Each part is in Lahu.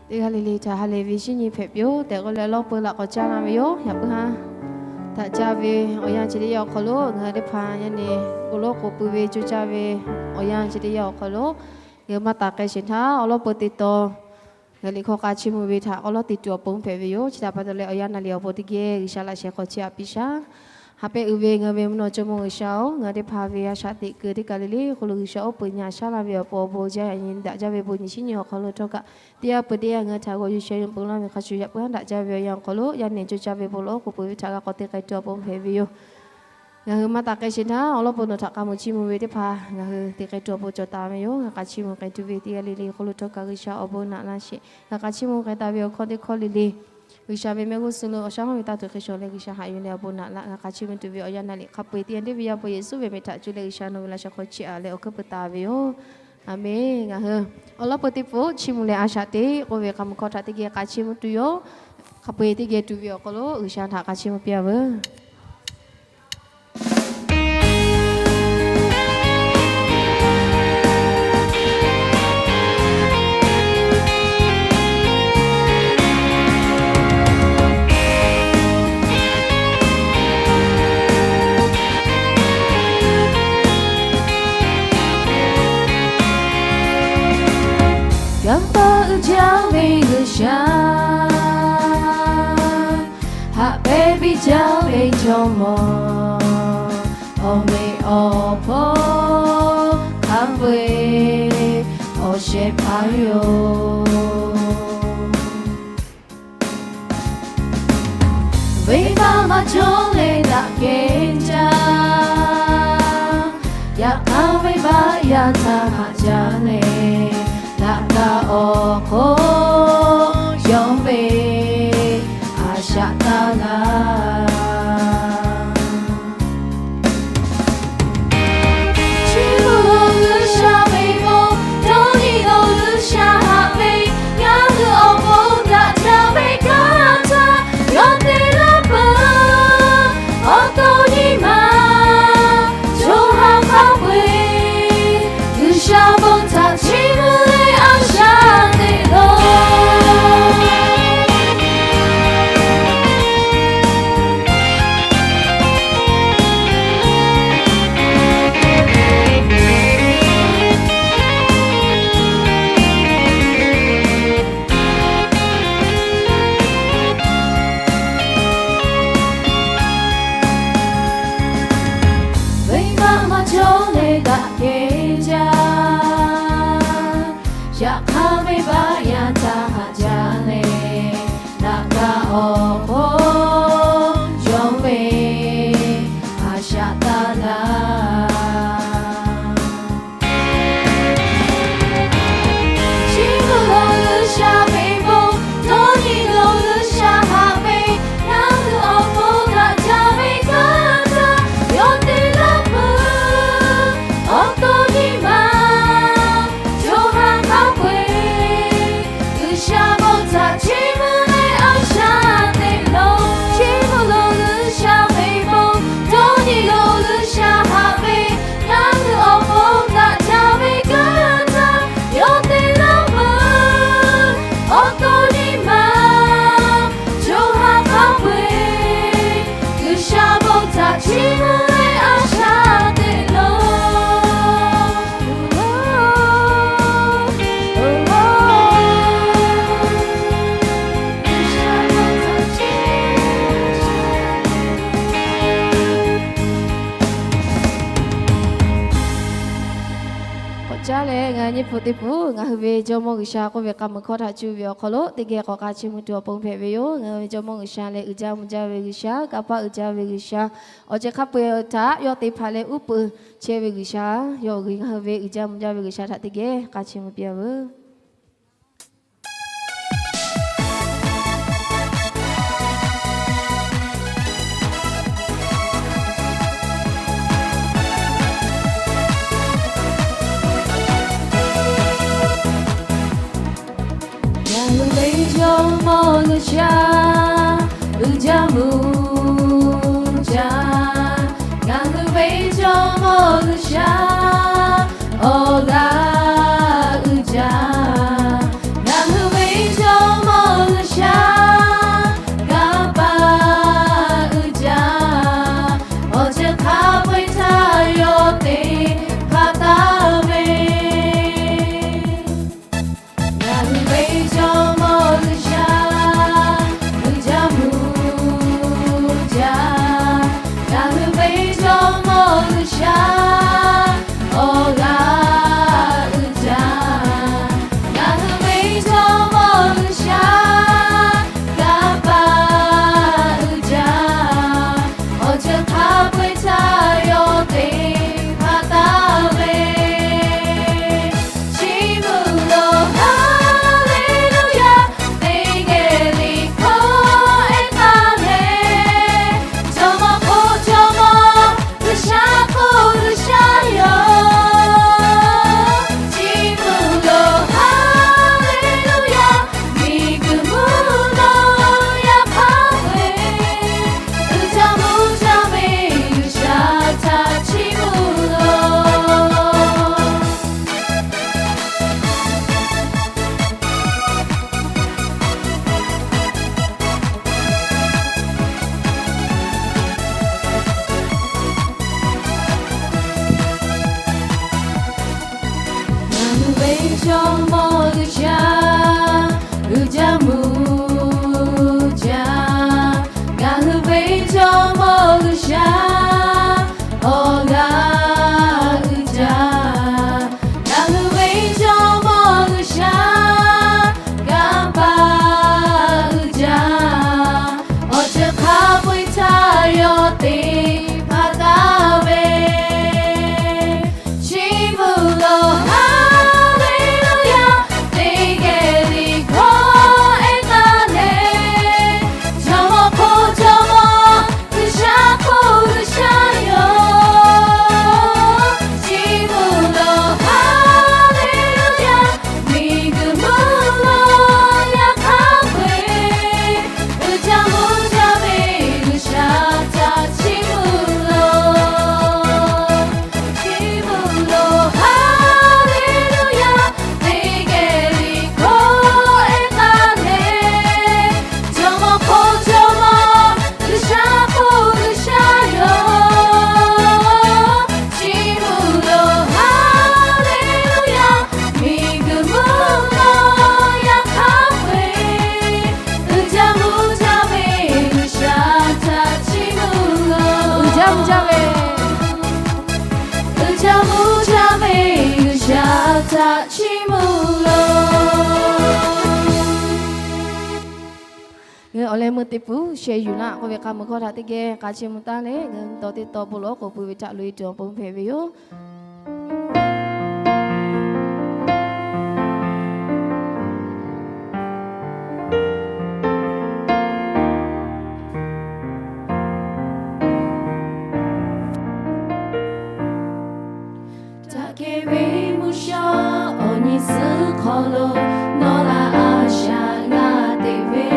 Teˇ g'aˇ le le htaꞈ ha lehˬ ve shinˉ nyi hpehꞈ piˇ-oˆ tehꞈ k'oˆ leh, awˬ lawˉ peuˬ laꞈ k'awꞈ caˇ laˇ ve yoˬ. Yaꞈ puiˉ haˉ, daꞈ jaˇ ve awˬ yanˇ chi teˇ yanˇ awˬ hk'aw lo ngaˬ hui teˇ hpaˍ yaˇ nehˬ k'oˍ lonˉ k'oˍ pui ve coˇ caˇ ve awˬ yanˇ chi teˇ yanˇ awˬ hk'aw lo, ngaˬ hui maˇ taˍ k'ai sheˍ htaˇ, awˬ lawˉ peuˬ te taw ngaˬ hui liꞈ hkawˇ k'a chiˇ mvuh ve htaꞈ awˬ lawˉ te tuˬ awˬ pon hpehꞈ ve yoˬ. Chi htaꞈ pa taw leh, awˬ yanˇ naˍ liꞈ awˬ pon teˇ geh G'uiˬsha laꞈ sheh hk'aw chehˇ aꞈ piˇ shaˉ. Haꞈ pehnˇ uiˍ ve ngaˬ hui ve mvuhˇ naw jawˇmawˇ G'uiˬsha-oˬ, ngaˬ hui teˇ hpaˍ ve a shaꞈ teꞈ kuiˬ teˇ kaˬ le le hk'oˆ lo G'uiˬsha oˉ peunˍ nyi a shaˉ laˇ ve awˬ pon awˬ bon jaˇ yaꞈ nyi daꞈ jaˇ ve bon nyi shinˉ nyi awˬ hk'aw lo htawˇ kaꞈ, teˇ yanˇ peuˬ teˇ yanˇ ngaˬ hui htaꞈ g'aw yuˬ sheh yuˬ peuˬ laˇ ve hk'a shuˍ, yaꞈ puiˉ haˉ daꞈ jaˇ ve awˬ yanˇ awˬ hk'aw lo yaˇ nehˬ coˇ caˇ ve bon lawˬ k'oˍ pui ve htaꞈ g'a k'awꞈ te k'ai tuˬ awˬ pon hpehꞈ ve yoˬ. Ngaˬ hui maˇ taˍ k'ai sheˍ htaˇ, awˬ lawˉ peuˬ nawˬ htaꞈ k'a muiˬ chiˇ mvuh ve teˇ hpaˍ ngaˬ hui te k'ai tuˬ awˬ pon cawˬ taˍ ve yoˬ. Ngaˬ k'a chiˇ mvuh k'ai tuˬ ve teˇ g'aˇ le le hk'oˆ lo htawˇ kaꞈ G'uiˬsha awˬ bon naꞈ laˇ sheˍ. Ngaˬ k'a chiˇ mvuh k'ai taˍ ve awˬ hkawˇ teˇ hkawˇ le le G'uiˬsha ve mehˆ g'uˇ suhˍ lo awˬ shaˉ hawˉ ve taˇ tuˬ hk'e shawˍ leh, G'uiˬsha haꞈ yuˬ leh awˬ bon naꞈ laˇ. Ngaˬ k'a chiˇ mvuh tuˬ ve awˬ yanˇ naˍ liꞈ hk'a peu-eˬ teˇ yanˇ teˇ ve yaˇ pon Yeˍsuˆ ve mehˬ htaꞈ cuˇ leh G'uiˬsha nawˬ ve laꞈ sheh hk'aw chehˇ aꞈ leh awˬ hkuiˉ pui taˍ ve yoˬ. Aˬmenˍ. Ngaˬ hui awˬ lawˉ peuˬ teˇ pawˆ chiˇ mvuh leh a shaꞈ teꞈ k'oˆ ve k'a muiˬ hkawˇ htaꞈ teˇ geh k'a chiˇ mvuh tuˬ yoˬ. Hk'a peu-eˬ teˇ geh tuˬ ve awˬ hk'aw lo G'uiˬsha htaꞈ k'a chiˇ mvuh piˇ-a veuˬ. Kanˇ paˆ uiˍ jaˇ ve G'uiˬsha, haꞈ pehnˇ piˇ jaˇ ve jawˇmawˇ, awˬ meꞈ awˬ hponˇ hk'a peu-eˬ awˬ shehˍ hpaˇ yoˬ. Venˇbaˆ maˇ cawˬ leh daꞈ kehˬ jaˇ. Yaꞈ hk'aˇ venˇbaˆ yaˇ htaꞈ haꞈ jaˇ leh, laꞈ ka awˬ hk'oˆ yawˇ ve a shaꞈ taˇ laˇ. Chi beuꞈ lo G'uiˬsha ve bon, dawˇ nyi lo G'uiˬsha haꞈ ve, ngaˬ hui awˬ pon daꞈ jaˇ ve kanˉ htaꞈ yawˇ te laˇ peuˬ. Awˬ to nyi ma co ha hk'a peu-eˬ G'uiˬsha bon htaꞈ chiˇ mvuh leh a shaꞈ teꞈ loˬ. Venˇbaˆ maˇ cawˬ leh daꞈ kehˬ jaˇ. Yaꞈ hk'aˇ venˇbaˆ yaˇ htaꞈ haꞈ jaˇ leh, laꞈ ka awˬ hk'oˆ yawˇ ve a shaꞈ taˇ laˇ. Chi beuꞈ lo G'uiˬsha ve bon, dawˇ nyi lo G'uiˬsha haꞈ ve, ngaˬ hui awˬ pon daꞈ jaˇ ve kanˉ htaꞈ yawˇ te laˇ peuˬ. Awˬ to nyi ma co ha hk'a peu-eˬ G'uiˬsha bon htaꞈ chiˇ mvuh leh a shaꞈ teꞈ loˬ. Chi beuꞈ lo G'uiˬsha ve bon, dawˇ nyi lo G'uiˬsha haꞈ ve, ngaˬ hui awˬ pon daꞈ jaˇ ve kanˉ htaꞈ yawˇ te laˇ peuˬ. Awˬ to nyi ma co ha hk'a peu-eˬ G'uiˬsha bon htaꞈ chiˇ mvuh leh a shaꞈ teꞈ loˬ. K'awꞈ caˉ leh ngaˬ nyi hpu teˇ hpu ngaˬ hui ve Jawˇmawˇ G'uiˬsha k'oˆ ve k'a muiˬ hkawˇ htaꞈ cuˇ ve awˬ hk'aw lo teˇ geh k'awꞈ k'a chiˇ mvuh tuˬ awˬ pon hpehꞈ ve yoˬ. Ngaˬ hui ve Jawˇmawˇ G'uiˬsha lehˬ uiˍ jaˇ mvuh jaˇ ve G'uiˬsha, kanˇ paˆ uiˍ jaˇ ve G'uiˬsha, awˬ ceuˬ hk'a peu-eˬ htaꞈ yawˇ te hpaˍ leh uˉ peunˍ chehˇ ve G'uiˬsha, yawˇ ngaˬ hui ve uiˍ jaˇ mvuh jaˇ ve G'uiˬsha htaꞈ teˇ geh k'a chiˇ mvuh piˇ-a veuˬ. Ngaˬ hui ve Jawˇmawˇ G'uiˬsha uiˍ jaˇ mvuh jaˇ. Ngaˬ hui ve Jawˇmawˇ G'uiˬsha awˬ g'aˇ uiˍ jaˇ. Ngaˬ hui ve Jawˇ Awˬ leh meuˇ teˇ pun sheh yuˬ laˇ k'oˆ ve k'a meuˬ hkawˇ htaꞈ teˇ geh k'a chi mvuh taˉ leh, ngaˬ hui taw teˇ taw bon lawˬ k'oˆ pui ve htaꞈ loꞈ-e tuˬ awˬ pon hpehꞈ ve yoˬ. Daꞈ kehˬ ve mvuhˇ shawˉ awˬ nyi suhˉ hk'aw lo, nawˬ laꞈ a shaꞈ g'a teꞈ ve,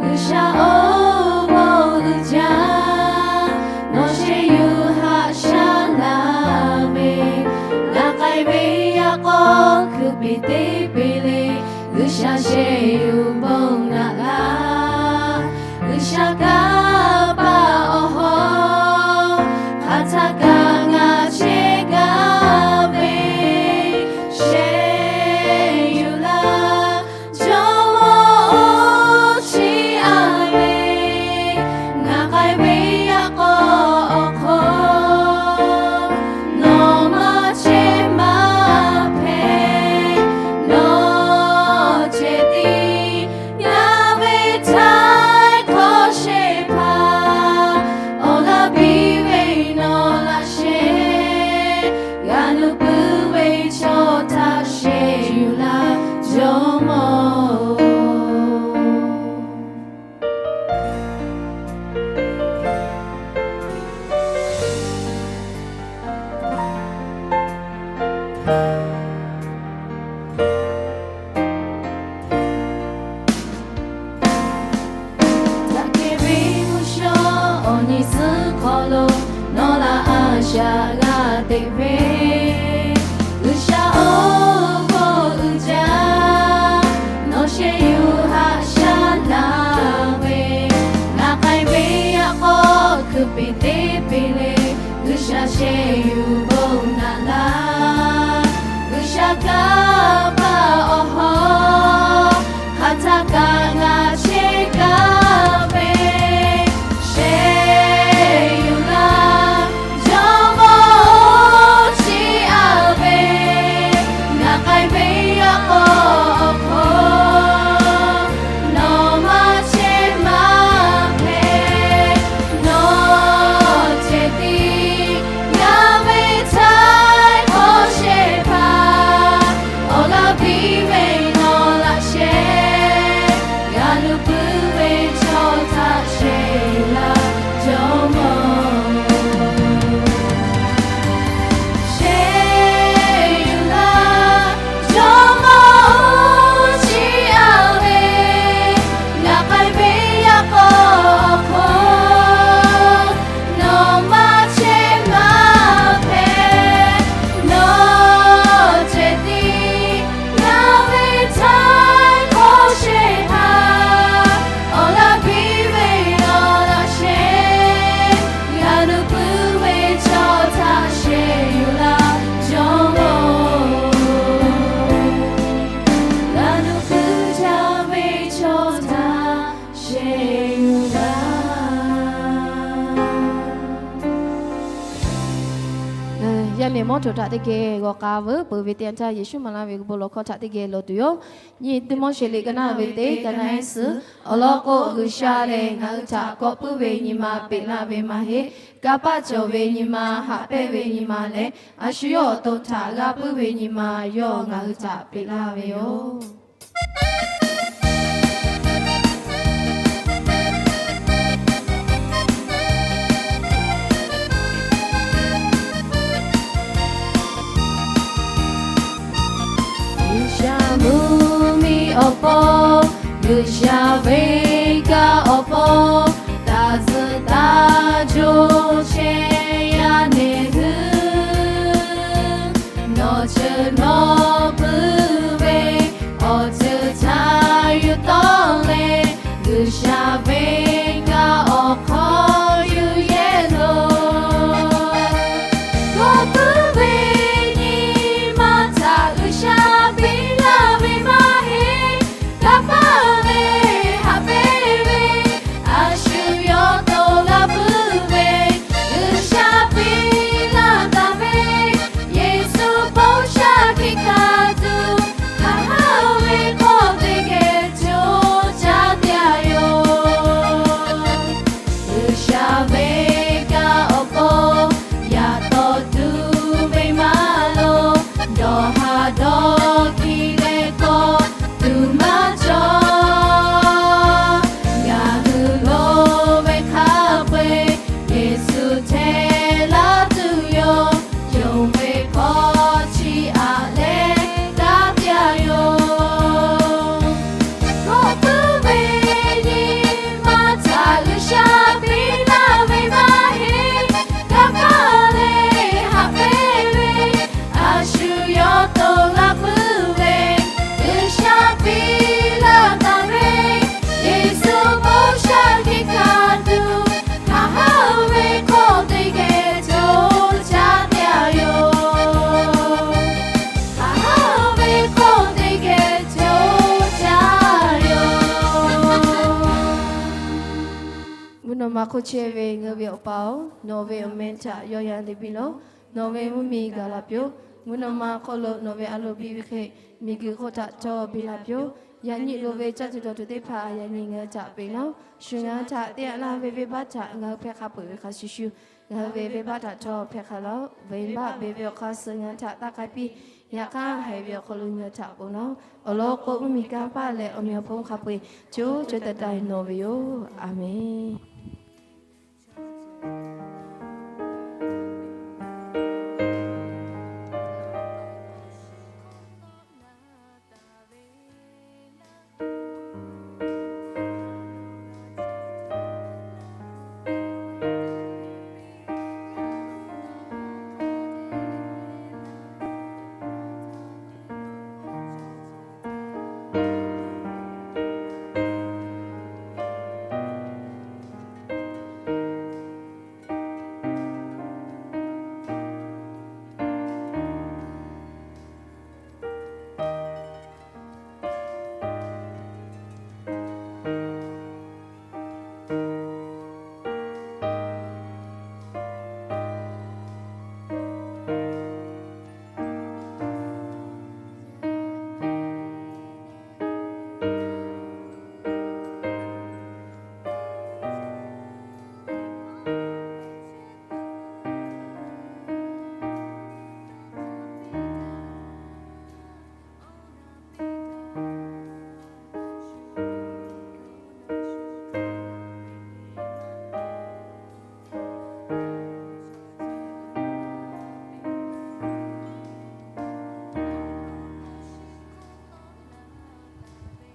G'uiˬsha oˇ mawˇ uiˍ jaˇ, nawˬ sheh yuˬ haꞈ shaˉ laˇ ve, g'a k'ai ve yaꞈ k'aw hkui piˍ teˇ piˍ le, G'uiˬsha sheh yuˬ bon naꞈ laˇ. G'uiˬsha kanˇ paˆ awˬ hawˉ, hk'aˬ htaˆ kaꞈ ngaˬ chehˇ gaˇ ve, sheh yuˬ laˇ. Jawˇmawˇ oˇ chi a ve, ngaˬ k'ai ve yaꞈ k'aw awˬ hk'aw, nawˬ maˇ chehˇ maˇ hpehꞈ, nawˬ ceh tiˉ ngaˬ ve htaiˍ hk'aw shehˍ hpaˍ, awˬ laꞈ piˇ ve nawˬ laꞈ sheh, g'a nuˇ puiˉ ve chaw htaꞈ sheh yuˬ laˇ, Jawˇmawˇ-oˬ. Daꞈ kehˬ ve mvuhˇ shawˉ awˬ nyi suhˉ hk'aw lo, nawˬ laꞈ a shaꞈ g'a teꞈ ve, G'uiˬsha oˇ mawˇ uiˍ jaˇ, nawˬ sheh yuˬ haꞈ shaˉ laˇ ve, ngaˬ k'ai ve yaꞈ k'aw hkui piˍ teˇ piˍ le, G'uiˬsha sheh yuˬ bon naꞈ laˇ. G'uiˬsha kanˇ paˆ awˬ hawˉ, hk'aˬ htaˆ kaꞈ ngaˬ chehˇ gaˇ ve, sheh yuˬ laˇ. Jawˇmawˇ oˇ chi a ve, ngaˬ k'ai ve yaꞈ k'aw awˬ hk'aw, nawˬ maˇ chehˇ maˇ hpehꞈ, nawˬ ceh tiˉ ngaˬ ve htaiˍ hk'aw shehˍ hpaˍ, awˬ laꞈ piˇ ve nawˬ laꞈ sheh, g'a nuˇ puiˉ ve chaw htaꞈ sheh yuˬ laˇ, Jawˇmawˇ-oˬ. Sheh yuˬ laˇ, Jawˇmawˇ oˇ chi a ve, ngaˬ k'ai ve yaꞈ k'aw awˬ hk'aw, nawˬ maˇ chehˇ maˇ hpehꞈ, nawˬ ceh tiˉ ngaˬ ve htaiˍ hk'aw shehˍ hpaˍ, awˬ laꞈ piˇ ve nawˬ laꞈ sheh, g'a nuˇ puiˉ ve chaw htaꞈ sheh yuˬ laˇ, Jawˇmawˇ-oˬ. G'a nuˇ puiˉ jaˇ ve chaw htaꞈ sheh yuˬ laˇ. Yaˇ nehˬ mawˇ htoꞈ htaꞈ teˇ geh g'awˬ k'a veuˬ peuˬ ve teˇ yanˇ htaˇ, Yeˍsuˆ maˍ laˇ ve bon lawˬ hkawˇ htaꞈ teˇ geh lawˬ tuˬ yoˬ. Nyi Tiˆmoˉseˍ liꞈ ka naˆ ve teˇ ka naˆ iˉ suhˍ, awˬ lawn k'o, G'uiˬsha lehˬ ngaˬ hui htaꞈ kawꞈ puiˉ ve nyi ma peꞈ laˇ ve maˇ heˆ. Kanˇ paˆ cawˬ ve nyi ma, haꞈ pehnˇ ve nyi ma leh, a shu yawˇ awˬ to htaꞈ g'a puiˉ ve nyi ma yawˇ ngaˬ hui htaꞈ peꞈ laˇ ve yoˬ. G'uiˬsha mvuhˇmiˬ awˬ pon, G'uiˬsha ve kaꞈ awˬ pon, taˇ zuhꞈ taˇ jo chehˇ yaˇ nehˬ hui, nawˬ ceuˬ nawˬ puiˉ ve awˬ ceuˬ htaꞈ yuˬ tawˆ leh, G'uiˬsha ve kaꞈ awˬ hk'aw yuˬ yehˇ loˬ. Kawꞈ puiˉ ve nyi ma htaꞈ G'uiˬsha peꞈ laˇ ve maˇ heˆ. Kanˇ paˆ leh Nawˬ ma hk'oˆ chehˇ ve ngaˬ hui ve Awˬ pa-oˬ, nawˬ ve awˬ meh htaꞈ yawˇ yanˇ te piˇ lawˬ. Nawˬ ve mvuhˇmiˬ gaˬ la piˇ-oˆ. Mvuhˇ naw ma hk'oˆ lo nawˬ ve a loˍ biˇ ve hk'e, miˬguiˬ hk'oˆ htaꞈ cawˬ piˇ la piˇ-oˆ. Yaꞈ nyi loˍ ve caˇ tuˬ dawˬ tuˬ teˇ hpaˍ yaꞈ nyi ngaˬ hui htaꞈ peꞈ lawˬ. Shu ngaˬ hui htaꞈ te aꞈ laˇ ve venˇbaˆ htaꞈ ngaˬ hui hpehˇ hk'a peu-eˬ ve hk'a shuˍ shuˍ, ngaˬ hui ve venˇbaˆ htaꞈ htawˇ hpehˇ hk'a laˇ. Venˇbaˆ beˬ ve awˬ hk'aˇ suh ngaˬ hui htaꞈ taˇ k'ai piˇ. Yaꞈ hk'aˇ, haiˬ ve awˬ hk'aw lo ngaˬ hui htaꞈ ponˬ lawˬ. Awˬ lawn k'o, mvuhˇmiˬ kanˇ paˆ leh awˬ meꞈ awˬ hponˇ hk'a peu-eˬ co co taiˍ taiˍ nawˬ ve yoˬ. A menˬ.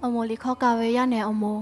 Awˬ moˍ liꞈ hk'aw kaꞈ ve yaˇ nehˬ awˬ moˍ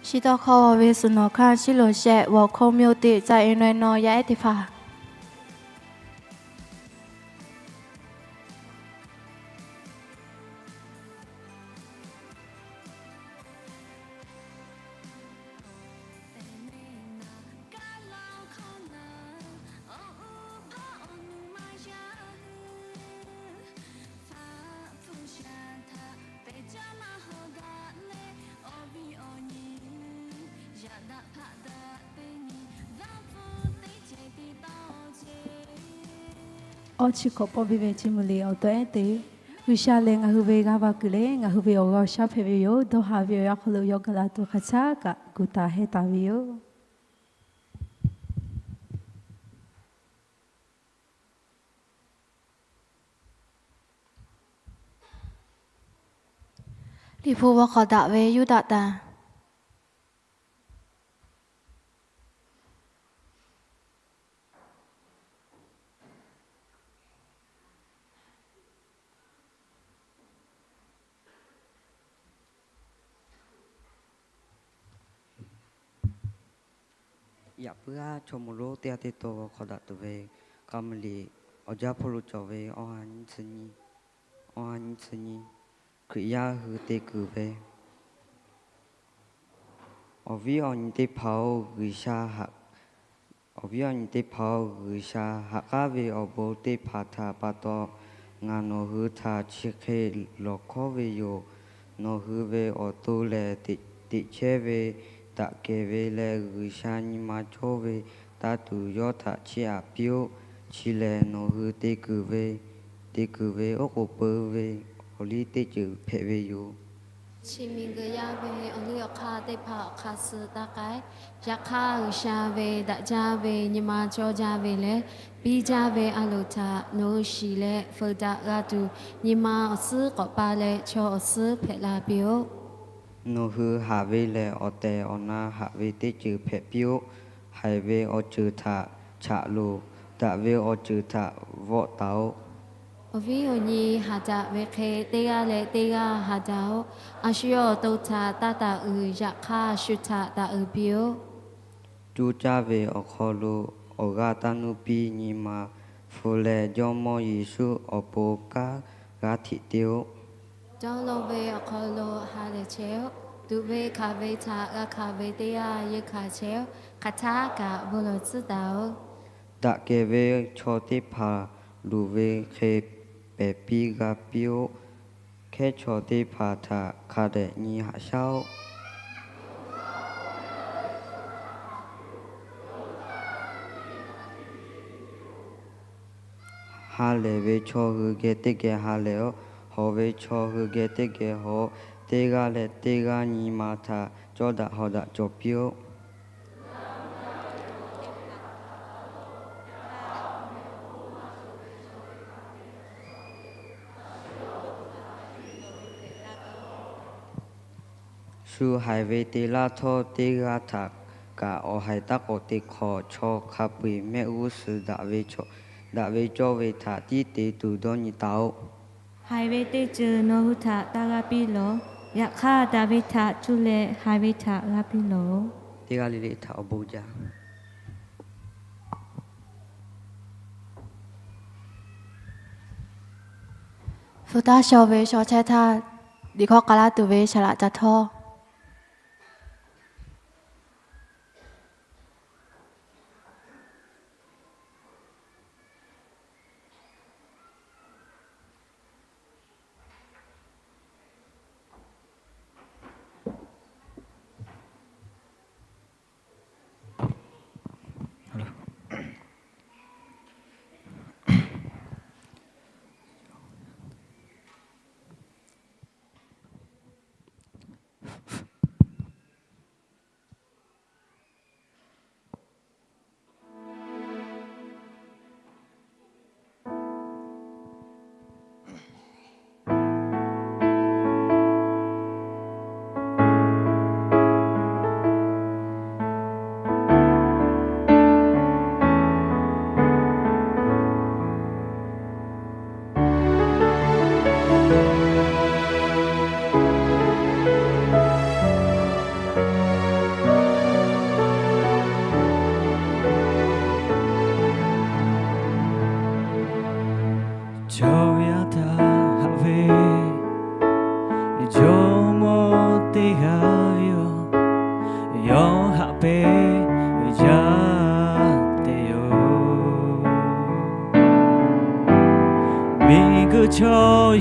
Chi tawˇ hkawˇ ve suhˍ nawˬ hkanˇ chiˇ loˍ shehˆ, วังโขง မြို့သစ် ca e naweh naw yaˇ ehˉ teˇ hpaˍ. Awˬ chi hk'awꞈ pawˆ piˇ ve chi mvuhˇ liꞈ awˬ to ehˉ te, G'uiˬsha lehˬ ngaˬ hui ve g'aˇ va kuiˬ leh ngaˬ hui ve awˬ g'aˇ awˬ shaˉ hpehꞈ ve yoˬ. Dawˇ haˍ ve awˬ yanˇ hk'aw lo yawˇ gaˬ la tuˬ hk'aˬ htaˇ kaꞈ gu taˍ hehnˇ taˍ ve yoˬ. Liꞈ hpu g'aw hk'awꞈ daꞈ ve Yuˇdaꞈtanˍ. Yaꞈ puiˉ aˉ chaw mawˬ lonˉ teˇ g'aˇ teˇ taw g'aw hk'awꞈ daꞈ tuˬ ve k'a mvuhˇ liꞈ, awˬ jaˇ hpawˇ lo cawˬ ve awˬ ha nyi tcuh nyi, awˬ ha nyi tcuh nyi, Hkriꞈ yaˇ hui te kuiˬ ve. Awˬ viˉ awˬ nyi teˇ hpaˍ-oˬ, G'uiˬsha, awˬ viˉ awˬ nyi teˇ hpaˍ-oˬ, G'uiˬsha haꞈ k'aˉ ve awˬ bon teˇ hpaˍ htaꞈ pa taw, ngaˬ nawˬ hui htaꞈ chi hk'e lawˬ hkawˉ ve yoˬ. Nawˬ hui ve awˬ to lehˬ, teꞈ chehˇ ve, daꞈ kehˬ ve leh G'uiˬsha nyi ma cawˇ ve taˇ tuˬ yawˇ htaꞈ chiˇ aꞈ piˇ-oˆ. Chi lehˬ nawˬ hui te kuiˬ ve, te kuiˬ ve oˉ k'oˍ pui ve awˬ liˇ teˇ ceuˬ hpehꞈ ve yoˬ. Chi miˬguiˬ yaˇ ve awˬ liˇ awˬ hk'aˇ teˇ hpaˍ awˬ hk'aˇ suh taˇ k'ai. Yaꞈ hk'aˇ, G'uiˬsha ve daꞈ jaˇ ve nyi ma cawˇ jaˇ ve leh piˇ jaˇ ve a loˍ htaꞈ nawˬ hui shiˍ leh feu daꞈ g'a tuˬ, nyi ma awˬ suhˉ k'awꞈ pa leh chaw awˬ suhˉ hpehꞈ la piˇ-oˆ. Nawˬ hui haꞈ ve lehˬ, awˬ tehˬ awˬ na haꞈ ve teˇ ceuˬ hpehꞈ piˇ-oˆ. Haiˬ ve awˬ ceuˬ htaꞈ chaꞈ loˬ. Daꞈ ve awˬ ceuˬ htaꞈ vawˆ taˍ-oꞈ. Awˬ viˉ awˬ nyi haꞈ daꞈ ve hk'e, teˇ g'aˇ leh teˇ g'aˇ haꞈ daꞈ-oꞈ. A shu yawˇ awˬ to htaꞈ taˇ taˍ uiˍ, yaꞈ hk'aˇ shu htaꞈ taˍ uiˍ piˇ-oˆ. Coˇ caˇ ve awˬ hk'aw lo awˬ g'aˇ taˇ nuˇ piˇ. Nyi ma hpu leh Jawˇmawˇ Yeˍsuˆ awˬ pon kanˉ g'aˇ hteꞈ te-oˆ. Dawˇ law ve awˬ hk'aw lo ha lehˬ chehˇ-oˆ. Tuꞈ ve hkanˍ ve htaꞈ g'a hkanˍ ve teˇ g'aˇ yeˇ hkanˍ chehˇ-oˆ. Hk'aˬ htaˇ kaꞈ bon lawˬ tcuhˉ taˍ-oꞈ. Daꞈ kehˬ ve chaw teˇ hpaˍ luˬ ve hk'e pehˬ piˇ g'a piˇ-oˆ. Hkehˉ chaw teˇ hpaˍ htaꞈ hk'a dehꞈ nyi haꞈ shaˉ-oˆ. Ha lehˬ ve chaw hui geh teˇ geh ha lehˬ-oꞈ. Hawˍ ve chaw hui geh teˇ geh hawˍ-oꞈ. Teˇ g'aˇ leh teˇ g'aˇ nyi ma htaꞈ cawˇ daꞈ hawˍ daꞈ cawˬ piˇ-oˆ. Shu haiˬ ve te laˇ htawˇ, teˇ g'aˇ htaꞈ kaꞈ awˬ haiˬ taˇ k'awꞈ te hk'awꞈ. Chaw hk'a peu-eˬ mehˆ g'uˇ suhˍ daꞈ ve cawˇ ve cawˇ ve htaꞈ tiˉ te tuˬ dawˇ nyi taˍ-oꞈ. Haiˬ ve teˇ ceuˬ nawˬ hui htaꞈ taˇ g'aˇ piˇ lawˬ. Yaꞈ hk'aˇ, daꞈ ve htaꞈ cuˇ leh haiˬ ve htaꞈ g'aˇ piˇ lawˬ. Teˇ g'aˇ le le htaꞈ awˬ bon jaˇ. Hpu taˇ shaw ve shaw chehˇ htaˇ, liꞈ hkawˇ k'ai laˇ tuˬ ve saˍ laꞈ ca htawˇ.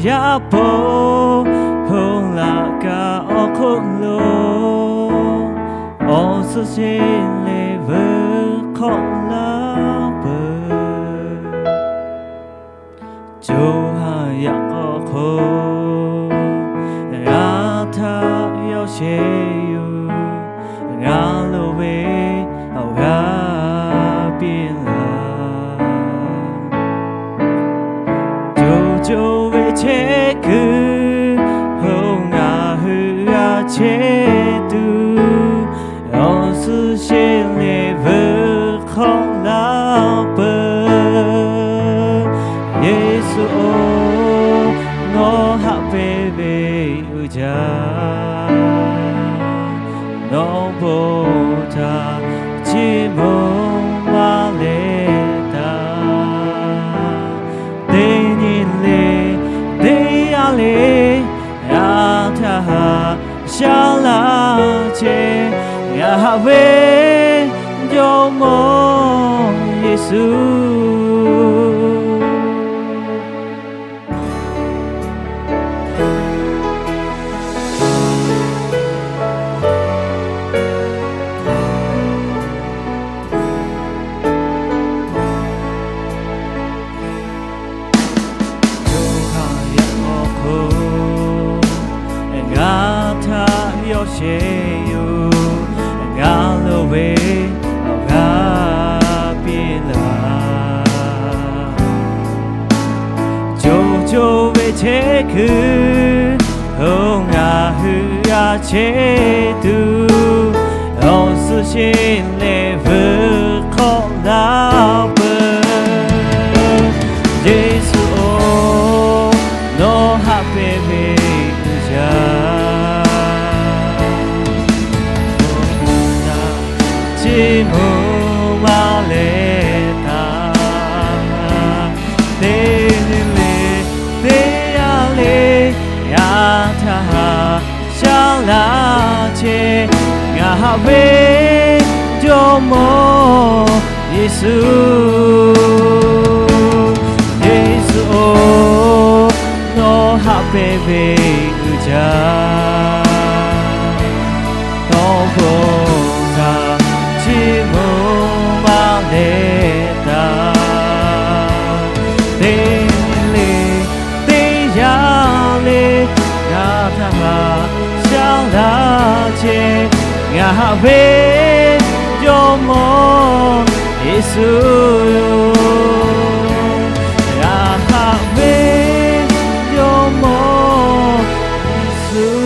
Yaˇ paˍ-oˬ, hoˆ laꞈ kaꞈ awˬ hk'oˆ lo awˬ suhˍ sheˍ leh vuiˬ hk'awꞈ laˇ peuˬ. Co ha yaꞈ k'aw hk'oˆ g'a htaꞈ yawˇ sheˍ yoˬ. Ngaˬ loˍ ve awˬ g'aˇ piˇ laˇ. Co co ve chehˇ kuiˬ, hoˆ ngaˬ hui g'a chehˇ tuˬ, awˬ suhˍ sheˍ leh vuiˬ hk'awꞈ laˇ peuˬ. Yeˍsuˆ-oˬ, nawˬ haꞈ pehnˇ ve uiˍ jaˇ, nawˬ bon htaꞈ chiˇ mvuh maˇ leh taˍ. Teˇ nyi le, teˇ yanˇ le, ngaˬ htaꞈ haꞈ shaˉ laˇ chehˇ. Ngaˬ haꞈ ve Jawˇmawˇ Yeˍsuˆ. Yaꞈ k'aw hk'oˆ ngaˬ htaꞈ yawˇ sheˍ yoˬ. Ngaˬ loˍ ve awˬ g'aˇ piˇ laˇ. Co co ve chehˇ kuiˬ, hoˆ ngaˬ hui g'a chehˇ tuˬ, awˬ suhˍ sheˍ leh vuiˬ hk'awꞈ laˇ peuˬ. Yeˍsuˆ-oˬ, nawˬ haꞈ pehnˇ ve uiˍ jaˇ, nawˬ bon htaꞈ chiˇ mvuh maˇ leh taˍ. Teˇ nyi le, teˇ yanˇ le, ngaˬ htaꞈ haꞈ shaˉ laˇ chehˇ. Ngaˬ haꞈ ve Jawˇmawˇ Yeˍsuˆ. Yeˍsuˆ-oˬ, nawˬ haꞈ pehnˇ ve uiˍ jaˇ, nawˬ bon htaꞈ chiˇ mvuh maˇ leh taˍ. Teˇ nyi le, teˇ yanˇ le, ngaˬ htaꞈ haꞈ shaˉ laˇ chehˇ. Ngaˬ haꞈ ve Jawˇmawˇ Yeˍsuˆ yoˬ. Ngaˬ haꞈ ve Jawˇmawˇ Yeˍsuˆ.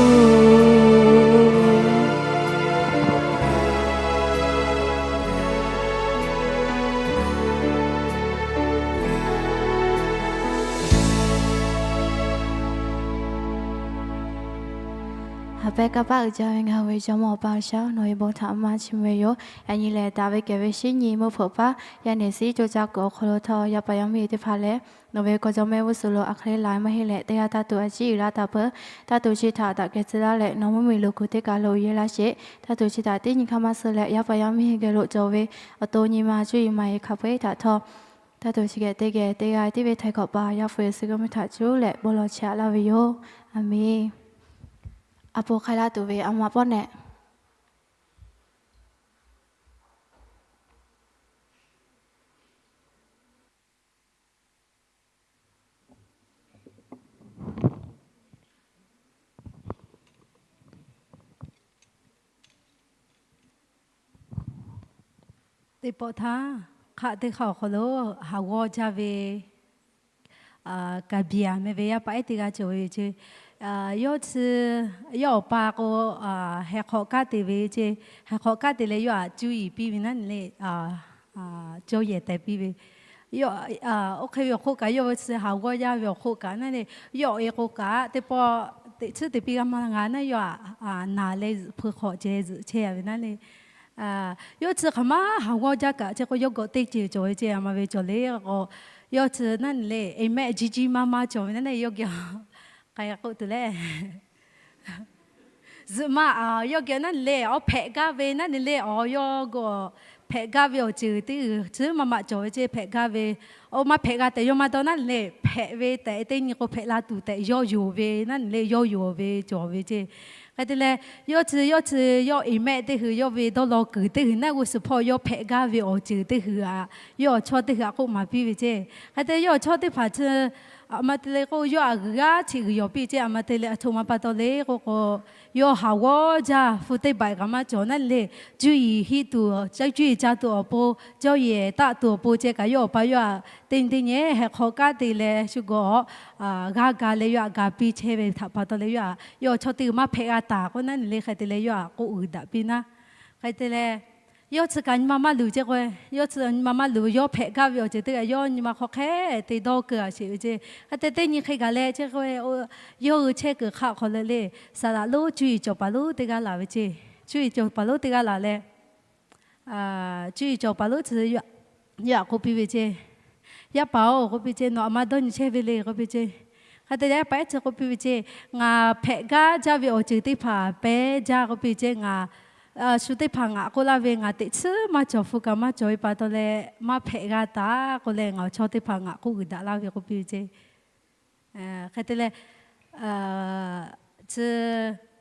Ha pehˇ kanˇ paˆ uiˍ jaˇ ve ngaˬ hui ve Jawˇmawˇ Awˬ pa G'uiˬsha, nawˬ ve bon htaꞈ maˇ chiˇ mvuh ve yoˬ. Yaꞈ nyi lehˬ, daꞈ ve kehˬ ve shinˉ nyi mvuhˇ hpeuꞈ paˉ yaˇ nehˬ siˉ coˇ caˇ kuiˬ awˬ hk'aw lo htawˇ, yaˇ paˍ yaˇ miˇ teˇ hpaˍ lehˬ, nawˬ ve kawˇ jawˇ mehˆ g'uˇ suhˍ lo a hk'e le laiˉ maˇ heˆ leh, teˇ g'aˇ taˇ tuˬ a ciˉ uiˍ laˇ taˍ peuˬ. Taˇ tuˬ chi htaꞈ daꞈ kehˬ tcuh laˇ leh, nawˬ mvuhˇmiˬ lo kuˬ teˇ kaˬ lo uiˍ yehˇ laˇ sheˍ. Taˇ tuˬ chi htaꞈ teˇ nyi hk'aˇ maˇ suh leh, yaˇ paˍ yaˇ miˇ geh lo cawˬ ve awˬ to nyi ma cuˇ yiˍ ma yiˍ hk'a peu-eˬ htaꞈ htawˇ, taˇ tuˬ chi geh teˇ geh teˇ g'aˇ tiˉ ve htaiˍ hkawꞈ paˍ yaˇ hpu suh g'uˇ mvuhˇ htaꞈ cuˉ leh bon lawˬ chehˇ a laˇ ve yoˬ. A menˬ. A po hk'ai laˇ tuˬ ve a ma pawˆ nehˆ teˇ pawˆ htaˇ, hk'aˆ teˇ hk'aˆ awˬ hk'aw lo haˍ g'awˇ jaˇ ve, kaˍ biˍ a meh ve yaˇ paˍ ehˉ teˇ g'aˇ cawˬ ve yoˬ ce. Yawˇ chi, yawˇ awˬ pa k'o, heh hk'awꞈ kanˉ te ve yoˬ ce. Heh hk'awꞈ kanˉ te leh yawˇ htaꞈ cuˇ yiˍ piˇ ve naˉ ne le, cawˇ yehˬ tehˬ piˇ ve. Oˇ hk'e ve awˬ hk'oˆ kaꞈ, yawˇ ve chi haˍ g'awˇ jaˇ ve awˬ hk'oˆ kaꞈ naˉ le, yawˇ awˬ e k'o kaꞈ teˇ pawˆ teꞈ chiˉ te piˇ g'a maˇ g'a naˉ, yawˇ htaꞈ naˍ leh zuhꞈ hpu hk'awꞈ ceh zuhꞈ chehˇ a ve naˉ le. Yawˇ chi hk'aˬ ma haˍ g'awˇ jaˇ kaꞈ, chi k'o yawˇ gawꞈ teˇ ceuˬ cawˬ ve ce, a ma ve cawˬ le k'o, yawˇ chi naˉ ne le, e mehˆ jiˇ jiˇ maˇ maˇ cawˬ ve naˉ ne, yawˇ geh k'ai k'oˆ tuˬ leh zuhꞈ ma, yawˇ geh naˉ ne le, awˬ hpehꞈ gaˇ ve naˉ ne le, awˬ yawˇ g'awˬ hpehꞈ gaˇ ve awˬ ceuˬ teˇ g'uiˬ chi maˇ maꞈ cawˬ ve ceˇ. Hpehꞈ gaˇ ve, oˇ maˇ hpehꞈ g'a tehꞈ yawˇ maˇ dawˇ naˉ le. Hpehꞈ ve tehꞈ teˇ nyi k'o hpehꞈ la tuˬ tehꞈ yawˇ yonˍ ve naˉ le, yawˇ yonˍ ve cawˬ ve ceˇ. Hk'e te leh, yawˇ chi yawˇ chi yawˇ eˍ mehˆ teˇ hui, yawˇ ve dawˇ law kuiˬ teˇ hui naˆ g'uˇ suhˍ hpawˇ yawˇ hpehꞈ gaˇ ve awˬ ceuˬ teˇ hui aꞈ, yawˇ awˬ chawˇ teˇ hui aꞈ k'oˆ maˍ piˇ ve ceˇ. Hk'e te yawˇ awˬ chawˇ teˇ hpaˍ chi aˬ ma te le k'o, yawˇ aꞈ g'uiˬ g'aˇ chi g'uiˬ yawˬ piˇ ceˇ. Aˬ ma te le, aˬ htoꞈ ma pa taw le k'o k'o, yawˇ haˍ g'awˇ jaˇ hpu teˇ baiꞈ kaꞈ maˇ cawˬ naˉ le. Cuˇ yiˍ hiˆ tuˬ, cuˇ yiˍ ca tuˬ awˬ pon, cawˇ yehˬ taˆ tuˬ awˬ pon ceh kaꞈ yawˇ awˬ pa yawˇ aꞈ teˇ nyi teˇ nyi heh hk'aw kanˉ te leh shu gawˬ g'aˇ ga leh yawˇ aꞈ ga piˇ chehˇ ve htaꞈ pa taw leh yawˇ aꞈ, yawˇ awˬ chawˇ teˇ g'uiˬ maˇ hpehꞈ g'a taˍ k'oˆ naˉ le. Hk'e te leh yawˇ aꞈ k'oˆ g'uiˬ daꞈ piˇ naˉ. Hk'e te leh, yawˇ chi kaꞈ nyi ma maˇ luˬ ceˇ k'o, yawˇ chi nyi ma maˇ luˬ, yawˇ hpehꞈ gaˇ ve awˬ ceuˬ teˇ g'aˇ yawˇ nyi ma hk'aw hk'e te dawˇ keu a sheˍ ve ceˇ. Hk'e te teˇ nyi hk'e gaˬ leh ceˇ k'o, yawˇ hui chehˇ kuiˬ hk'aˆ hk'aw leh le, saˍ laꞈ lonˉ cuˇ yiˍ cawˬ paˍ lonˉ teˇ g'aˇ laˬ ve ceˇ. Cuˇ yiˍ cawˬ paˍ lonˉ teˇ g'aˇ laˬ leh, cuˇ yiˍ cawˬ paˍ lonˉ chi yawˇ aꞈ k'oˆ piˇ ve ceˇ. Yaˇ paˍ-oˬ k'oˆ piˇ ceˇ, nawˬ aˬ ma dawˇ nyi chehˇ ve le k'oˆ piˇ ceˇ. Hk'e te leh yaˇ paˍ ehˉ chi k'oˆ piˇ ve ceˇ, ngaˬ hpehꞈ gaˇ jaˇ ve awˬ ceuˬ teˇ hpaˍ pehˇ jaˇ k'oˆ piˇ ceˇ. Ngaˬ shu teˇ hpaˍ ngaˬ k'oˆ laˇ ve, ngaˬ teꞈ chiˉ maˇ cawˬ hpu kaꞈ maˇ cawˬ ve pa taw leh maˇ hpehꞈ g'a taˍ k'oˆ leh, ngaˬ awˬ chawˇ teˇ hpaˍ ngaˬ k'oˆ g'uiˬ daꞈ laˇ ve k'oˆ piˇ ve ceˇ. Hk'e te leh, chi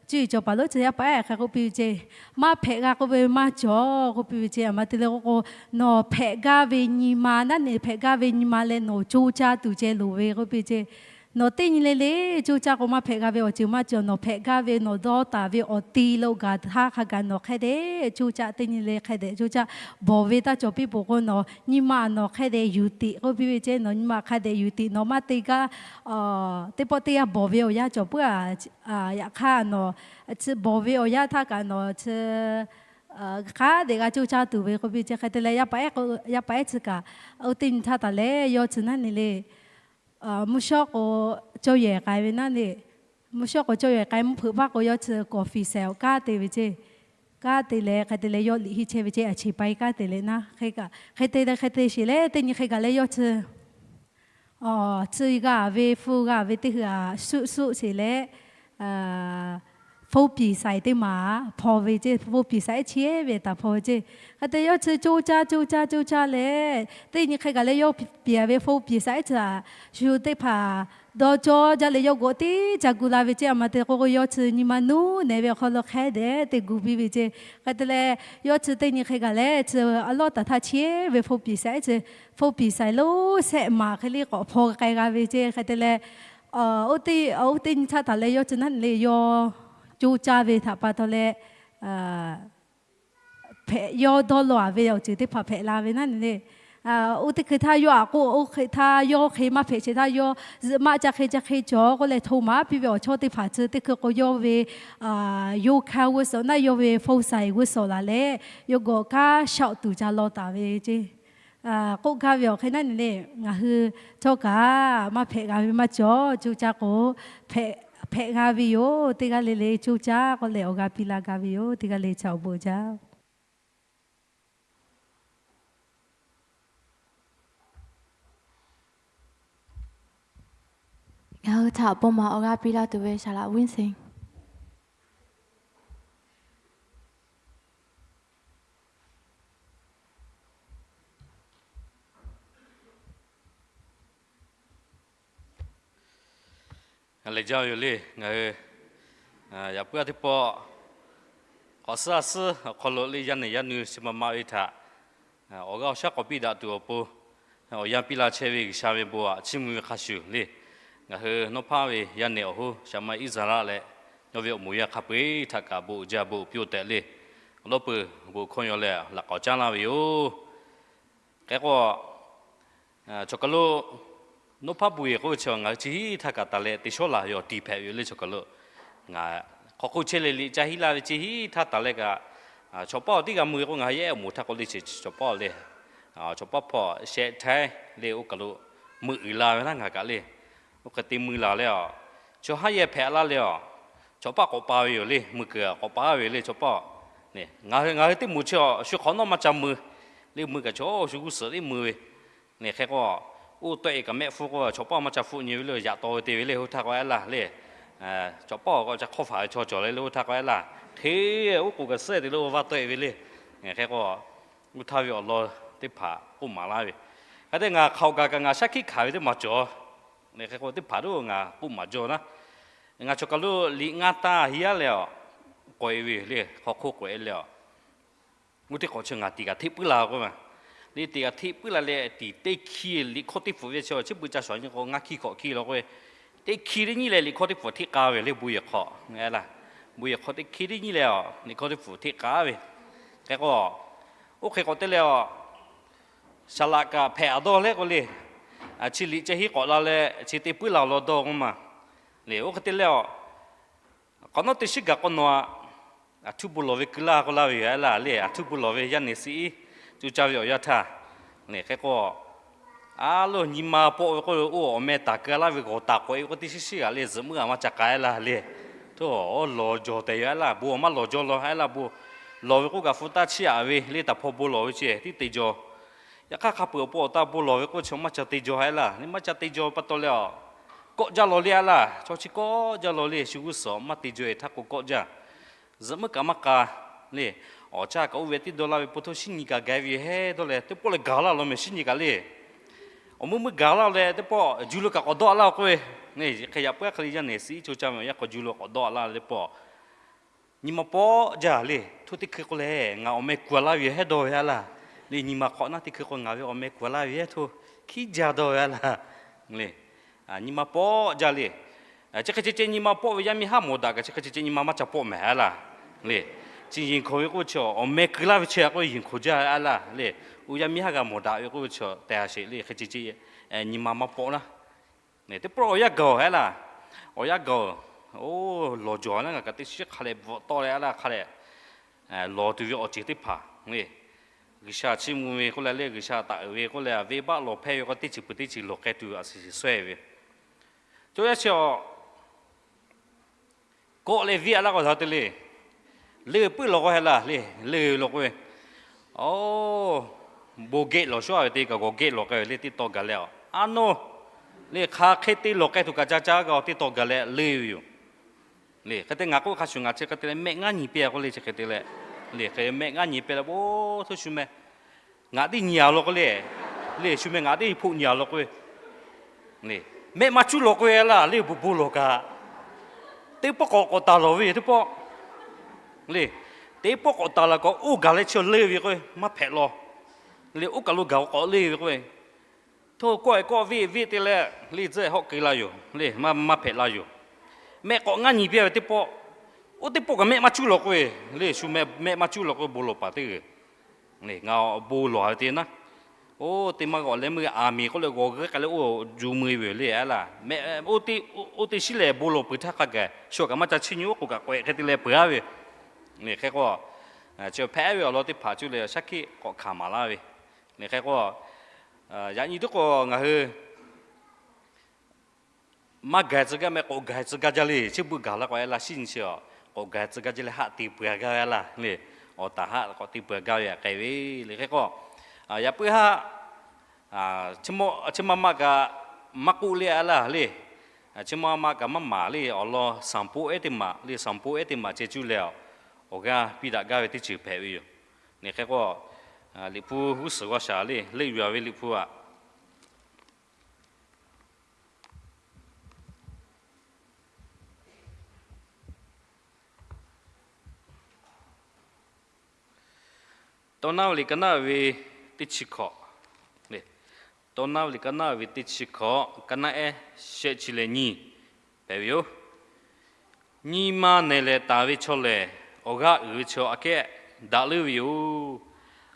cuˇ yiˍ cawˬ paˍ lonˉ chi yaˇ paˍ ehˉ hk'e k'oˆ piˇ ve ceˇ. Maˇ hpehꞈ g'a k'oˆ ve maˇ cawˬ k'oˆ piˇ ve ceˇ. Aˬ ma te le k'o k'o, nawˬ hpehꞈ gaˇ ve nyi ma naˉ ne, hpehꞈ gaˇ ve nyi ma leh nawˬ co caˇ tuˬ ceh loˍ ve k'oˆ piˇ ve ceˇ. Nawˬ teˇ nyi le le co caˇ k'o maˇ hpehꞈ g'a ve awˬ ceuˬ maˇ cawˬ. Nawˬ hpehꞈ gaˇ ve nawˬ dawˇ taˍ ve awˬ ti lo gaˬ htaˇ hk'a gaˬ nawˬ hk'e dehꞈ co caˇ, teˇ nyi le hk'e dehꞈ co caˇ. Bawˬ ve taˇ cawˬ piˇ peuˬ k'o, nawˬ nyi ma nawˬ hk'e dehꞈ yuˬ tiꞈ k'oˆ piˇ ve ceˇ. Nawˬ nyi ma hk'a dehꞈ yuˬ tiꞈ, nawˬ maˇ te gaˇ teˇ pawˆ teˇ yanˇ bawˬ ve awˬ yanˇ cawˬ puiˉ a. Yaꞈ hk'aˇ nawˬ chi bawˬ ve awˬ yanˇ htaˇ kaꞈ nawˬ chi hk'a dehꞈ g'a co caˇ tuˬ ve k'oˆ piˇ ceˇ. Hk'e te leh yaˇ paˍ ehˉ k'o, yaˇ paˍ ehˉ chi kaꞈ oˇ teˇ nyi htaˇ taˍ leh yawˇ chi naˉ ne le, mvuhˇ shawˉ k'o cawˇ yehˬ k'ai ve naˉ ne, mvuhˇ shawˉ k'o cawˇ yehˬ k'ai mvuhˇ hpeuꞈ paˇ k'o yawˇ chi kawˍ fiˍ saiˍ awˬ kanˉ te ve ceˇ. Kanˉ te leh hk'e te leh yawˇ liꞈ henˇ chehˇ ve ceˇ. Aˬ cheˍ pai kanˉ te leh naˉ hk'e kaꞈ, hk'e te leh hk'e te sheˍ leh teˇ nyi hk'e gaˬ leh yawˇ chi chi g'a ve hpu g'a ve teˇ hui aꞈ suˆ suˆ sheˍ leh, hpu piˍ saiˍ teˇ maˬ hpaw ve ceˇ. Hpu piˍ saiˍ ehˉ chehˇ ve taˍ hpaw ve ceˇ. Hk'e te yawˇ chi co caˇ co caˇ co caˇ leh, teˇ nyi hk'e gaˬ leh yawˇ piˍ ve hpu piˍ saiˍ ehˉ chi aꞈ shu teˇ hpaˍ dawˇ cawˇ jaˇ leh yawˇ g'awꞈ teˇ ca gu la ve ceˇ. Aˬ ma te k'o k'o yawˇ chi nyi ma nuˉ nehˬ ve awˬ hk'aw lo hk'e dehꞈ te gu piˇ ve ceˇ. Hk'e te leh yawˇ chi teˇ nyi hk'e gaˬ leh chi a lawˉ taˍ htaˇ chehˇ ve hpu piˍ saiˍ ehˉ chi, hpu piˍ saiˍ lonˉ sehˆ maˬ hk'e le k'awꞈ hpaw k'ai g'a ve ceˇ. Hk'e te leh, oˇ teˇ nyi htaˇ taˍ leh yawˇ chi naˉ ne le yawˇ co caˇ ve htaꞈ pa taw leh, hpehꞈ yawˇ dawˇ law a ve awˬ ceuˬ teˇ hpaˍ hpehꞈ la ve naˉ ne le. Oˇ teˇ hkui htaˇ yawˇ aꞈ k'oˆ, oˇ hk'e htaˇ yawˇ hk'e maˇ hpehꞈ sheˍ htaˇ yawˇ zuhꞈ maˆ ca hk'e ca hk'e cawˬ k'oˆ leh hto maˍ piˇ ve awˬ chawˇ teˇ hpaˍ chi teˇ hkui k'o yawˇ ve yoˇ hkanˇ g'uˇ suhˍ naˆ yawˇ ve hpu saiˍ g'uˇ suhˍ laˬ leh, yawˇ g'awꞈ kanˉ shaˆ tuˬ ca law taˍ ve ceˇ. K'oˆ gaˇ ve awˬ hk'e naˉ ne le, ngaˬ hui htawˇ kaꞈ maˇ hpehꞈ g'a ve maˇ cawˬ. Co caˇ k'o hpehꞈ g'a ve yoˬ. Teˇ g'aˇ le le co caˇ k'oˆ leh awˬ g'a piˇ la gaˇ ve yoˬ. Teˇ g'aˇ le ca awˬ bon jaˇ. Ngaˬ hui htaꞈ bon maˍ awˬ g'a piˇ la tuˬ ve saˍ laꞈ Win Sing. Ngaˬ lehˬ jaˇ ve yoˬ le. Ngaˬ hui yaꞈ puiˉ a teˇ pawˆ k'awꞈ suhˉ a suhˉ awˬ hk'aw lo le yaˇ nehˬ yaˇ nu chi ma ma ve htaꞈ awˬ g'aˇ awˬ shaˉ k'awꞈ piˇ daꞈ tuˬ awˬ pon awˬ yanˇ piˇ la chehˇ ve G'uiˬsha ve bon aꞈ chiˇ mvuh ve hk'a shuˍ le, ngaˬ hui nawˉ hpaˇ ve yaˇ nehˬ awˬ hoˉ shaˍ ma Iˉsaˍreˍlaˆ leh yawˇ ve awˬ moˍ yaˇ hk'a peu-eˬ htaꞈ kaꞈ bon uiˍ jaˇ bon uiˍ piˇ-oˆ tehꞈ le, awˬ lawˉ peuˬ bon hkawˇ yaw leh laꞈ k'awꞈ caˉ laˇ ve yoˬ. Hk'e k'o, chaw kaˬ lo nawˉ hpaˇ bon yehˬ k'oˆ ve chi ngaˬ hui chi hiˉ htaˇ kaꞈ taˍ leh te shawˉ laˬ ve awˬ ti hpehꞈ ve yoˬ le chaw kaˬ lo. Ngaˬ hk'aw hk'oˆ chehˇ leh liꞈ ca hiˉ laˇ ve chi hiˉ htaˇ taˍ leh kaꞈ, chaw paˇ awˬ tiˉ g'a mui k'o ngaˬ hui yehˬ awˬ moˍ htaˇ k'o le chi chaw paˇ le, chaw paˇ hpawˇ shehˆ htaiˉ le oˇ kaˬ lo mui uiˍ la ve naˉ ngaˬ kaꞈ le. Oˇ hk'e te mui laˬ leh a, chaw haˉ yehˬ hpehꞈ laˇ leh a, chaw paˇ k'awꞈ pa ve yoˬ le, mui kuiˬ k'awꞈ pa ve le chaw paˇ. Ngaˬ hui ngaˬ hui teˇ moˍ chi a shu hk'awꞈ nawˉ maˇ ca mui le, mui kaꞈ chaw shu g'uˇ suhˍ teˇ mui ve. Hk'e k'o, oˇ tawˆ e kaꞈ mehˆ hpfuhˇ k'o chaw paˇ maˇ ca hpfuhˆ nyi ve le, yaꞈ taw ve te ve le, oˇ htaˇ k'o ehˉ laˇ le. Chaw paˇ k'o ca hk'awˇ faˍ ve chaw cawˬ le le, oˇ htaˇ k'o ehˉ laˇ. Hteˇ oˉ k'oˍ kaꞈ suhˉ te le oˇ vaˇ tawˆ e ve le. Hk'e k'o, Oˇ htaˇ ve awˬ lawn teˇ hpaˍ k'oˆ maˍ laˇ ve, hk'e te ngaˬ hk'aoˍ kaꞈ kaꞈ ngaˬ shaˉ hkiˆ hkanˍ ve teˇ maˬ cawˬ. Hk'e k'o teˇ hpaˍ htaꞈ ngaˬ k'oˆ maˍ jaw naˉ, ngaˬ chaw kaˬ lo liꞈ ngaˇ taˇ hiˉ yaˇ leh awˬ k'awꞈ e ve le, hk'aw hk'oˆ k'awꞈ e leh awˬ, oˇ teˇ hk'awꞈ chi ngaˬ tiꞈ kaꞈ hteˆ puiˉ la k'oˆ ve, le tiꞈ kaꞈ hteˆ puiˉ la leh tiꞈ teˇ hkiˇ liꞈ hkawˇ teˇ hpfuhˍ ve chi awˬ chi beuꞈ ca shawˍ nyi k'o ngaˇ hkiˇ hkawꞈ hkiˇ la k'oˆ ve, teˇ hkiˇ teˇ nyiˇ leh liꞈ hkawˇ teˇ hpfuhˍ hteˆ k'a ve le, bon yehˬ hk'awꞈ, bon yehˬ hk'awꞈ teˇ hkiˇ teˇ nyiˇ leh awˬ liꞈ hkawˇ teˇ hpfuhˍ hteˆ k'a ve. Hk'e k'o, oˇ hk'e k'awꞈ te leh awˬ, saˍ laꞈ kaꞈ hpehꞈ a dawˇ leh k'o le, chi liꞈ ceh hiˉ k'awꞈ la leh chi te puiˉ la awˬ lawn dawˇ k'oˆ ma le. Oˇ hk'e te leh awˬ, k'awꞈ nawˉ teˇ shiˉ gaˬ k'o nawˬ aꞈ, aˬ htuˇ bon lawˬ ve keu laˇ k'oˆ laˇ ve yoˬ a laˇ le. Aˬ htuˇ bon lawˬ ve yaˇ neˬ siˉ iˉ co caˇ ve awˬ yanˇ htaˇ, hk'e k'o, a loˬ nyi ma pawˆ ve k'oˆ ve, oˇ awˬ meh taˍ keu laˇ ve g'awˬ taˍ k'awꞈ e k'oˆ teˇ shiˉ shiˉ g'aꞈ le zuhꞈ muiˉ a maˇ ca k'ai laˇ le. Htawˇ, lawˬ jawˬ tehꞈ yoˬ a laˇ, bon maˇ lawˬ jaw law a laˇ, bon lawˬ ve k'oˆ kaꞈ hpu taˇ chiˇ aꞈ ve le, taˍ hpaw bon lawˬ ve chi tiˉ te jaw. Yaꞈ hk'aˇ hk'a peuˬ awˬ pon awˬ taˇ bon lawˬ ve k'oˆ chi maˇ ca te jaw a laˇ le, maˇ ca te jaw pa taw leh awˬ, kawˆ jaˇ law le a laˇ, chaw chi kawˆ jaˇ law le, shu g'uˇ suhˍ maˇ te jaw e htaˇ k'o kawˆ jaˇ. Zuhꞈ muiˉ kaꞈ maˇ k'a le. Awˬ caˇ kaꞈ oˇ ve tiˉ dawˇ laˇ ve po htoˇ shiˉ nyi kaꞈ gaˬ ve yoˬ hehˉ dawˇ leh teˇ pawˆ leh gaˬ laˇ law meh shiˉ nyi kaꞈ le. Awˬ meuˇ meuˇ gaˬ laˇ leh teˇ pawˆ ju lo kaꞈ k'awꞈ dawˇ a laˇ k'oˆ ve, hk'e yaꞈ puiˉ a hk'e le yaˇ neˬ siˉ iˉ co caˇ ve awˬ yanˇ k'awꞈ ju lo k'awꞈ dawˇ a laˇ teˇ pawˆ, nyi ma pawˆ jaˇ le. Htoˇ teˇ hkui k'oˆ leh ngaˬ awˬ meh kuˬ a laˇ ve yoˬ hehˉ dawˇ ve a laˇ. Le nyi ma hk'awꞈ naˉ teˇ hkui k'o ngaˬ ve awˬ meh kuˬ a laˇ ve yoˬ hehˉ htoˇ hkiˉ jaˇ dawˇ ve a laˇ. Le, nyi ma pawˆ jaˇ le. Chi hk'e ceh ceh nyi ma pawˆ ve yaˇ miˇ haˉ mawˬ daꞈ kaꞈ chi hk'e ceh ceh nyi ma maˇ ca pawˆ mehˍ a laˇ. Le, chi yeˬ hkawˍ ve k'oˆ ve chi awˬ meh keu laˇ ve chi a k'oˆ yeˬ hkawˍ jaˇ a laˇ le. Oˇ yaˇ miˇ haˉ g'a mawˬ daꞈ ve k'oˆ ve chi tehꞈ a sheˍ le, hk'e ceh ceh nyi ma maˇ pawˆ laˇ. Teˇ pawˆ awˬ yanˇ gaˬ a laˇ. Awˬ yanˇ gaˬ, oˇ lawˬ jawˬ a laˇ, ngaˬ kaꞈ teˇ shiˉ hk'a leh bvuhꞈ tawˆ leh a laˇ hk'a leh, lawˬ tuˬ ve awˬ ceuˬ teˇ hpaˍ le, G'uiˬsha chiˇ mvuh ve k'oˆ leh le, G'uiˬsha taˍ uiˍ ve k'oˆ leh venˇbaˆ lawˬ hpehˇ ve k'o teˇ ceuˬ peuˬ teˇ ceuˬ lawˬ k'ai tuˬ a shiˍ shiˍ shawehˇ ve. Chaw yaˇ chi awˬ kawˆ leh viˇ a laˇ k'o htaꞈ te le. Leuˆ puiˉ lawˬ k'o heh laˇ le, leuˆ lawˬ k'o ve, o, bon gehˆ lawˬ shawˉ a ve teˇ kaꞈ g'awˬ gehˆ lawˬ k'ai ve le teˇ taw gaˬ leh a, a nawˇ le hk'aˬ hk'e te lawˬ k'ai tuˬ kaꞈ ca caˇ g'a teˇ taw gaˬ leh leuˆ ve yoˬ. Le hk'e te ngaˬ k'oˆ hk'a shuˍ ngaˬ chi hk'e te leh mehˆ ngaˇ nyi piˇ a k'oˆ le chi hk'e te leh, le hk'e mehˆ ngaˇ nyi piˇ leh bon htoˇ shu meh ngaˬ teˇ nyi a lawˬ k'oˆ le, le shu meh ngaˬ teˇ hpoˆ nyi a lawˬ k'oˆ ve, le mehˆ maˇ cuˉ lawˬ k'oˆ ve a laˇ le, bon bon lawˬ kaꞈ teˇ pawˆ k'awꞈ k'awꞈ taˍ lawˬ ve yoˬ teˇ pawˆ. Le, teˇ pawˆ k'awꞈ taˍ laˬ k'awꞈ oˇ gaˬ leh chi leuˆ ve k'o maˇ hpehꞈ law. Le oˇ kaˬ lo gaˬ k'awꞈ leuˆ ve k'oˆ ve, htawˇ kawˆ e kawˆ viˇ viˇ te leh le tcuhˉ hawˆ keu la yoˬ le, maˇ hpehꞈ la yoˬ. Mehˆ k'awꞈ ngaˇ nyi piˇ ve teˇ pawˆ, oˇ teˇ pawˆ kaꞈ mehˆ maˇ cuˉ lawˬ k'oˆ ve, le shu mehˆ maˇ cuˉ lawˬ k'oˆ ve bon lawˬ paˍ teˇ g'uiˬ le ngaˬ bon lawˬ ve te naˉ, oˇ teˇ maˇ g'awˬ leh meuˇ aˬ miˍ k'oˆ leh g'awˬ g'euˆ k'ai leh oˇ ju mui ve yoˬ le a laˇ. Oˇ teˇ shiˉ lehˬ bon lawˬ peuˬ htaˇ hk'a gaˬ shu kaꞈ maˇ ca chiˇ nyi oˉ k'oˍ kaꞈ k'awꞈ hk'e te leh peuˬ a ve, le hk'e k'o, chi hpehꞈ ve awˬ lawn teˇ hpaˍ cuˇ leh shaˉ hkiˆ k'awꞈ hkanˍ maˍ laˇ ve, le hk'e k'o, yaꞈ nyi teˇ k'o ngaˬ hui maˇ gaˬ tcuh gaˇ meh, k'awꞈ gaˬ tcuh gaˇ jaˇ le. Chi beuꞈ gaˬ la k'awꞈ e la shinˉ nyi chi a, k'awꞈ gaˬ tcuh gaˇ jaˇ leh haˆ te peuˬ a gaˇ ve a laˇ le. Awˬ taˍ haˆ k'awꞈ te peuˬ a gaˇ ve htaꞈ k'ai ve le. Hk'e k'o, yaꞈ puiˉ haˆ, chi ma ma kaꞈ maˇ k'oˆ le a laˇ le. Chi ma ma kaꞈ maˇ maˍ le. Awˬ lawn sanˍ poˆ ehˉ teˇ maˬ le, sanˍ poˆ ehˉ teˇ maˬ ceh cuˇ leh awˬ g'aˇ piˇ daꞈ gaˇ ve teˇ ceuˬ hpehꞈ ve yoˬ. Liꞈ hpu g'uˇ suhˍ g'aw shaˍ le, leuˆ yuˬ a ve liꞈ hpu aꞈ Tawˇ naˉ ve liꞈ ka naˉ ve teˇ chi hkawꞈ, tawˇ naˉ ve liꞈ ka naˉ ve teˇ chi hkawꞈ, ka naˉ ehˉ shehˆ chi leh nyiˇ hpehꞈ ve yoˬ. Nyi ma nehˬ lehˬ taˍ ve chaw lehˬ, awˬ g'aˇ uiˍ ve chaw aꞈ kehˉ daꞈ leuˉ ve yoˬ.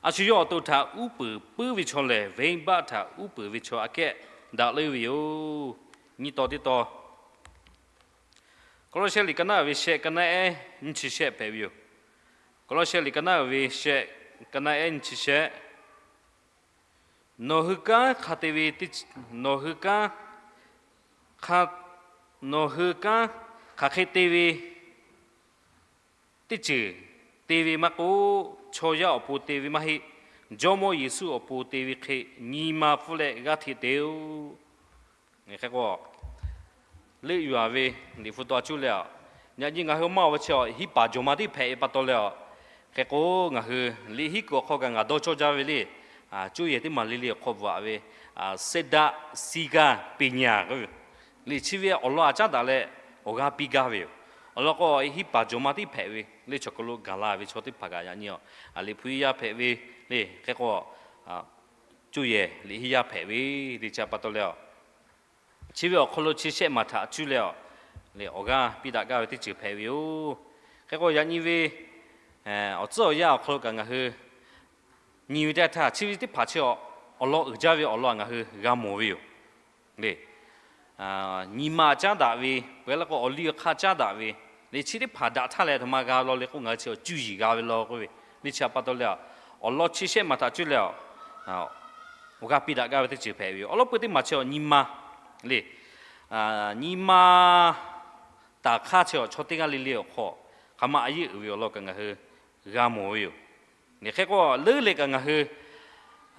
A shu yawˇ awˬ to htaꞈ uˉ peunˍ puiˉ ve chaw lehˬ, venˇbaˆ htaꞈ uˉ peunˍ ve chaw aꞈ kehˉ daꞈ leuˉ ve yoˬ. Nyiˇ taw teˇ taw Kawˇlawˇshehˆ liꞈ ka naˉ ve shehˆ, ka naˉ ehˉ nyiˇ chi shehˆ hpehꞈ ve yoˬ. Kawˇlawˇshehˆ liꞈ ka naˉ ve shehˆ, ka naˉ ehˉ nyiˇ chi shehˆ. Nawˬ hui kanˉ hk'a te ve, nawˬ hui kanˉ hk'a, nawˬ hui kanˉ hk'aˬ hk'e te ve teˇ ceuˬ te ve maˇ k'oˆ, chaw yaˇ awˬ pon te ve maˇ heˆ. Jawˇmawˇ Yeˍsuˆ awˬ pon te ve hk'e nyi ma pfuhˇ leh g'aˇ hteꞈ te-oˬ. Hk'e k'o, leuˆ yuˬ a ve liꞈ hpu taw cuˇ leh a, yaꞈ nyi ngaˬ hui maˇ ve chi a hiˉ paˍ jawˬ ma teˇ hpehꞈ ve pa taw leh a, Hk'e k'o, ngaˬ hui liꞈ hiˉ kuiˬ awˬ hk'aw kaꞈ ngaˬ dawˇ cawˇ jaˇ ve le, cuˇ yehˬ teˇ maˬ le le awˬ hk'aw bvuhꞈ ve, sedar siga penya k'oˆ ve, liꞈ chi ve awˬ lawn a caˉ daꞈ leh awˬ g'aˇ piˇ gaˇ ve yoˬ. Awˬ lawn k'o, hiˉ paˍ jawˬ ma tiˉ hpehꞈ ve le, chaw hk'aw lo gaˬ la ve chaw teˇ hpaˍ kaꞈ yaꞈ nyi a, liꞈ hpu yaˇ hpehꞈ ve le. Hk'e k'o, cuˇ yehˬ liꞈ hiˉ yaˇ hpehꞈ ve le, chi pa taw leh a, chi ve awˬ hk'aw lo chi shehˆ maˬ htaꞈ cuˇ leh a, le awˬ g'aˇ piˇ daꞈ gaˇ ve teˇ ceuˬ hpehꞈ ve yoˬ. Hk'e k'o, yaꞈ nyi ve awˬ tcuhˉ awˬ yanˇ awˬ hk'aw lo kaꞈ ngaˬ hui nyi ve teˇ htaˇ, chi ve teˇ hpaˍ chi awˬ lawn uiˍ jaˇ ve awˬ lawn ngaˬ hui g'a mawˬ ve yoˬ le. Nyi ma caˉ daꞈ ve, peuˬ la k'o awˬ liˇ awˬ hk'aˇ caˉ daꞈ ve le, chi teˇ hpaˍ daꞈ htaˇ leh aˬ htoꞈ ma g'a law le k'o, ngaˬ hui chi awˬ cuˇ yiˍ g'a ve law k'oˆ ve le. Chi pa taw leh a, awˬ lawn chi shehˆ maˬ htaꞈ cuˇ leh a, awˬ g'aˇ piˇ daꞈ gaˇ ve teˇ ceuˬ hpehꞈ ve yoˬ. Awˬ lawn pui teˇ maˬ chi awˬ nyi ma le, nyi ma taˍ hk'aˇ chi awˬ chaw teˇ g'aˇ le le awˬ hk'aw hk'aˬ ma a yeˆ uiˍ ve awˬ lawn kaꞈ ngaˬ hui g'a mawˬ ve yoˬ. Hk'e k'o, leuˉ leh kaꞈ ngaˬ hui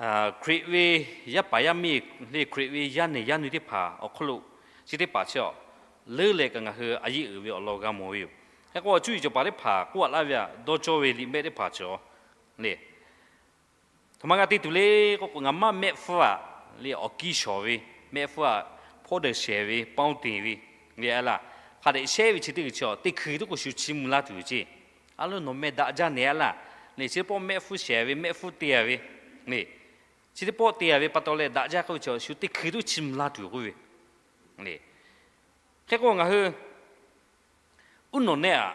Hkriꞈ ve yaˇ paˍ yaˇ miˇ le, Hkriꞈ ve yaˇ nehˬ yaˇ nu teˇ hpaˍ awˬ hk'aw lo chi teˇ hpaˍ chi a, leuˉ leh kaꞈ ngaˬ hui a yeˆ uiˍ ve awˬ lawn g'a mawˬ ve yoˬ. Hk'e k'o, cuˇ yiˍ cawˬ paˍ teˇ hpaˍ k'oˆ a laˇ ve a, dawˇ cawˇ ve liꞈ mehˆ teˇ hpaˍ cawˬ le. Aˬ htoꞈ ma g'a te tuˬ le k'oˆ k'o, ngaˬ maˆ mehˆ hpfuhˇ a le, awˬ kiˇ shawˍ ve mehˆ hpfuhˇ a, hpawˇ dehˬ shehˍ ve, pawnˇ teˍ ve le, a laˇ, hk'a dehꞈ shehˉ ve chi teˇ g'uiˬ chi a, teˇ hkui tuˉ k'o shu chiˇ mvuh laˇ tuˬ yoˬ ceˇ. A lo nawˬ meh daꞈ jaˇ nehˬ a laˇ le, chi teˇ pawˆ mehˆ hpfuhˇ shehˍ ve, mehˆ hpfuhˇ te a ve le, chi teˇ pawˆ te a ve pa taw leh daꞈ jaˇ k'oˆ ve chi shu teˇ hkui tuˉ chiˇ mvuh laˇ tuˬ k'oˆ ve le. Hk'e k'o, ngaˬ hui uˉ nawˬ nehˆ a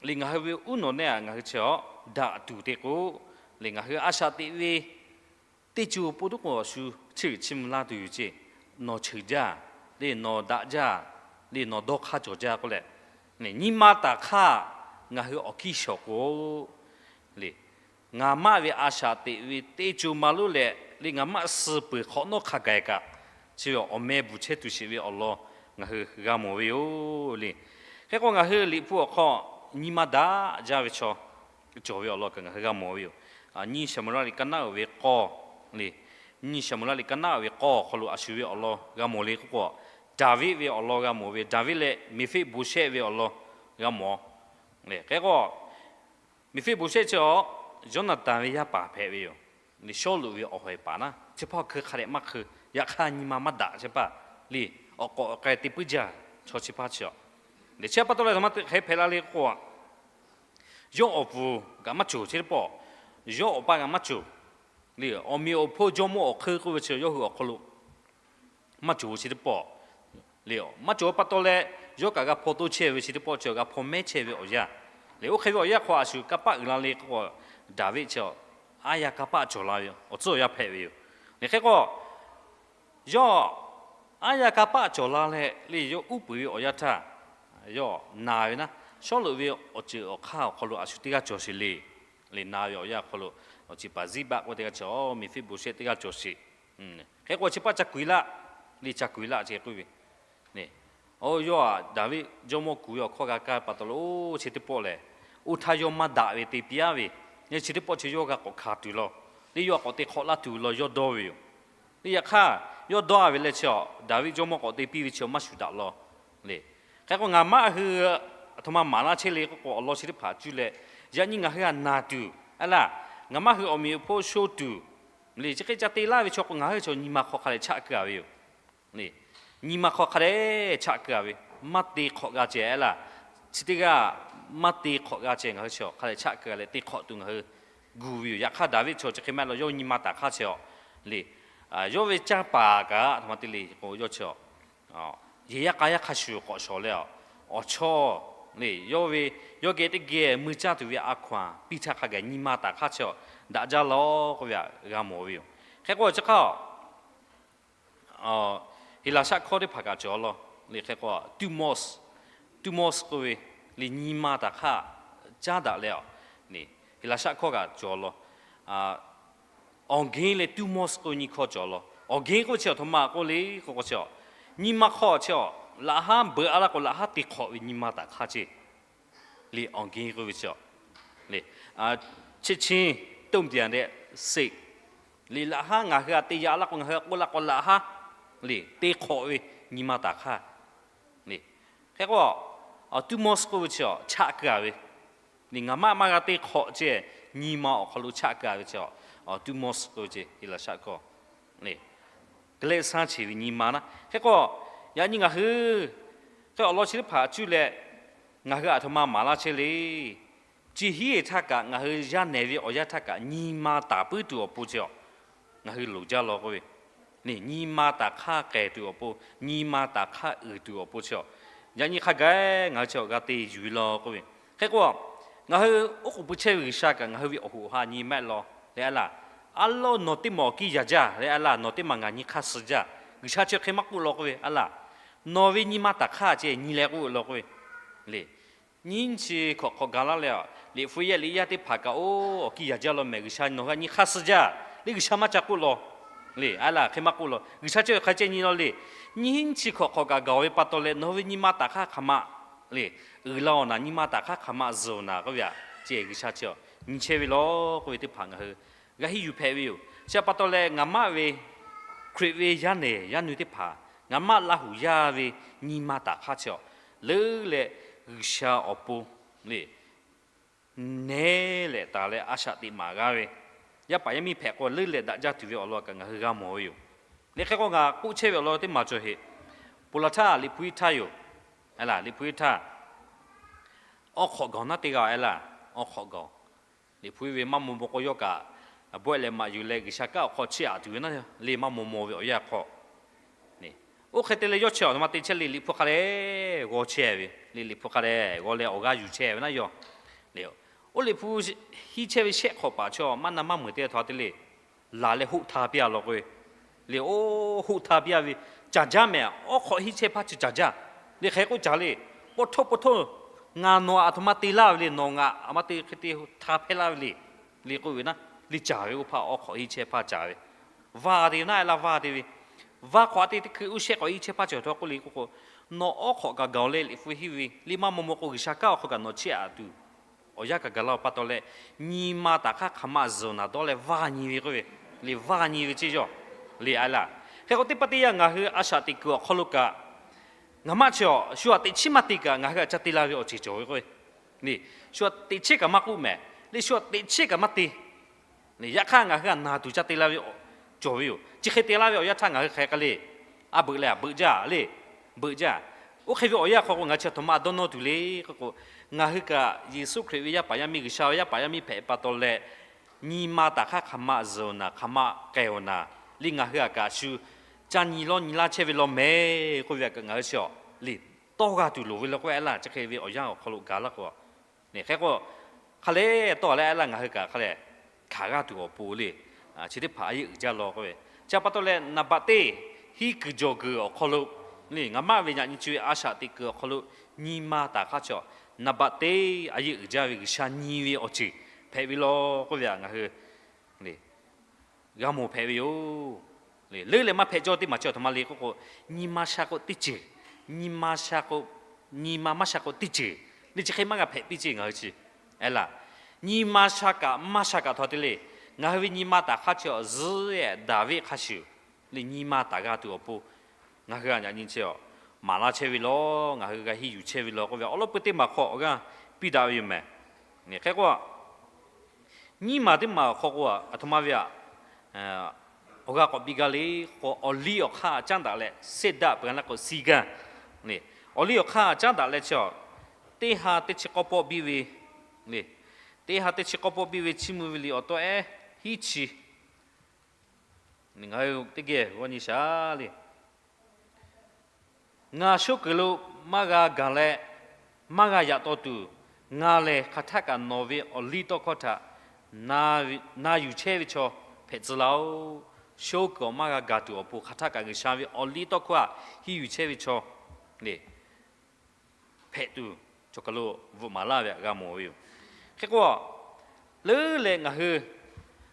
le, ngaˬ hui ve uˉ nawˬ nehˆ a ngaˬ hui chi a daꞈ tuˬ te k'o le, ngaˬ hui a shaꞈ teꞈ ve teˇ co po tuˉ k'o shu chiˇ uiˍ chiˇ mvuh laˇ tuˬ yoˬ ceˇ. Nawˬ cheuˬ jaˇ le, nawˬ daꞈ jaˇ le, nawˬ dawˇ hk'aˇ cawˬ jaˇ k'oˆ leh, nyi ma taˍ hk'aˇ ngaˬ hui awˬ kiˇ shawˍ k'o le, ngaˬ maˆ ve a shaꞈ teꞈ ve teˇ co ma lonˉ leh le, ngaˬ maˆ suh peuˬ hk'awꞈ nawˉ hk'a gaˬ kaꞈ, chi ve awˬ meh bvuhˬ chehˇ tuˬ sheˍ ve awˬ lawn ngaˬ hui g'a mawˬ ve yoˬ le. Hk'e k'o, ngaˬ hui liꞈ hpu awˬ hk'aw nyi ma daꞈ jaˇ ve chaw cawˬ ve awˬ lawn kaꞈ ngaˬ hui g'a mawˬ ve yoˬ. Nyiˇ Saˍmo-eˍlaˆ liꞈ ka naˉ uiˍ ve k'awˇ le, Nyiˇ Saˍmo-eˍlaˆ liꞈ ka naˉ uiˍ ve k'awˇ awˬ hk'aw lo a shu ve awˬ lawn g'a mawˬ le k'oˆ k'o, Daˍviˆ ve awˬ lawn g'a mawˬ ve, Daˍviˆ leh Meˍfiˆboˍsehˆ ve awˬ lawn g'a mawˬ le. Hk'e k'o, Meˍfiˆboˍsehˆ chi a Yoˇnaˍtanˍ ve yaˇ paˍ hpehꞈ ve yoˬ. Liꞈ Sawˉluꞈ ve awˬ hawehˍ paˍ naˉ, chi hpaˇ hkui hk'a dehꞈ maˇ hkui, yaꞈ hk'aˇ nyi ma maˇ daꞈ chi hpaˇ le, awˬ k'awꞈ awˬ k'ai te puiˉ jaˇ. Chaw chi hpaˇ chi a, le chi pa taw leh aˬ htoꞈ ma hk'e hpehꞈ la le k'o, yawˇ awˬ puˍ kaꞈ maˇ cawˬ chi teˇ pawˆ, yawˇ awˬ pa kaꞈ maˇ cawˬ le, awˬ meꞈ awˬ hponˇ jawˇmawˇ awˬ hk'eun k'oˆ ve chi yawˇ hui awˬ hk'aw lo maˇ cawˬ ve chi teˇ pawˆ le, maˇ cawˬ pa taw leh, yawˇ kaꞈ g'a hpaw toˇ chehˇ ve chi teˇ pawˆ chi g'a hpaw mehˉ chehˇ ve awˬ yanˇ le. Oˇ hk'e ve awˬ yanˇ hk'aw a shu kanˇ paˆ uiˍ la le k'o, Daˍviˆ chi a aˉ yaˇ kanˇ paˆ cawˬ la ve awˬ tcuhˉ awˬ yanˇ hpehꞈ ve yoˬ. Hk'e k'o, yawˇ aˉ yaˇ kanˇ paˆ cawˬ la leh le, yawˇ uˉ peunˍ ve awˬ yanˇ htaˇ, yawˇ na ve naˉ, Sawˉluꞈ ve awˬ ceuˬ awˬ hk'aˇ awˬ hk'aw lo a shu teˇ g'aˇ cawˬ sheˍ le. Le na ve awˬ yanˇ awˬ hk'aw lo, chi paˍ Ziˉbaˆ k'oˆ ve teˇ g'aˇ cawˬ, Meˍfiˆboˍsehˆ teˇ g'aˇ cawˬ sheˍ. Hk'e k'o, chi paˇ ca kuiˬ laˆ le, ca kuiˬ laˆ ce k'oˆ ve, oˇ yawˇ a Daˍviˆ jawˇmawˇ kuˬ ve awˬ hkawˇ g'a kaˇ pa taw lo, oˇ chi teˇ pawˆ lehˬ, oˇ htaˇ yawˇ maˇ daꞈ ve te piˇ a ve, chi teˇ pawˆ chi yawˇ g'a k'awꞈ hkanˍ tuˬ law, le yawˇ k'awꞈ te hk'awꞈ laˇ tuˬ law yawˇ dawˇ ve yoˬ. Le yaꞈ hk'aˇ, yawˇ dawˇ a ve leh chi a Daˍviˆ jawˇmawˇ k'awꞈ te piˇ ve chi maˇ shuˍ daꞈ law le. Hk'e k'o, ngaˬ maˇ hui aˬ htoꞈ ma maˍ laˇ chehˇ le k'oˆ k'o, awˬ lawn chi teˇ hpaˍ cuˇ leh, yaꞈ nyi ngaˬ hui a naˬ tuˬ a laˇ, ngaˬ maˇ hui awˬ meꞈ awˬ hponˇ sho tuˬ le, chi hk'e ca te laˇ ve chaw k'o, ngaˬ hui chi nyi ma hk'aw hk'a dehꞈ chaˆ keu a ve yoˬ. Nyi ma hk'aw hk'a dehꞈ chaˆ keu a ve, maˇ te hk'awꞈ g'a ceh a laˇ. Chi teˇ g'aˇ maˇ te hk'awꞈ g'a ceh, ngaˬ hui chi hk'a dehꞈ chaˆ keu a leh te hk'awꞈ tuˬ ngaˬ hui gu ve yoˬ. Yaꞈ hk'aˇ, Daˍviˆ chi chi hk'e maˇ heˆ law, yawˇ nyi ma taˍ hk'aˇ chi a le, yawˇ ve canˇ paˍ kaꞈ a htoꞈ ma te le k'o, yawˇ chi a yehˬ yaˇ k'a yaˇ hk'a shuˍ k'awꞈ shawˍ leh a, awˬ chawˇ le, yawˇ ve, yawˇ geh teˇ geh mui caˇ tuˬ ve a hkaw-anˬ piˇ htaˇ hk'a gaˬ nyi ma taˍ hk'aˇ chi a daꞈ jaˇ law k'oˆ ve htaꞈ g'a mawˬ ve yoˬ. Hk'e k'o, chi hk'aˇ Heˍlaˍsaˆ hkawˇ teˇ hpaˍ kaꞈ cawˬ law. Le hk'e k'o, tumos, tumos k'oˆ ve le, nyi ma taˍ hk'aˇ caˉ daꞈ leh a, Heˍlaˍsaˆ hkawˇ kaꞈ cawˬ law. Awˬ genˇ leh tumos k'oˆ ve nyiˇ hkawˇ cawˬ law. Awˬ genˇ k'oˆ ve chi a htoꞈ ma k'oˆ le k'o, k'o chi a, nyi ma hk'aw chi a, laꞈ haˉ beuꞈ a laˇ k'o, laꞈ haˉ te hk'awꞈ ve nyi ma taˍ hk'aˇ ceˇ. Le awˬ genˇ k'oˆ ve chi a, le, ချက်ချင်း တုံ့ပြန်တဲ့စိတ် le, laꞈ haˉ ngaˬ hui a te yaꞈ laˇ k'o, ngaˬ hui a k'oˆ laˇ k'o, laꞈ haˉ le te hk'awꞈ ve nyi ma taˍ hk'aˇ le. Hk'e k'o, tumos k'oˆ ve chi a, chaˆ keu a ve Ngaˬ maˆ maˇ g'a te hk'awꞈ ceh, nyi ma awˬ hk'aw lo chaˆ ka ve chi, tumors k'oˆ ve ceh, Heˍlaˍsaˆ hkawˇ, k'lehˆ sanˇ cheˬ ve nyi ma naˉ. Hk'e k'o, yaꞈ nyi ngaˬ hui hk'e awˬ lawn chi teˇ hpaˍ cuˇ leh, ngaˬ hui aˬ htoꞈ ma maˍ laˇ chehˇ le. Chi hiˉ e htaˇ kaꞈ ngaˬ hui yaˇ nehˬ ve awˬ yanˇ htaˇ kaꞈ nyi ma taˍ puiˉ tuˬ awˬ pon chi, ngaˬ hui loˍ jaˇ law k'oˆ ve, nyi ma taˍ hk'aˇ k'ehˬ tuˬ awˬ pon, nyi ma taˍ hk'aˇ uiˍ tuˬ awˬ pon chi, yaꞈ nyi hk'a gaˬ ngaˬ hui chi g'a te yuˬ ve law k'oˆ ve. Hk'e k'o, ngaˬ hui oˉ k'oˍ pui chehˇ ve G'uiˬsha kaꞈ ngaˬ hui ve awˬ hoꞈ awˬ ha nyi ma law le, a laˇ, a lawˇ nawˬ teˇ maˬ awˬ kiˇ yaˍ jaˇ le, a laˇ, nawˬ teˇ maˬ ngaˬ nyi hk'aˇ suh jaˇ. G'uiˬsha chi hk'e maˇ k'oˆ law k'oˆ ve, a laˇ, nawˬ ve nyi ma taˍ hk'aˇ ceh nyi leh k'oˆ law k'oˆ ve le. Nyiˇ chi hkawꞈ hk'awꞈ gaˬ laˇ leh, liꞈ hpu yehˇ liꞈ yaˇ teˇ hpaˍ kaꞈ, oˇ, awˬ kiˇ yaˍ jaˇ law mehˍ, G'uiˬsha nawˬ hui htaꞈ nyi hk'aˇ suh jaˇ le, G'uiˬsha maˇ ca k'oˆ law le, a laˇ, hk'e maˇ k'oˆ law. G'uiˬsha chi hk'e ceh nyi law le. Nyiˇ chi hkawꞈ hk'awꞈ kaꞈ gaˬ ve pa taw leh nawˬ ve nyi ma taˍ hk'aˇ hk'aˬ ma le, uiˍ la awˬ naˍ, nyi ma taˍ hk'aˇ hk'aˬ ma zuhˬ awˬ naˍ k'oˆ ve aꞈ, ceh G'uiˬsha chi nyi chehˇ ve law k'oˆ ve teˇ hpaˍ ngaˬ hui g'a henˇ yuˬ hpehꞈ ve yoˬ. Chi pa taw leh ngaˬ maˆ ve Hkriꞈ ve yaˇ nehˬ yaˇ nu teˇ hpaˍ, ngaˬ maˆ Laˇ huˍ yaˇ ve nyi ma taˍ hk'aˇ chi, leuˉ leh G'uiˬsha awˬ pon le, nehˉ leh taˍ leh a shaꞈ teꞈ maˍ g'a ve, yaˇ paˍ yaˇ miˇ hpehꞈ k'o leuˉ leh daꞈ jaˇ tuˬ ve awˬ lawn kaꞈ ngaˬ hui g'a mawˬ ve yoˬ. Liꞈ hk'e k'o ngaˬ k'oˆ chehˇ ve awˬ lawn teˇ maˬ cawˬ heꞈ. Ponˬ laˬ htaˇ liꞈ hpu hiˆ htaˇ yoˬ. Liꞈ hpu hiˆ htaˇ, awˉ hk'awꞈ gaˬ naˉ teˇ g'aˇ a laˇ, awˉ hk'awꞈ gaˬ. Liꞈ hpu hiˆ ve maˇ maw maw k'o yawˇ kaꞈ, bawehˆ leh maꞈ yuˬ leh G'uiˬsha kanˉ awˬ hk'aw chiˇ aꞈ tuˬ ve naˉ le, maˇ maw maw ve awˬ yanˇ hk'aw. Oˇ hk'e te leh yawˇ chi aˬ htoꞈ ma te chehˇ le, liꞈ hpu hk'a dehꞈ g'aw chehˇ ve le, liꞈ hpu hk'a dehꞈ g'aw leh awˬ g'aˇ yuˬ chehˇ ve naˉ yawˇ le. Oˇ liꞈ hpu hiˆ chehˇ ve shehˆ hk'awꞈ paˍ chi maˇ na maˇ meuˍ te htaꞈ te le, laˬ leh hoˆ htaˇ piˇ a law k'oˆ ve le. Oˇ hoˆ htaˇ piˇ a ve, caˬ jaˇ mehˍ, awˉ hk'awꞈ hiˆ chehˇ hpaˇ chi caˬ jaˇ le. Hk'e k'oˆ caˬ le, po htoˇ po htoˇ, ngaˬ nawˬ aˬ htoꞈ ma te laˇ ve le, nawˬ ngaˬ aˬ ma te hk'e te htaˇ hpehˇ laˇ ve le, le k'oˆ ve naˉ, le caˬ ve oˇ hpaˇ awˉ hk'awꞈ hiˆ chehˇ hpaˇ caˬ ve, vaˇ te ve naˉ a laˇ, vaˇ te ve, vaˇ hk'awꞈ a te teˇ hkui uˇ shehˆ k'awꞈ hiˆ chehˇ hpaˇ cawˬ htawˇ k'oˆ le k'oˆ k'o, nawˬ awˉ hk'awꞈ kaꞈ gaˬ leh liꞈ hpu hiˆ ve le maˇ maw maw k'o G'uiˬsha kanˉ awˬ hk'aw kaꞈ nawˬ chiˇ aꞈ tuˬ awˬ yanˇ kaꞈ gaˬ la pa taw leh, nyi ma taˍ hk'aˇ hk'aˬ ma zuhˬ naˍ dawˇ leh vaˇ nyi ve k'oˆ ve, le vaˇ nyi ve ceˇ yawˇ le a laˇ. Hk'e k'o teˇ pawˆ teˇ yanˇ ngaˬ hui a shaꞈ teꞈ kuiˬ awˬ hk'aw lo kaꞈ, ngaˬ maˆ chi shu aꞈ teꞈ chiˉ maˇ te kaꞈ ngaˬ hui aꞈ ca te la ve awˬ ceuˬ cawˬ ve k'oˆ ve, shu aꞈ teꞈ chiˉ kaꞈ maˇ k'oˆ mehˍ le, shu aꞈ teꞈ chiˉ kaꞈ maˇ te le, yaꞈ hk'aˇ ngaˬ hui aꞈ naˬ tuˬ ca te la ve cawˬ ve yoˬ. Chi hk'e te laˇ ve awˬ yanˇ htaˇ ngaˬ hui hk'aˬ hk'e le, a beuꞈ leh a beuꞈ jaˇ le, beuꞈ jaˇ. Oˇ hk'e ve awˬ yanˇ hk'aw k'o ngaˬ hui chi aˬ htoꞈ ma a dawˇ nawˇ tuˬ le k'oˆ k'o, ngaˬ hui kaꞈ Yeˍsuˆ Hkriꞈ ve yaˇ paˍ yaˇ miˇ, G'uiˬsha ve yaˇ paˍ yaˇ miˇ hpehꞈ pa taw leh, nyi ma taˍ hk'aˇ hk'aˬ ma zuhˬ naˍ, hk'aˬ ma k'ehˬ awˬ naˍ le, ngaˬ hui aꞈ kaꞈ shu ca nyi lawˇ nyi laˇ chehˇ ve law mehˍ k'oˆ ve aꞈ kaꞈ ngaˬ hui chi le tawˇ g'a tuˬ loˍ ve law k'oˆ ve a laˇ. Chi hk'e ve awˬ yanˇ awˬ hk'aw lo gaˬ laˇ k'o, hk'e k'o, hk'a leh tawˇ a leh a laˇ ngaˬ hui kaꞈ hk'a leh hkanˍ g'aˇ tuˬ awˬ pon le, chi teˇ hpaˍ a yeˇ uiˍ jaˇ law k'oˆ ve. Chi pa taw leh naˍ baꞈ teˇ, hiˉ kuiˬ jawˬ kuiˬ awˬ hk'aw lo le, ngaˬ maˆ ve yaꞈ nyi co-e a shaꞈ teꞈ kuiˬ awˬ hk'aw lo nyi ma taˍ hk'aˇ chi, naˍ baꞈ teˇ a yeˇ uiˍ jaˇ ve G'uiˬsha nyi ve awˬ ceuˬ hpehꞈ ve law k'oˆ ve aꞈ ngaˬ hui le g'a mawˬ hpehꞈ ve yoˬ. Leuˉ leh maˇ hpehꞈ cawˇ teˇ maˬ chi aˬ htoꞈ ma le k'oˆ k'o, nyi ma sha k'o teˇ ceuˬ, nyi ma sha k'o, nyi ma maˇ sha k'o teˇ ceuˬ le, chi hk'e maˇ g'a hpehꞈ piˇ ceˇ ngaˬ hui chi. Aˬ laˬ, nyi ma sha kaꞈ maˇ sha kaꞈ htaw te le, ngaˬ hui ve nyi ma taˍ hk'aˇ chi zuhˆ-e daˍ ve hk'a shuˍ le, nyi ma taˍ g'a tuˬ awˬ pon ngaˬ hui aꞈ yaꞈ nyi chi maˍ laˇ chehˇ ve law, ngaˬ hui g'a henˇ yuˬ chehˇ ve law k'oˆ ve awˬ lawn peu teˇ maˬ hk'aw awˬ g'aˇ piˇ daꞈ ve yoˬ mehˍ. Hk'e k'o, nyiˇ maˬ teˇ maˬ awˬ hk'aw k'o, aˬ htoꞈ ma ve aꞈ, awˬ g'aˇ k'awꞈ biˇ gaˇ le k'o, awˬ liˇ awˬ hk'aˇ caˉ daꞈ leh, seˇ daꞈ peuˬ a laˇ k'o siˇ gaˇ le. Awˬ liˇ awˬ hk'aˇ caˉ daꞈ leh chi, teˇ ha teˇ chi k'awˇ pawˆ biˇ ve le. Teˇ ha teˇ chi k'awˇ pawˆ biˇ ve chiˇ mvuh ve liꞈ awˬ tawˆ ehˉ hiˉ chi, ngaˬ hui teˇ geh g'awˇ nyi shaˍ le. Ngaˬ shoˉ kuiˬ lo maˇ g'a gaˬ leh, maˇ g'a yaꞈ taw tuˬ, ngaˬ lehˬ hk'aˬ htaˆ kaꞈ nawˬ ve awˬ liˇ tawˇ hkawˇ htaꞈ na yuˬ chehˇ ve chaw hpehꞈ tcuh laˇ-oˆ. Shoˉ kuiˬ awˬ maˇ g'a gaˬ tuˬ awˬ pon hk'aˬ htaˆ kaꞈ G'uiˬsha ve awˬ liˇ tawˇ hkawˇ htaꞈ henˇ yuˬ chehˇ ve chaw le hpehꞈ tuˬ, cawˬ kaˬ lo bvuhꞈ maˍ laˇ ve aꞈ g'a mawˬ ve yoˬ. Hk'e k'o, leuˉ leh ngaˬ hui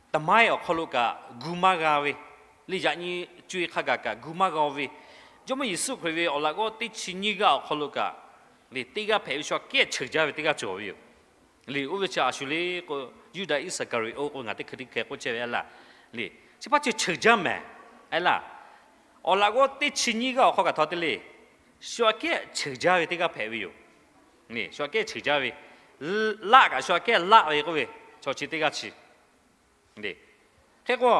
သမိုင်း awˬ hk'aw lo kaꞈ gu maˇ g'a ve le, yaꞈ nyi co-e hk'a gaˬ kaꞈ gu maˇ g'a ve, Jawˇmawˇ Yeˍsuˆ Hkriꞈ ve awˬ laꞈ g'awˇ teˇ chi nyiˇ g'aˇ awˬ hk'aw lo kaꞈ le, teˇ g'aˇ hpehꞈ ve chaw kehˉ cheuˬ jaˇ ve teˇ g'aˇ cawˬ ve yoˬ. Le, oˇ ve chi a shu le k'o, Yuˇdaꞈ Iˉsaˍkaˍriˍoˆ k'o ngaˬ teˇ hkui teˇ hkeh k'oˆ chehˇ ve a laˇ. Le, chi hpaˇ chi cheuˬ jaˇ mehˍ a laˇ. Awˬ laꞈ g'awˇ teˇ chi nyiˇ g'aˇ awˬ hk'aw kaꞈ htaw te le, shu aꞈ kehˉ cheuˬ jaˇ ve teˇ g'aˇ hpehꞈ ve yoˬ. Shu aꞈ kehˉ cheuˬ jaˇ ve laˆ kaꞈ shu aꞈ kehˉ laˆ ve k'oˆ ve, chaw chi teˇ g'aˇ chi. Hk'e k'o,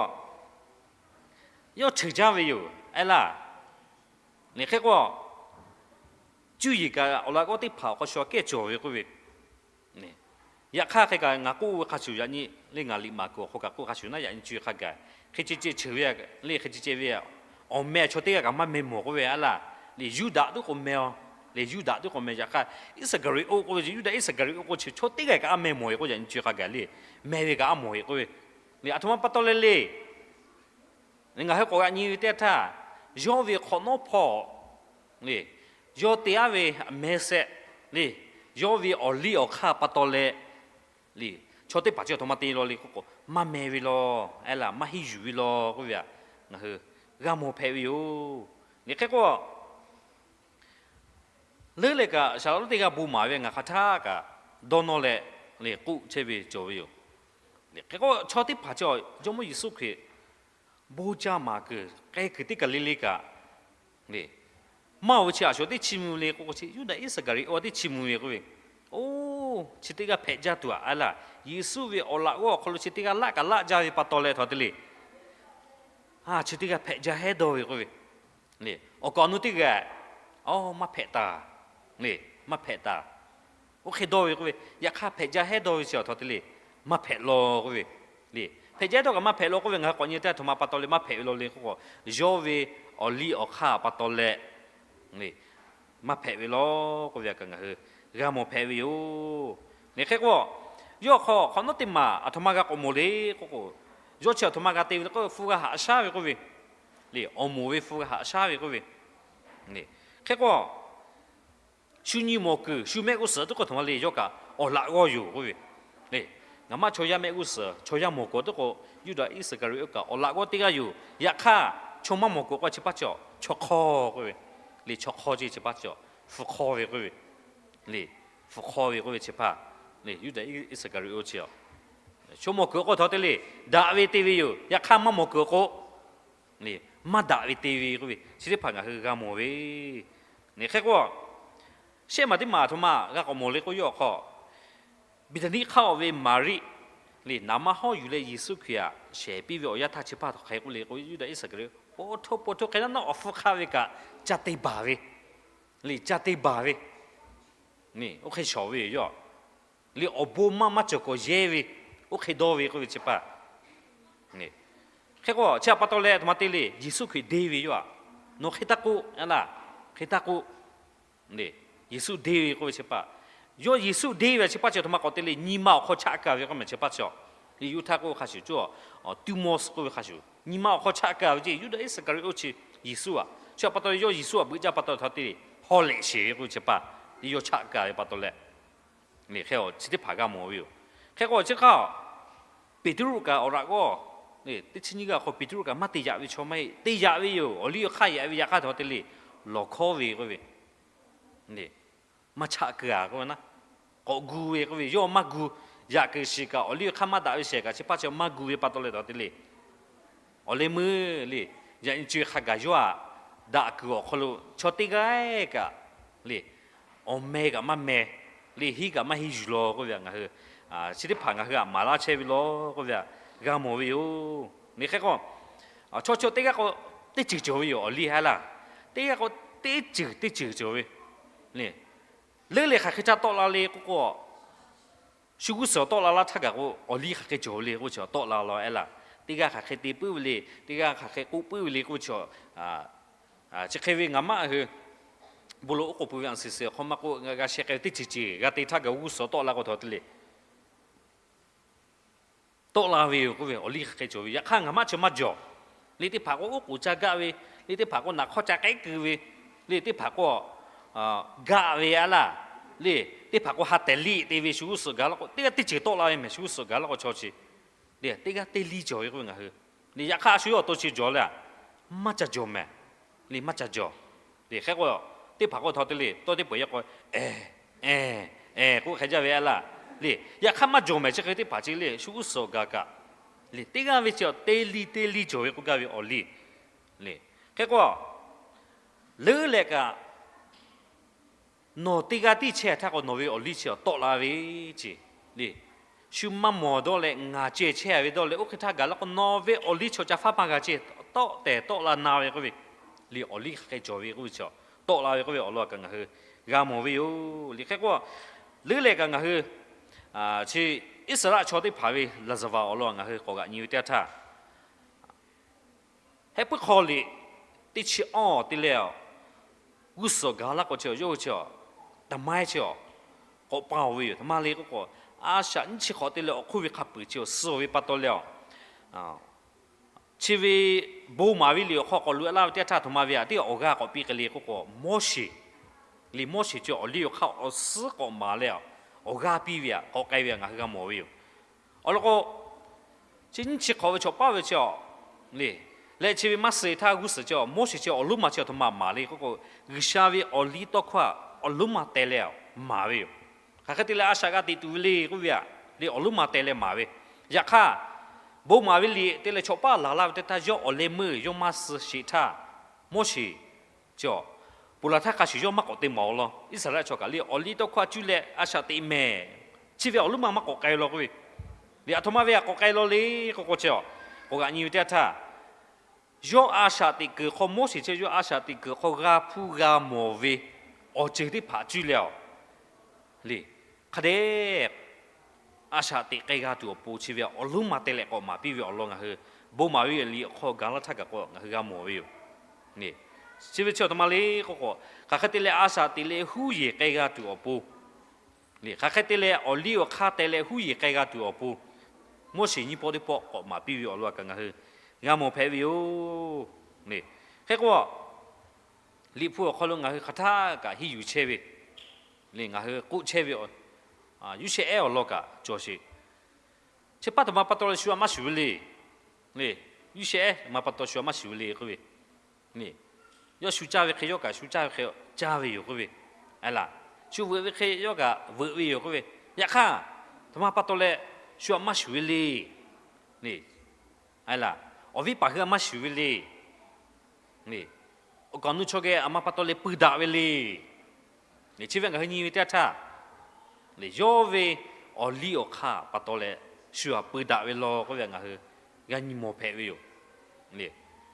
yawˇ cheuˬ jaˇ ve yoˬ, aˉ laˇ. Hk'e k'o, cuˇ yiˍ kaꞈ awˬ laꞈ g'awˇ teˇ hpaˍ awˬ hk'aw shu aꞈ kehˉ cawˬ ve k'oˆ ve. Yaꞈ hk'aˇ hk'e kaꞈ ngaˬ k'oˆ ve hk'a shuˍ yaꞈ nyi le, ngaˬ liꞈ maˍ kuiˬ awˬ hk'aw kaꞈ k'oˆ hk'a shuˍ naˉ, yaꞈ nyi co-e hk'a gaˬ hk'e ceh ceh cheuˬ ve le, hk'e ceh ceh ve awˬ meh chaw teˇ g'aˇ kaꞈ maˇ meh mawˬ k'oˆ ve aˉ laˇ. Liꞈ Yuˇdaꞈ tuˉ k'o meh-o. Liꞈ Yuˇdaꞈ tuˉ k'o meh. Yaꞈ hk'aˇ Iˉsaˍkaˍriˍoˆ k'oˆ ve, Yuˇdaꞈ Iˉsaˍkaˍriˍoˆ k'o chi chaw teˇ g'aˇ kaꞈ a meh mawˬ ve k'oˆ, yaꞈ nyi co-e hk'a gaˬ le, meh ve kaꞈ a mawˬ ve k'oˆ ve. Liꞈ aˬ htoꞈ ma pa taw leh le. Ngaˬ hui k'awꞈ g'a nyi ve teˇ htaˇ, yawˇ ve hk'awꞈ nawˉ hpawˇ le, yawˇ te aˉ ve meh sehꞈ le, yawˇ ve awˬ liˇ awˬ hk'aˇ pa taw leh le, chaw teˇ hpaˍ chi aˬ htoꞈ ma te law le k'oˆ k'o, maˇ meh ve law, aˉ laˇ, maˇ henˇ yuˬ ve law k'oˆ ve htaꞈ ngaˬ hui g'a mawˬ hpehꞈ ve yoˬ. Hk'e k'o, leuˉ leh kaꞈ shaˍ laꞈ lonˉ teˇ g'aˇ bon maˍ ve ngaˬ hk'aˬ htaˇ kaꞈ dawˇ nawˇ leh le k'oˆ chehˇ ve cawˬ ve yoˬ. Hk'e k'o, chaw teˇ hpaˍ chi Jawˇmawˇ Yeˍsuˆ Hkriꞈ bon ca maˍ kuiˬ k'ai kuiˬ teˇ kaˬ le le kaꞈ le, maˇ oˬ ve chi aˬ shuˍ teˇ chi mvuh le k'oˆ k'o, chi Yuˇdaꞈ Iˉsaˍkaˍriˍoˆ teˇ chi mvuh ve k'oˆ ve. Oˇ, chi teˇ g'aˇ hpehꞈ jaˇ tuˬ aꞈ, aˉ laˇ, Yeˍsuˆ ve awˬ laꞈ g'awˇ awˬ hk'aw lo chi teˇ g'aˇ laˆ kaꞈ laˆ jaˇ ve pa taw leh htawˇ te le, a, chi teˇ g'aˇ hpehꞈ jaˇ hehˉ dawˇ ve k'oˆ ve. Awˬ kaˍ awˬ nu teˇ g'aˇ, aˬ, maˇ hpehꞈ taˍ le, maˇ hpehꞈ taˍ. Oˇ hk'e dawˇ ve k'oˆ ve, yaꞈ hk'aˇ hpehꞈ jaˇ hehˉ dawˇ ve chi htawˇ te le, maˇ hpehꞈ law k'oˆ ve. Hpehꞈ jaˇ hehˉ dawˇ kaꞈ maˇ hpehꞈ law k'oˆ ve, ngaˬ hui k'awꞈ nyi teˇ htaˇ htoꞈ ma pa taw leh maˇ hpehꞈ ve law le k'oˆ k'o, yawˇ ve awˬ liˇ awˬ hk'aˇ pa taw leh maˇ hpehꞈ ve law k'oˆ ve htaꞈ kaꞈ ngaˬ hui g'a mawˬ hpehꞈ ve yoˬ. Hk'e k'o, yawˇ hk'aw hk'awꞈ nawˉ teˇ maˬ aˬ htoꞈ ma g'a k'awꞈ mawˬ le k'oˆ k'o, yawˇ chi aˬ htoꞈ ma g'a te ve le k'oˆ, hpu g'a haꞈ shaˉ ve k'oˆ ve le, awˬ moˍ ve hpu g'a haꞈ shaˉ ve k'oˆ ve. Hk'e k'o, shu nyi mawˬ kuiˬ shu mehˆ g'uˇ suhˍ teˇ hkui htoꞈ ma le, yawˇ kaꞈ awˬ laꞈ g'awˇ yoˬ k'oˆ ve. Ngaˬ maˇ chaw yaˇ mehˆ g'uˇ suhˍ chaw yaˇ mawˬ kuiˬ teˇ k'o, Yuˇdaꞈ Iˉsaˍkaˍriˍoˆ kaꞈ awˬ laꞈ g'awˇ teˇ g'aˇ yoˬ. Yaꞈ hk'aˇ, chaw maˇ mawˬ kuiˬ k'o chi pa cawˬ chaw hk'aw k'oˆ ve le, chaw hk'aw ce chi pa cawˬ hpu hk'aw ve k'oˆ ve le, hpu hk'aw ve k'oˆ ve chi hpaˇ le, Yuˇdaꞈ Iˉsaˍkaˍriˍoˆ chi a, chaw mawˬ kuiˬ k'o htawˇ te le, daꞈ ve te ve yoˬ. Yaꞈ hk'aˇ maˇ mawˬ kuiˬ k'o le, maˇ daꞈ ve te ve k'oˆ ve chi teˇ hpaˍ ngaˬ hui g'a mawˬ ve. Hk'e k'o, shehˆ maˬ teˇ maˬ aˬ htoꞈ ma g'a k'awꞈ mawˬ le k'o, yawˇ hk'aw Beˍtaˍniˆ hk'aˇ oˬ ve Maˍriˆ le, naˍ manˇ hawˉ yuˬ leh Yeˍsuˆ Hkriꞈ htaꞈ shehˍ piˇ ve awˬ yanˇ htaˇ chi hpaˇ htaꞈ hk'aˬ hk'e k'oˆ le k'o, Yuˇdaꞈ Iˉsaˍkaˍriˍoˆ, po hto po hto hk'e naˉ naˉ awˬ hpfuhˇ hk'aˇ ve kaꞈ ca te baˬ ve le, ca te baˬ ve, oˇ hk'e shawˍ ve yoˬ. Le awˬ bon maˇ maˇ cawˬ k'awꞈ yehˇ ve, oˇ hk'e dawˇ ve k'oˆ ve chi hpaˇ. Hk'e k'o, chi htaꞈ pa taw leh aˬ htoꞈ ma te le, Yeˍsuˆ Hkriꞈ deˇ ve yoˬ aꞈ. Nawˬ hk'e taˇ k'oˆ, aˉ laˇ, hk'e taˇ k'oˆ. Yeˍsuˆ deˇ ve k'oˆ ve chi hpaˇ, yawˇ Yeˍsuˆ deˇ ve chi hpaˇ chi aˬ htoꞈ ma k'awꞈ te le, nyi ma awˬ hk'aw chaˆ kaˬ ve k'oˆ mehˍ chi hpaˇ chi a. Liꞈ yuˇ htaˇ k'oˆ hk'a shuˍ cawˬ, Tuˇmawˇsuh k'oˆ ve hk'a shuˍ, nyi ma awˬ hk'aw chaˆ kaˬ ve ce, Yuˇdaꞈ Iˉsaˍkaˍriˍoˆ chi Yeˍsuˆ aꞈ. Chi htaꞈ pa taw yawˇ Yeˍsuˆ aꞈ beuꞈ jaˇ pa taw htawˇ te le, haw lehꞈ sheˍ ve k'oˆ ve chi hpaˇ, yawˇ chaˆ kaˬ ve pa taw leh, hk'e chi teˇ hpaˍ g'a mawˬ ve yoˬ. Hk'e k'o chi hk'aˇ, Peˍtruˆ kaꞈ awˬ laꞈ g'awˇ teˇ chi nyiˇ g'aˇ awˬ hk'aw Peˍtruˆ kaꞈ maˇ te yaꞈ ve chaw maˇ heˆ. Te yaꞈ ve yoˬ. Awˬ liˇ awˬ hk'aˇ yaꞈ ve yaꞈ hk'aˇ htawˇ te le, lawˬ hkawˇ ve k'oˆ ve, maˇ chaˆ keu-a k'oˆ ve naˉ, k'awꞈ gu ve k'oˆ ve, yawˇ maˇ gu. Yaꞈ kuiˬ shiˍ kaꞈ awˬ liˇ awˬ hk'aˇ maˇ daꞈ ve shehˍ kaꞈ chi hpaˇ chi maˇ gu ve pa taw leh htawˇ te le, awˬ leh meuˇ le, yaꞈ nyi co-e hk'a gaˬ yawˇ aꞈ daꞈ kuiˬ awˬ hk'aw lo chaw teˇ g'aˇ kaꞈ le, awˬ meh kaꞈ maˇ meh, le henˇ kaꞈ maˇ henˇ yuˬ law k'oˆ ve htaꞈ ngaˬ hui chi teˇ hpaˍ ngaˬ hui htaꞈ maˍ laˇ chehˇ ve law k'oˆ ve htaꞈ g'a mawˬ ve yoˬ. Hk'e k'o, chaw chaw teˇ g'aˇ k'o teˇ ceuˬ cawˬ ve yoˬ awˬ liˇ aˉ laˇ. Teˇ g'aˇ k'o teˇ ceuˬ teˇ ceuˬ cawˬ ve le. Leuˉ leh hk'aˬ hk'e ca tawˆ la le k'oˆ k'o, shu g'uˇ suhˍ tawˆ la laˇ htaˇ kaꞈ k'o, awˬ liˇ hk'aˬ hk'e cawˬ ve le k'oˆ ve chi tawˆ la law aˉ laˇ. Teˇ g'aˇ hk'aˬ hk'e te puiˉ ve le, teˇ g'aˇ hk'aˬ hk'e k'oˆ puiˉ ve le k'oˆ ve chi, chi hk'e ve ngaˬ maˇ hui bon lawˬ oˉ k'oˍ pui ve a suhˍ suhˍ awˬ hk'aw maˇ k'oˆ, g'a sheh k'ai ve teˇ ceuˬ ceuˬ g'a te htaˇ kaꞈ g'uˇ suhˍ tawˆ la k'o htawˇ te le, tawˆ la ve yoˬ k'oˆ ve awˬ liˇ hk'aˬ hk'e cawˬ ve. Yaꞈ hk'aˇ ngaˬ maˇ chi maˇ jawˬ. Le teˇ hpaˍ k'o oˉ k'oˍ ca gaˆ ve, le teˇ hpaˍ k'o naˍ hk'awˇ ca k'ehˉ keu ve, le teˇ hpaˍ k'o gaˆ ve aˉ laˇ, le teˇ hpaˍ k'o ha tehˬ liˇ te ve shu g'uˇ suhˍ gaˬ laˇ k'o, teˇ g'aˇ teˇ ceuˬ tawˆ la ve mehˍ shu g'uˇ suhˍ gaˬ laˇ k'o chaw chi le, teˇ g'aˇ teˇ liˇ cawˬ ve k'oˆ ve ngaˬ hui le. Yaꞈ hk'aˇ a shu yawˇ awˬ to chi jawˬ le, maˇ ca jawˬ mehˍ. Le maˇ ca jawˬ. Le hk'e k'o, teˇ hpaˍ k'o htawˇ te le tawˇ teˇ peuˬ yaˇ k'o, eˍ, eˍ, eˍ k'oˆ hk'e jaˇ ve aˉ laˇ. Le yaꞈ hk'aˇ maˇ jawˬ mehˍ chi hk'e teˇ hpaˍ chi le shu g'uˇ suhˍ gaˬ kaꞈ, le teˇ g'aˇ ve chi teˇ liˇ teˇ liˇ cawˬ ve k'oˆ gaˇ ve awˬ liˇ. Le hk'e k'o, leuˉ leh kaꞈ Nawˬ teˇ g'aˇ tiˉ chehˇ htaˇ k'o, nawˬ ve awˬ liˇ chi tawˆ la ve ce le. Shu maˇ mawˬ dawˇ leh ngaˬ ceh chehˇ ve dawˇ leh, oˇ hk'e htaˇ gaˬ la k'o, nawˬ ve awˬ liˇ chaw ca faˉ maˇ g'a ce. Tawˆ tehˬ tawˆ la na ve k'oˆ ve le, awˬ liˇ hk'e cawˬ ve k'oˆ ve chi, tawˆ la ve k'oˆ ve awˬ lawn kaꞈ ngaˬ hui g'a mawˬ ve yoˬ le. Hk'e k'o, leuˉ leh kaꞈ ngaˬ hui chi Iˉsaˍreˍlaˆ chaw teˇ hpaˍ ve laˍzaˍvaˍ awˬ lawn ngaˬ hui k'awꞈ g'aꞈ nyi ve teˇ yanˇ htaˇ, heh puiˉ hk'aw liꞈ teˇ chi awˇ te leh, g'uˇ suhˍ gaˬ laˇ k'o chi, yawˇ hui chi, taˍ maiˉ chi, k'awꞈ pa-oˬ ve yoˬ. Taˍ ma le k'oˆ k'o, a shaꞈ nyiˇ chi hk'awꞈ te leh awˬ hk'oˆ ve hk'a peuˬ chi awˬ suh ve pa taw leh, chi ve bon maˍ ve liꞈ awˬ hk'aw k'awꞈ loꞈ-e laˇ ve teˇ yanˇ htaˇ, htaꞈ ma ve htaꞈ teˇ awˬ g'aˇ k'awꞈ piˇ k'ai le k'oˆ k'o, Moˉseˍ le, Moˉseˍ chi awˬ liˇ awˬ hk'aˇ awˬ suhˉ k'awꞈ maˍ leh, awˬ g'aˇ piˇ ve htaꞈ k'awꞈ k'ai ve htaꞈ ngaˬ hui g'a mawˬ ve yoˬ. Awˬ lawn k'o, chi nyiˇ chi hk'awꞈ ve chaw paˉ ve chi le, leh chi ve maˇ suh htaˇ g'uˇ suhˍ chi, Moˉseˍ chi awˬ lonˉ ma chi aˬ htoꞈ ma maˍ le k'oˆ k'o, G'uiˬsha ve awˬ liˇ tawˇ hkawˇ htaꞈ awˬ lonˉ ma teh leh maˍ ve yoˬ. Hk'aˬ hk'e te leh a shaꞈ g'a teꞈ tuˬ ve le k'oˆ ve htaꞈ le, awˬ lonˉ ma teh leh maˍ ve. Yaꞈ hk'aˇ, bon maˍ ve liꞈ te leh chaw paˉ laˬ laˇ ve teˇ htaˇ, yawˇ awˬ leh meuˇ yawˇ maˇ suh sheˍ htaˇ, Moˉseˍ chi, ponˬ laˬ htaˇ hk'a shuˍ yawˇ maˇ k'awꞈ te maˍ-oˬ law. Iˉsaˍreˍlaˆ chaw kaꞈ le, awˬ liˇ tawˇ hkawˇ htaꞈ cuˇ leh a shaꞈ teꞈ mehˍ, chi ve awˬ lonˉ ma maˇ k'awꞈ k'ai law k'oˆ ve le, aˬ htoꞈ ma ve htaꞈ k'awꞈ k'ai law le k'oˆ k'o chi, k'awꞈ g'aꞈ nyi ve teˇ yanˇ htaˇ, yawˇ a shaꞈ teꞈ kuiˬ hk'aw, Moˉseˍ chi yawˇ a shaꞈ teꞈ kuiˬ hk'aw g'a hpuˇ g'a mawˬ ve awˬ ceuˬ teˇ hpaˍ cuˇ leh, le, hk'a dehꞈ a shaꞈ teꞈ k'ai g'a tuˬ awˬ pon chi ve awˬ lonˉ ma teh leh k'awꞈ maˍ piˇ ve awˬ lawn ngaˬ hui bon maˍ ve liꞈ awˬ hk'aw gaˬ laˇ htaˇ kaꞈ k'o ngaˬ hui g'a mawˬ ve yoˬ. Chi ve chi aˬ htoꞈ ma le k'oˆ k'o, hk'aˬ hk'e te leh a shaꞈ teꞈ leh huˉ yeˬ k'ai g'a tuˬ awˬ pon, hk'aˬ hk'e te leh awˬ liˇ awˬ hk'aˇ teh leh huˉ yeˬ k'ai g'a tuˬ awˬ pon, Moˉseˍ nyiˇ pawˆ teˇ pawˆ k'awꞈ maˍ piˇ ve awˬ lawn kaꞈ ngaˬ hui g'a mawˬ hpehꞈ ve yoˬ. Hk'e k'o, Liꞈ hpu awˬ hk'aw lo ngaˬ hui hk'aˬ htaˇ kaꞈ henˇ yuˬ chehˇ ve le, ngaˬ hui k'oˆ chehˇ ve, Yuˇshehˆ ehˉ awˬ lawn kaꞈ cawˬ sheˍ. Chi pa taw ma pa taw leh shu htaꞈ maˇ shuˍ ve le. Le, Yuˇshehˆ ehˉ ma pa taw shu htaꞈ maˇ shuˍ ve le k'oˆ ve, le, yawˇ shu caˇ ve hk'e yawˇ kaꞈ shu caˇ ve hk'e caˇ ve yoˬ k'oˆ ve, a laˬ, shu veuꞈ ve hk'e yawˇ kaꞈ veuꞈ ve yoˬ k'oˆ ve, yaꞈ hk'aˇ, htoꞈ ma pa taw leh shu htaꞈ maˇ shuˍ ve le. Le, a laˬ, awˬ viˉ paˍ hui htaꞈ maˇ shuˍ ve le. Awˬ kaˍ awˬ nu chaw geh a ma pa taw leh pui daꞈ ve le. Chi ve ngaˬ hui nyi ve teˇ yanˇ htaˇ, yawˇ ve awˬ liˇ awˬ hk'aˇ pa taw leh shu htaꞈ pui daꞈ ve law k'oˆ ve ngaˬ hui g'a nyi mawˬ hpehꞈ ve yoˬ.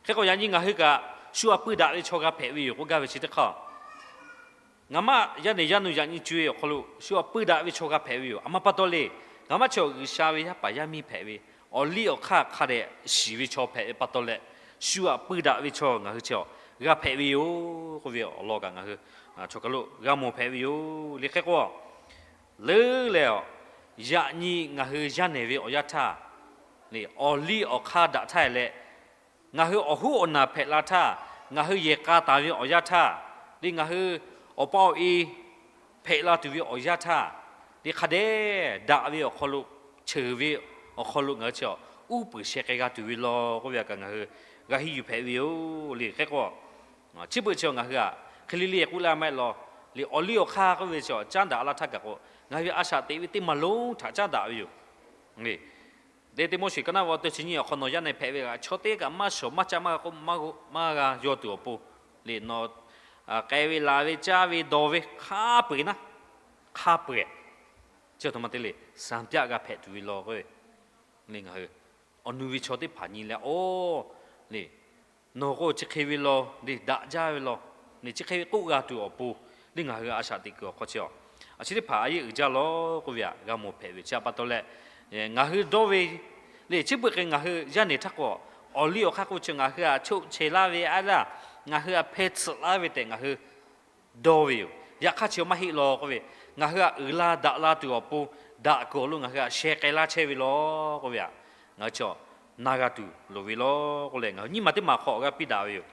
Hk'e k'o, yaꞈ nyi ngaˬ hui kaꞈ shu htaꞈ pui daꞈ ve chaw g'a hpehꞈ ve yoˬ k'oˆ gaˇ ve chi teˇ hk'aˇ, ngaˬ maˇ yaˇ nehˬ yaˇ nu yaꞈ nyi co-e awˬ hk'aw lo shu htaꞈ pui daꞈ ve chaw g'a hpehꞈ ve yoˬ. A ma pa taw le, ngaˬ maˇ chaw G'uiˬsha ve yaˇ paˍ yaˇ miˇ hpehꞈ ve, awˬ liˇ awˬ hk'aˇ hk'a dehꞈ shiˍ ve chaw hpehꞈ ve pa taw leh, shu htaꞈ pui daꞈ ve chaw ngaˬ hui chi g'a hpehꞈ ve yoˬ k'oˆ ve awˬ lawn kaꞈ ngaˬ hui chaw kaˬ lo g'a mawˬ hpehꞈ ve yoˬ. Le hk'e k'o, leuˉ leh, yaꞈ nyi ngaˬ hui yaˇ nehˬ ve awˬ yanˇ htaˇ, awˬ liˇ awˬ hk'aˇ daꞈ htaˇ leh, ngaˬ hui awˬ hoˉ awˬ naˬ hpehꞈ la htaˇ, ngaˬ hui yehˬ k'a taˍ ve awˬ yanˇ htaˇ, le ngaˬ hui awˬ pa awˬ e hpehꞈ la tuˬ ve awˬ yanˇ htaˇ, le hk'a dehꞈ daꞈ ve awˬ hk'aw lo, cheuˬ ve awˬ hk'aw lo ngaˬ hui chi uˉ peunˍ sheh k'ai g'a tuˬ ve law k'oˆ ve htaꞈ kaꞈ ngaˬ hui g'a henˇ yuˬ hpehꞈ ve yoˬ. Le hk'e k'o, chi beuꞈ chi ngaˬ hui htaꞈ hk'e le le k'oˆ laˇ maˇ heˆ law. Le awˬ liˇ awˬ hk'aˇ k'oˆ ve chi caˉ daꞈ laˇ htaˇ kaꞈ k'o, ngaˬ hui ve a shaꞈ teꞈ ve teˇ maˬ lonˉ htaꞈ caˉ daꞈ ve yoˬ. Le, Deˇ Tiˆmoˉseˍ ka naˆ ve awˬ tawˇ chi nyiˇ awˬ hk'aw nawˬ yaˇ nehˬ hpehꞈ ve kaꞈ, chaw teˇ kaꞈ maˇ shawˍ maˇ caˆ maˇ maˇ g'a yaw tuˬ awˬ pon, le nawˬ k'ai ve laˬ ve caˇ ve dawˬ ve hk'a peu-eˬ naˉ, hk'a peu-eˬ, chi aˬ htoꞈ ma te le, sanˍ pyaˆ g'a hpehꞈ tuˬ ve law k'o, le ngaˬ hui awˬ nu ve chaw teˇ hpaˍ nyi leh, oˬ, le nawˬ k'o chi hk'e ve law, le daꞈ jaˇ ve law, le chi hk'e ve k'oˆ g'a tuˬ awˬ pon, le ngaˬ hui a shaꞈ teꞈ kuiˬ awˬ hk'aw chi, a chi teˇ hpaˍ a yeˇ uiˍ jaˇ law k'oˆ ve htaꞈ g'a mawˬ hpehꞈ ve yoˬ. Chi pa taw leh, ngaˬ hui dawˇ ve, le chi beuꞈ k'o ngaˬ hui yaˇ nehˬ htaˇ k'o, awˬ liˇ awˬ hk'aˇ k'oˆ ve chi ngaˬ hui htaꞈ choˆ chehˬ laˇ ve a laˇ, ngaˬ hui htaꞈ hpeh tsuhꞈ laˇ ve tehꞈ ngaˬ hui dawˇ ve yoˬ. Yaꞈ hk'aˇ chi maˇ heˆ law k'oˆ ve, ngaˬ hui htaꞈ uiˍ la daꞈ la tuˬ awˬ pon, daꞈ kuiˬ awˬ lo ngaˬ hui htaꞈ sheh k'ai laˇ chehˇ ve law k'oˆ ve htaꞈ ngaˬ hui chi na g'a tuˬ loˍ ve law k'oˆ leh, ngaˬ hui nyiˇ maˬ teˇ maˬ hk'aw awˬ g'aˇ piˇ daꞈ ve yoˬ.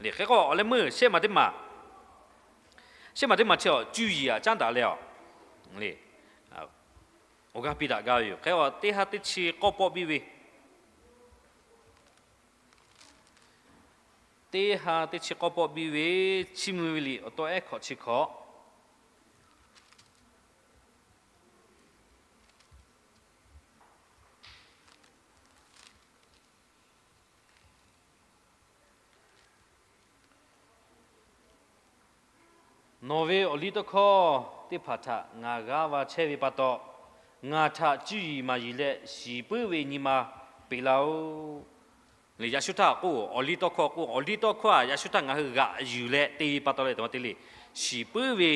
Le hk'e k'o, awˬ leh meuˇ shehˆ maˬ teˇ maˬ, shehˆ maˬ teˇ maˬ chi cuˇ yiˍ htaꞈ caˉ daꞈ leh, le awˬ g'aˇ piˇ daꞈ gaˇ ve yoˬ. Hk'e k'o, teˇ ha teˇ chi k'awˇ pawˆ biˇ ve, teˇ ha teˇ chi k'awˇ pawˆ biˇ ve, Chiˇ mvuh ve liꞈ awˬ taw ehˉ hkawꞈ chi hkawꞈ Nawˬ ve awˬ liˇ tawˇ hkawˇ teˇ hpaˍ htaꞈ ngaˬ g'aˇ va chehˇ ve pa taw, ngaˬ htaꞈ cuˇ yiˍ maˍ yiˍ leh shiˍ puiˉ ve nyi ma peꞈ laˇ-oˆ. Yaꞈ shu htaˇ k'o, awˬ liˇ tawˇ hkawˇ k'o, awˬ liˇ tawˇ hkawˇ a yaꞈ shu htaˇ ngaˬ hui g'aꞈ yuˬ leh te ve pa taw leh, teˇ hpaˍ te le, shiˍ puiˉ ve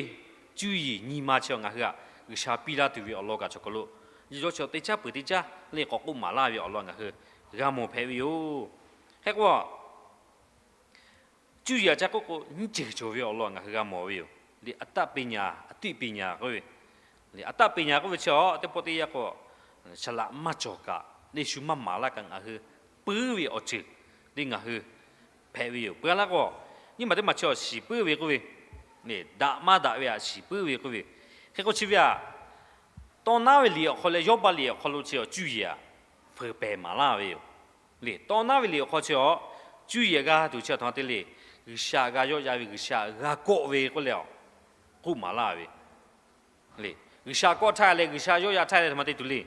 cuˇ yiˍ nyi ma chi ngaˬ hui a G'uiˬsha piˇ laˇ tuˬ ve awˬ lawn kaꞈ chaw hk'aw lo yawˇ chaw teˇ caˉ peuˬ teˇ caˉ le k'awꞈ k'oˆ maˍ laˇ ve awˬ lawn ngaˬ hui g'a mawˬ hpehꞈ ve yoˬ. Hk'e k'o, cuˇ yiˍ a ca k'oˆ k'o, nyiˇ ceuˬ cawˬ ve awˬ lawn ngaˬ hui g'a mawˬ ve yoˬ. Liꞈ အတတ်ပညာ, အသိပညာ k'oˆ ve, liꞈ အတတ်ပညာ k'oˆ ve chi a teˇ pawˆ teˇ yanˇ k'o, shaˍ laꞈ maˇ cawˬ kaꞈ, le shu maˇ maˍ laˇ kaꞈ ngaˬ hui puiˉ ve awˬ ceuˬ le ngaˬ hui hpehꞈ ve yoˬ. Peuˬ laˇ k'o, nyiˇ maˬ teˇ maˬ chi a shiˍ puiˉ ve k'oˆ ve, daꞈ maˇ daꞈ ve a shiˍ puiˉ ve k'oˆ ve, hk'e k'o chi ve a, tawˇ naˉ ve liꞈ awˬ hk'aw leh Yawˇbaˆ liꞈ awˬ hk'aw lo chi a cuˇ yiˍ a feu pehˬ maˍ laˇ ve yoˬ. Le tawˇ naˉ ve liꞈ awˬ hk'aw chi a cuˇ yiˍ g'a tuˬ chi a htaꞈ te le, G'uiˬsha g'a yawˆ yan ve, G'uiˬsha g'a kawˆ ve k'oˆ leh a k'oˆ maˍ laˇ ve, le G'uiˬsha kawˆ htaˇ leh G'uiˬsha yawˆ yan htaˇ leh htaꞈ ma te tuˬ le,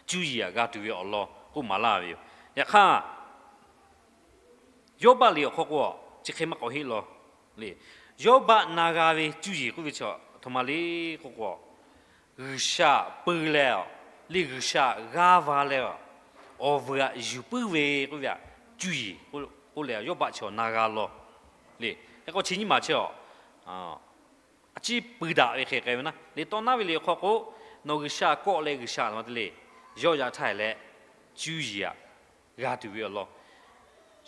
cuˇ yiˍ a g'a tuˬ ve awˬ lawn k'oˆ maˍ laˇ ve yoˬ. Yaꞈ hk'aˇ, Yawˇbaˆ liꞈ awˬ hk'aw k'o, chi hk'e maˇ k'awꞈ heˆ law. Le, Yawˇbaˆ na g'a ve cuˇ yiˍ k'oˆ ve chi a htoꞈ ma le k'oˆ k'o, G'uiˬsha peu leh a, le G'uiˬsha g'aˇ va leh a, awˬ vuiˬ aꞈ yuˬ puiˉ ve k'oˆ ve a, cuˇ yiˍ k'oˆ leh Yawˇbaˆ chi awˬ na g'a law. Le, hk'e k'o chi nyiˇ maˬ chi a a ciˉ pui daꞈ ve hk'e k'ai ve naˉ, le tawˇ naˉ ve liꞈ awˬ hk'aw k'o, nawˬ G'uiˬsha kawˆ leh G'uiˬsha a htoꞈ ma te le, yawˆ yan htaˇ leh cuˇ yiˍ a g'a tuˬ ve awˬ lawn.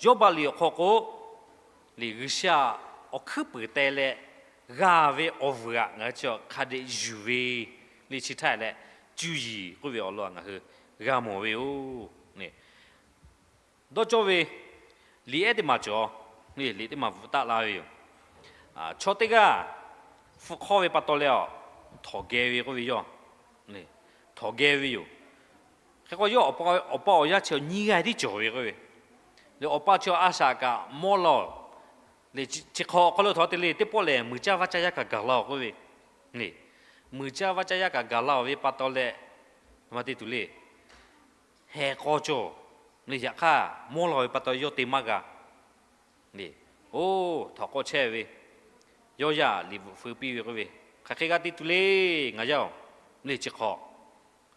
Yawˇbaˆ liꞈ awˬ hk'aw k'o, le G'uiˬsha awˬ hkuiˉ puiˍ teh leh g'a ve awˬ vuiˬ aꞈ ngaˬ hui chi hk'a dehꞈ yuˬ ve, le chi htaˇ leh cuˇ yiˍ k'oˆ ve awˬ lawn ngaˬ hui g'a mawˬ ve yoˬ. Dawˇ cawˇ ve liꞈ ehˉ teˇ maˬ cawˬ, liꞈ teˇ maˬ bvuhꞈ taˆ la ve yoˬ. Chaw teˇ g'aˇ hpu hk'awˇ ve pa taw leh a, htawnˍ geh ve k'oˆ ve yoˬ. Htawnˍ geh ve yoˬ. Hk'e k'o yawˇ awˬ pa awˬ yaˇ chi nyiˇ g'aˇ tiˉ cawˬ ve k'oˆ ve, le awˬ pa chi a shaꞈ kaꞈ mawˇ laˇ-oˬ. Le chi hk'aw awˬ hk'aw lo htaꞈ te le, teˇ pawˆ lehˬ muiˬ caˇ vaˇ caˇ yaˇ kaꞈ gaˬ la-oˬ k'oˆ ve, muiˬ caˇ vaˇ caˇ yaˇ kaꞈ gaˬ la-oˬ ve pa taw leh, ma te tuˬ le, heh k'aw cawˬ. Le yaꞈ hk'aˇ mawˇ laˇ ve pa taw yawˇ te maˇ g'a. Le, oˇ htawnˍ k'awꞈ chehˇ ve, yawˇ yaˇ liꞈ bvuhꞈ feu piˇ ve k'oˆ ve, hk'aˬ hk'e g'a te tuˬ le, ngaˬ yaˇ-oˬ. Le chi hk'aw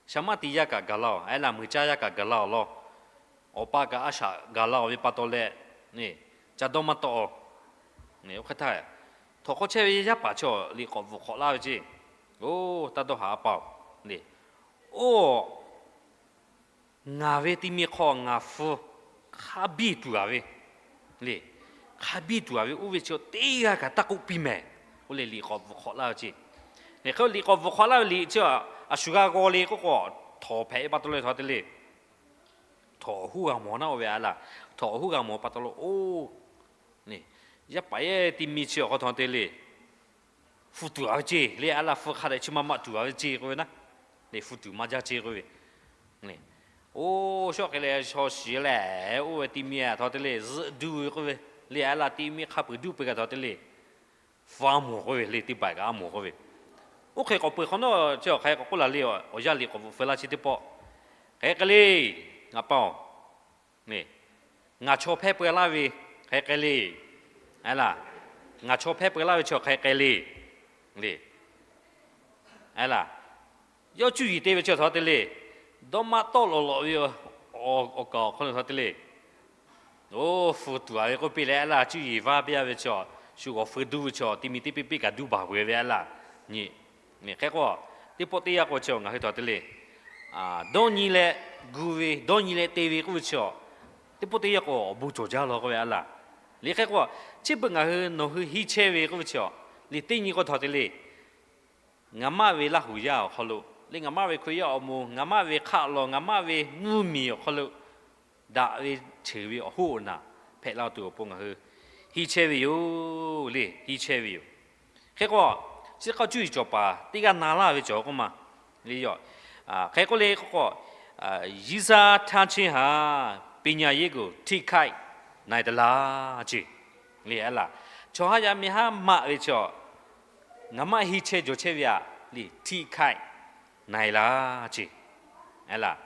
shaˍ maˇ te yaˇ kaꞈ gaˬ la-oˬ, a laˬ muiˬ caˇ yaˇ kaꞈ gaˬ la-oˬ law. Awˬ pa kaꞈ a shaꞈ gaˬ la-oˬ ve pa taw leh, ca dawˇ maˇ tawˆ-oˬ. Oˇ hk'e htaˇ, htawnˍ k'awꞈ chehˇ ve yaˇ paˍ chi liꞈ k'awꞈ bvuhꞈ hk'awꞈ laˇ ve ceˇ. Oˇ taˇ dawˇ haˍ a pa-oˬ. Le, oˇ ngaˬ ve ti mi hk'aw ngaˬ hpu hk'a biˇ tuˬ a ve, le, hk'a biˇ tuˬ a ve oˇ ve chi teˇ g'aˇ kaꞈ taˇ k'oˆ piˇ mehˍ. Oˇ leh liꞈ k'awꞈ bvuhꞈ hk'awꞈ laˇ ve ceˇ. Hk'e liꞈ k'awꞈ bvuhꞈ hk'awꞈ laˇ ve liꞈ chi a shu g'a g'aw le k'oˆ k'o, htawnˍ hpehꞈ ve pa taw leh htaꞈ te le, htawnˍ awˬ hoˉ g'a mawˬ naˉ oˇ ve a laˬ. Htawnˍ awˬ hoˉ g'a mawˬ pa taw lo oˇ, yaˇ paˍ yaˇ ti mi chi awˬ hk'aw htaꞈ te le, hpu tuˬ a ve ceˇ le, a laˬ hpu hk'a dehꞈ chi ma maꞈ tuˬ a ve ceˇ k'oˆ ve naˉ. Le hpu tuˬ maˇ jaˇ ceˇ k'oˆ ve, oˇ shawˆ hk'e leh shaw shiˍ leh oˇ ve ti mi a htaꞈ te le zuhˆ duˇ ve k'oˆ ve, le a laˬ ti mi hk'a peuˬ duˇ peuˬ kaꞈ htaꞈ te le hpu a mawˬ k'oˆ ve, le teˇ baiˬ kaꞈ a mawˬ k'oˆ ve. Oˇ hk'e k'awꞈ peu hk'awꞈ nawˉ chi awˬ hk'a k'awꞈ k'oˆ la le, awˬ yanˇ liꞈ k'awꞈ bvuhꞈ feu laˇ chi teˇ pawˆ, hk'e k'ai le, ngaˬ pa-oˬ, ngaˬ chaw hpehˇ peu laˇ ve hk'e k'ai le. A laˬ, ngaˬ chaw hpehˇ peu laˇ ve chi awˬ hk'a k'ai le. Le, a laˬ, yawˇ cuˇ yiˍ te ve chi htaꞈ te le, dawˇ maˇ tawˆ lawꞈ lawꞈ ve awˬ kaˍ awˬ hk'aw lo htaꞈ te le, oˇ hpu tuˬ a ve k'oˆ piˇ leh a laˬ cuˇ yiˍ vaˇ piˇ a ve chi, shu g'awˬ feu duˇ ve chi ti mi teˇ piˇ piˇ kaꞈ duˇ baˬ peuˬ ve a laˬ nyi. Hk'e k'o, teˇ pawˆ teˇ yanˇ k'o chi ngaˬ hui htaꞈ te le, dawˇ nyi leh gu ve, dawˇ nyi leh te ve k'oˆ ve chi, teˇ pawˆ teˇ yanˇ k'o awˬ bon cawˬ jaˇ law k'oˆ ve a laˬ. Le hk'e k'o, chi beuꞈ ngaˬ hui nawˬ hui henˇ chehˇ ve k'oˆ ve chi, le teˇ nyi k'o htaꞈ te le, ngaˬ maˆ ve Laˇ huˍ yaˇ awˬ hk'aw lo, le ngaˬ maˆ ve Hkriꞈ yaˇ awˬ moˍ, ngaˬ maˆ ve hk'aˆ law, ngaˬ maˆ ve mvuhˇ miˬ awˬ hk'aw lo daꞈ ve cheuˬ ve awˬ hoˉ awˬ naˬ hpehꞈ la tuˬ awˬ pon ngaˬ hui henˇ chehˇ ve yoˬ. Le henˇ chehˇ ve yoˬ. Hk'e k'o, chi hk'a cuˇ yiˍ cawˬ paˍ teˇ g'aˇ na laˇ ve cawˬ k'oˆ ma. Le yoˬ. Hk'e k'oˆ le k'o, ရည်စားထားခြင်းဟာ ပညာရေးကို ထိခိုက်နိုင်သလား ceˇ. Le a laˬ, chaw haˉ yaˇ miˇ haˉ maˆ ve chi, ngaˬ maˆ henˇ chehˇ jawˬ chehˇ ve a, le ထိခိုက်နိုင်လား ceˇ. A laˬ,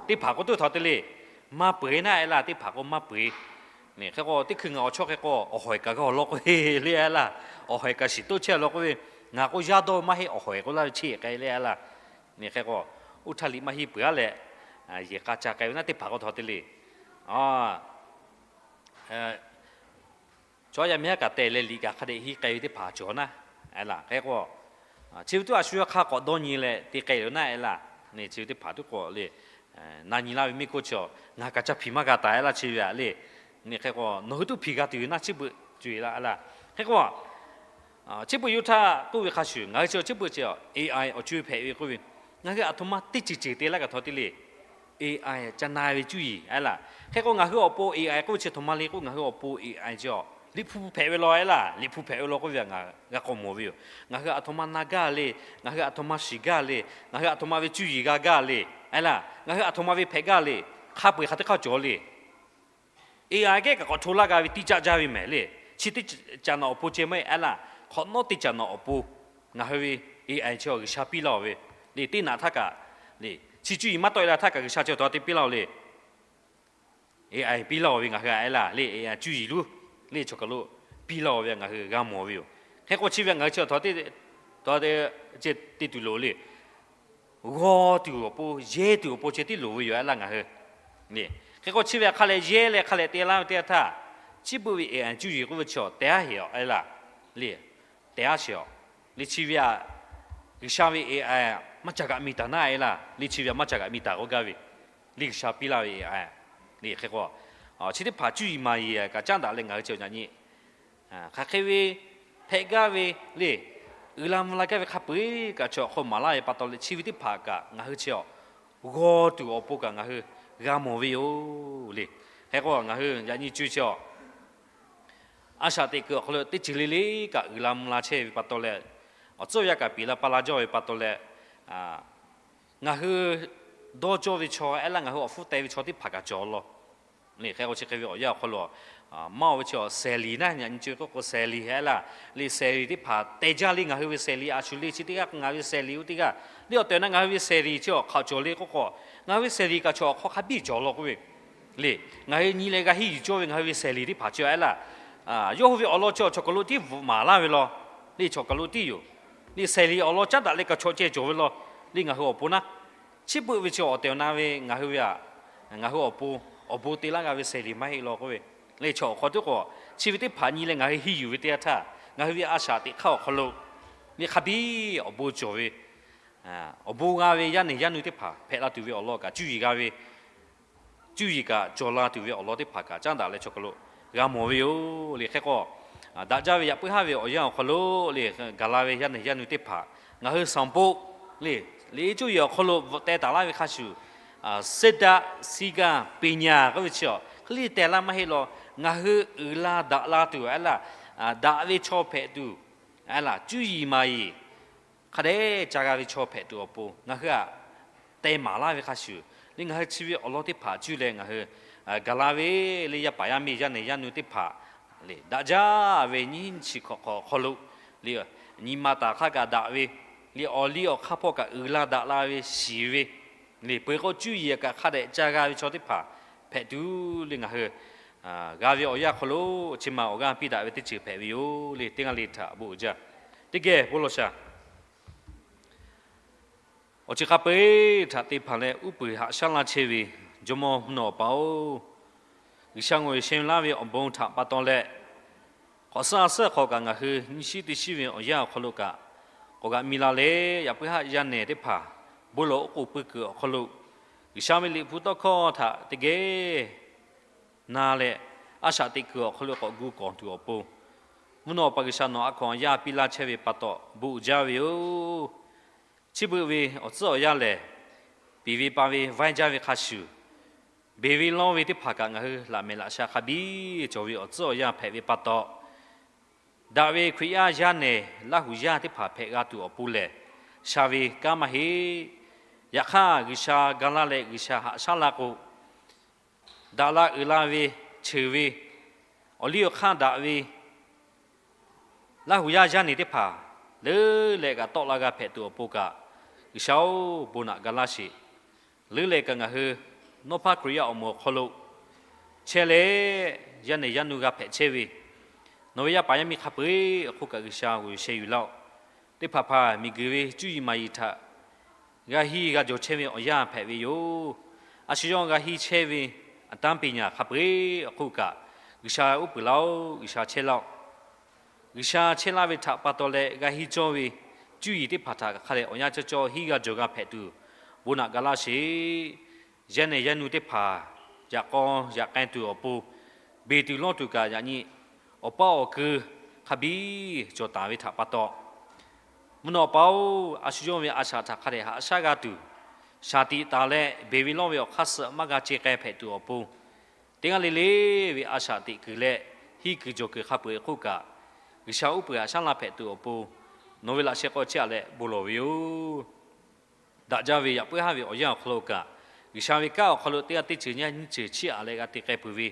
teˇ hpaˍ k'o toˇ htaꞈ te le, maˇ peu eˬ naˉ a laˬ, teˇ hpaˍ k'o maˇ peu eˬ. Hk'e k'o teˇ hkui ngaˬ awˬ chawˇ hk'e k'o awˬ hawehˬ kaꞈ g'a awˬ lawn k'oˆ ve le a laˇ. Awˬ hawehˬ kaꞈ shiˍ toˇ chehˇ law k'oˆ ve, ngaˬ k'o yaˇ dawˇ ve maˇ heˆ, awˬ hawehˬ k'oˆ laˇ ve cheˇ k'ai le a laˇ. Hk'e k'o, oˇ htaˇ liꞈ maˇ henˇ peuˬ a leh, yehˬ k'a ca k'ai ve naˉ teˇ hpaˍ k'o htawˇ te le. Chaw yaˇ miˇ haˉ kaꞈ teh leh liꞈ kaꞈ hk'a dehꞈ henˇ k'ai ve teˇ hpaˍ cawˬ naˉ a laˇ. Hk'e k'o, chi ve tuˉ a shu yaˇ hk'aˇ k'awꞈ dawˇ nyi leh te k'ai ve naˉ a laˇ. Chi ve teˇ hpaˍ tuˉ k'o le, na nyi laˇ ve mehˆ hk'oˆ chi, ngaˬ kaꞈ ca hpiˍ maˇ g'a taˍ a laˇ chi ve a le. Hk'e k'o nawˬ hui tuˉ hpiˍ g'a tuˬ ve naˉ chi beuꞈ co e laˇ a laˇ. Hk'e k'o, chi beuꞈ yuˇ htaˇ k'oˆ ve hk'a shuˍ ngaˬ hui chi chi beuꞈ chi, A I awˬ co e hpehꞈ ve k'oˆ ve, ngaˬ hui aˬ htoꞈ ma teˇ ceuˬ ceuˬ te laˇ kaꞈ htawˇ te le. A I ca na ve cuˇ yiˍ a laˇ. Hk'e k'o ngaˬ hui awˬ pon A I k'oˆ ve chi htoꞈ ma le k'o, ngaˬ hui awˬ pon A I chi liꞈ hpu hpehꞈ ve law a laˇ. Liꞈ hpu hpehꞈ ve law k'oˆ ve a ngaˬ g'a k'awꞈ mawˬ ve yoˬ. Ngaˬ hui aˬ htoꞈ ma na gaˇ le, ngaˬ hui aˬ htoꞈ ma shiˍ gaˇ le, ngaˬ hui aˬ htoꞈ ma ve cuˇ yiˍ g'a gaˇ le a laˇ, ngaˬ hui aˬ htoꞈ ma ve hpehꞈ gaˇ le, hk'a peu-eˬ hk'aˬ teˇ hk'aˇ cawˬ le. A I kehˉ kaꞈ k'awꞈ hto laˇ g'a ve tiˇ caˆ jaˇ ve mehˍ le. Chi teˇ caꞈ naꞈ awˬ pon ceh maˇ heˆ a laˇ. Hk'awꞈ nawˉ teˇ caꞈ naꞈ awˬ pon ngaˬ hui ve A I chi G'uiˬsha piˇ laˇ-oˬ ve le. Teˇ naꞈ htaˇ kaꞈ le, chi cuˇ yiˍ maˇ tawˆ e la htaˇ kaꞈ G'uiˬsha chi htawˇ te piˇ laˇ-oˬ le. A I piˇ laˇ-oˬ ve ngaˬ hui a laˇ le. A I cuˇ yiˍ luˉ le chaw kaˬ lo piˇ laˇ-oˬ ve ngaˬ hui g'a mawˬ ve yoˬ. Hk'e k'o chi ve ngaˬ hui chi htawˇ te tuˬ loˍ le. G'aw tuˬ awˬ pon, yehˇ tuˬ awˬ pon ceh tiˉ loˍ ve yoˬ a laˇ ngaˬ hui. Hk'e k'o chi ve hk'a leh yehˇ leh hk'a leh te laˇ ve teˇ yanˇ htaˇ, chi beuꞈ ve A I cuˇ yiˍ k'oˆ ve chi teh aˉ heˍ a laˇ le. Teh aˉ sheˍ a le. Chi ve a, G'uiˬsha ve A I maˇ ca kaꞈ mi taˍ naˉ a laˇ. Le chi ve a maˇ ca kaꞈ mi taˍ k'oˆ gaˇ ve le. G'uiˬsha piˇ laˇ ve A I le. Hk'e k'o, chi teˇ hpaˍ cuˇ yiˍ maˍ yiˍ kaꞈ caˉ daꞈ leh ngaˬ hui chi yaꞈ nyi hk'aˬ hk'e ve hpehꞈ gaˇ ve le, uiˍ la mvuh la gaˇ ve hk'a peu-eˬ kaꞈ chi awˬ hk'aw maˍ laˇ ve pa taw leh chi ve teˇ hpaˍ kaꞈ ngaˬ hui chi a g'aw tuˬ awˬ pon kaꞈ ngaˬ hui g'a mawˬ ve yoˬ le. Hk'e k'o ngaˬ hui yaꞈ nyi co chi a, a shaꞈ teꞈ kuiˬ awˬ hk'aw lo teˇ ceuˬ le le kaꞈ uiˍ la mvuh la chehˇ ve pa taw leh, awˬ tcuhˉ awˬ yanˇ kaꞈ piˍ la pa la jawˇ ve pa taw leh, ngaˬ hui dawˇ cawˇ ve chaw a laˇ, ngaˬ hui awˬ hpfuhˇ teh ve chaw teˇ hpaˍ kaꞈ cawˬ law. Hk'e k'o chi hk'e ve awˬ yanˇ awˬ hk'aw lo maˇ oˬ ve chi a sehˍ liˍ naˉ, yaꞈ nyi co k'oˆ k'o sehˍ liˍ a laˇ. Le sehˍ liˍ teˇ hpaˍ teh jaˇ le. Ngaˬ hui ve sehˍ liˍ a shu le chi teˇ g'aˇ k'o ngaˬ hui ve sehˍ liˍ oˇ teˇ g'aˇ le. Awˬ tehˬ awˬ na ngaˬ hui ve sehˍ liˍ chi awˬ hk'aꞈ cawˬ le k'oˆ k'o, ngaˬ hui ve sehˍ liˍ kaꞈ chaw awˬ hk'aw hk'a biˇ cawˬ law k'oˆ ve le. Ngaˬ hui nyi leh g'a henˇ yuˬ cawˇ ve ngaˬ hui ve sehˍ liˍ teˇ hpaˍ chi a laˇ, yawˇ hui ve awˬ lawn chi chaw kaˬ lo tiˉ bvuhꞈ maˍ laˇ ve law. Le chaw kaˬ lo tiˉ yoˬ. Le sehˍ liˍ awˬ lawn caˉ daꞈ leh kaꞈ chaw ceh cawˬ ve law. Le ngaˬ hui awˬ pon naˉ, chi beuꞈ ve chi awˬ tehˬ awˬ na ve ngaˬ hui ve a, ngaˬ hui awˬ pon, awˬ bon te laˇ g'a ve sehˍ liˍ maˇ heˆ law k'oˆ ve le. Chaw awˬ hk'aw tiˉ k'o, chi ve teˇ hpaˍ nyi leh ngaˬ hui henˇ yuˬ ve teˇ yanˇ htaˇ, ngaˬ hui ve a shaꞈ teꞈ hk'aˇ awˬ hk'aw lo le hk'a biˇ awˬ bon cawˬ ve, awˬ bon g'a ve yaˇ nehˬ yaˇ nu teˇ hpaˍ hpehꞈ la tuˬ ve awˬ lawn kaꞈ cuˇ yiˍ g'a ve, cuˇ yiˍ kaꞈ cawˬ la tuˬ ve awˬ lawn teˇ hpaˍ kaꞈ caˉ daꞈ leh chaw kaˬ lo g'a mawˬ ve yoˬ le. Hk'e k'o, daꞈ jaˇ ve yaꞈ puiˉ haˉ ve awˬ yanˇ awˬ hk'aw lo le, gaˬ la ve yaˇ nehˬ yaˇ nu teˇ hpaˍ ngaˬ hui สังคม le, liꞈ cuˇ yiˍ awˬ hk'aw lo bvuhꞈ teh taˍ laˇ ve hk'a shuˍ, เศรษฐกิจ ปัญญา k'oˆ ve chi a hk'e le teh laˇ maˇ heˆ law. Ngaˬ hui uiˍ la daꞈ la tuˬ a laˇ, daꞈ ve chaw hpehꞈ tuˬ a laˇ, cuˇ yiˍ maˍ yiˍ hk'a dehꞈ ca g'a ve chaw hpehꞈ tuˬ awˬ pon ngaˬ hui a teh maˍ laˇ ve hk'a shuˍ le, ngaˬ hui chi ve awˬ lawn teˇ hpaˍ cuˇ leh ngaˬ hui gaˬ la ve le, yaˇ paˍ yaˇ miˇ yaˇ nehˬ yaˇ nu teˇ hpaˍ le, daꞈ jaˇ ve nyiˇ chi hk'awꞈ hk'awꞈ awˬ hk'aw lo le, nyi ma taˍ hk'aˇ kaꞈ daꞈ ve le, awˬ liˇ awˬ hk'aˇ hpawˇ kaꞈ uiˍ la daꞈ la ve shiˍ ve le, peu eˬ k'o cuˇ yiˍ kaꞈ hk'a dehꞈ ca g'a ve chaw teˇ hpaˍ hpehꞈ tuˬ le ngaˬ hui g'a ve awˬ yanˇ hk'aw lo chi ma awˬ g'aˇ piˇ daꞈ ve teˇ ceuˬ hpehꞈ ve yoˬ le. Teˇ g'aˇ le htaꞈ bon uiˍ jaˇ. Teˇ geh bon lawˬ shaˍ. Awˬ ceuˬ hk'a peu-eˬ htaꞈ te hpanˍ leh uˉ peunˍ haꞈ shaˉ laˇ chehˇ ve Jawˇmawˇ mvuhˇ naw Awˬ pa-oˬ, G'uiˬsha ngawˬ sheh laˇ ve awˬ bon htaꞈ pa taw leh, k'awꞈ suhˉ a suhˉ hk'aw kaꞈ ngaˬ hui nyiˇ shiˉ teˇ shiˉ ve awˬ yanˇ awˬ hk'aw lo kaꞈ k'awꞈ g'a mi la leh, yaꞈ puiˉ haˆ yaˇ nehˬ teˇ hpaˍ bon lawˬ oˉ k'oˍ pui kuiˬ awˬ hk'aw lo G'uiˬsha ve liꞈ hpu tawˇ hkawˇ htaꞈ teˇ geh na leh, a shaꞈ teꞈ kuiˬ awˬ hk'aw lo k'awꞈ gu kawˬ tuˬ awˬ pon, mvuhˇ naw Awˬ pa G'uiˬsha nawˬ a hkawnˍ yaˇ piˇ laˇ chehˇ ve pa taw bon uiˍ jaˇ ve yoˬ. Chi beuꞈ ve awˬ tcuhˉ awˬ yanˇ lehˬ, piˍ ve pa ve vaiˇ jaˇ ve hk'a shuˍ, beˬ ve lawˇ ve teˇ hpaˍ kaꞈ ngaˬ hui laꞈ mehˍ laꞈ sha hk'a biˇ cawˬ ve awˬ tcuhˉ awˬ yanˇ hpehꞈ ve pa taw, daꞈ ve Hkriꞈ yaˇ yaˇ nehˬ Laˇ huˍ yaˇ teˇ hpaˍ hpehꞈ g'a tuˬ awˬ pon lehˬ, sha ve kanˉ maˇ heˆ. Yaꞈ hk'aˇ, G'uiˬsha ga laˇ leh G'uiˬsha haꞈ shaˉ la k'o, daꞈ la uiˍ la ve, cheuˬ ve, awˬ liˇ awˬ hk'aˇ daꞈ ve Laˇ huˍ yaˇ yaˇ nehˬ teˇ hpaˍ leuˉ leh kaꞈ tawˆ la g'a hpehꞈ tuˬ awˬ pon kaꞈ, G'uiˬsha-oˬ, bon naꞈ ga laˇ sheˍ. Leuˉ leh kaꞈ ngaˬ hui nawˇ hpaˇ Hkriꞈ yaˇ awˬ moˍ awˬ hk'aw lo chehˇ leh, yaˇ nehˬ yaˇ nu g'a hpehꞈ chehˇ ve, nawˬ ve yaˇ paˍ yaˇ miˇ hk'a peu-eˬ awˬ hk'oˆ kaꞈ G'uiˬsha g'aw sheh yuˬ laˇ-oˆ. Teˇ hpaˍ hpaˍ miˬguiˬ ve cuˇ yiˍ maˍ yiˍ htaꞈ g'a henˇ g'a jawˬ chehˇ ve awˬ yanˇ hpehꞈ ve yoˬ. A shu yawˇ g'a henˇ chehˇ ve อาจารย์ ပိညာ hk'a peu-eˬ awˬ hk'oˆ kaꞈ, G'uiˬsha uˉ peunˍ laˇ-oˆ. G'uiˬsha chehˇ laˇ-oˆ. G'uiˬsha chehˇ laˇ ve htaꞈ pa taw leh g'a henˇ cawˇ ve cuˇ yiˍ teˇ hpaˍ htaꞈ hk'a dehꞈ awˬ yanˇ cawˇ cawˇ henˇ g'a jawˬ g'a hpehꞈ tuˬ, bon naꞈ ga laˇ sheˍ. Yaˇ nehˬ yaˇ nu teˇ hpaˍ yaꞈ k'aw yaꞈ k'ai tuˬ awˬ pon, beˬ tuˬ lawˇ tuˬ kaꞈ yaꞈ nyi awˬ paˇ awˬ keu hk'a biˇ cawˬ taˍ ve htaꞈ pa taw, mvuhˇ naw pa-oˬ, a shu yawˇ ve a shaꞈ htaꞈ hk'a dehꞈ haꞈ shaˉ g'a tuˬ, shaˍ tiꞈ taˍ leh beˬ ve lawˇ ve awˬ hk'aˇ suh maˇ g'a ce k'ai hpehꞈ tuˬ awˬ pon, teˇ g'aˇ le le ve a shaꞈ teꞈ kuiˬ leh henˇ kuiˬ jawˬ kuiˬ hk'a peu-eˬ hk'oˆ kaꞈ, G'uiˬsha uˉ peunˍ haꞈ shaˉ laˇ hpehꞈ tuˬ awˬ pon, nawˬ ve laꞈ sheh k'aw chehˇ-a leh bon lawˬ ve yoˬ. Daꞈ jaˇ ve yaꞈ puiˉ haˉ ve awˬ yanˇ awˬ hk'aw lo kaꞈ, G'uiˬsha ve kanˉ awˬ hk'aw lo teˇ g'aˇ teˇ ceuˬ nyaˇ nyiˇ ceuˬ chiˇ aꞈ leh g'a te k'ai peuˬ ve,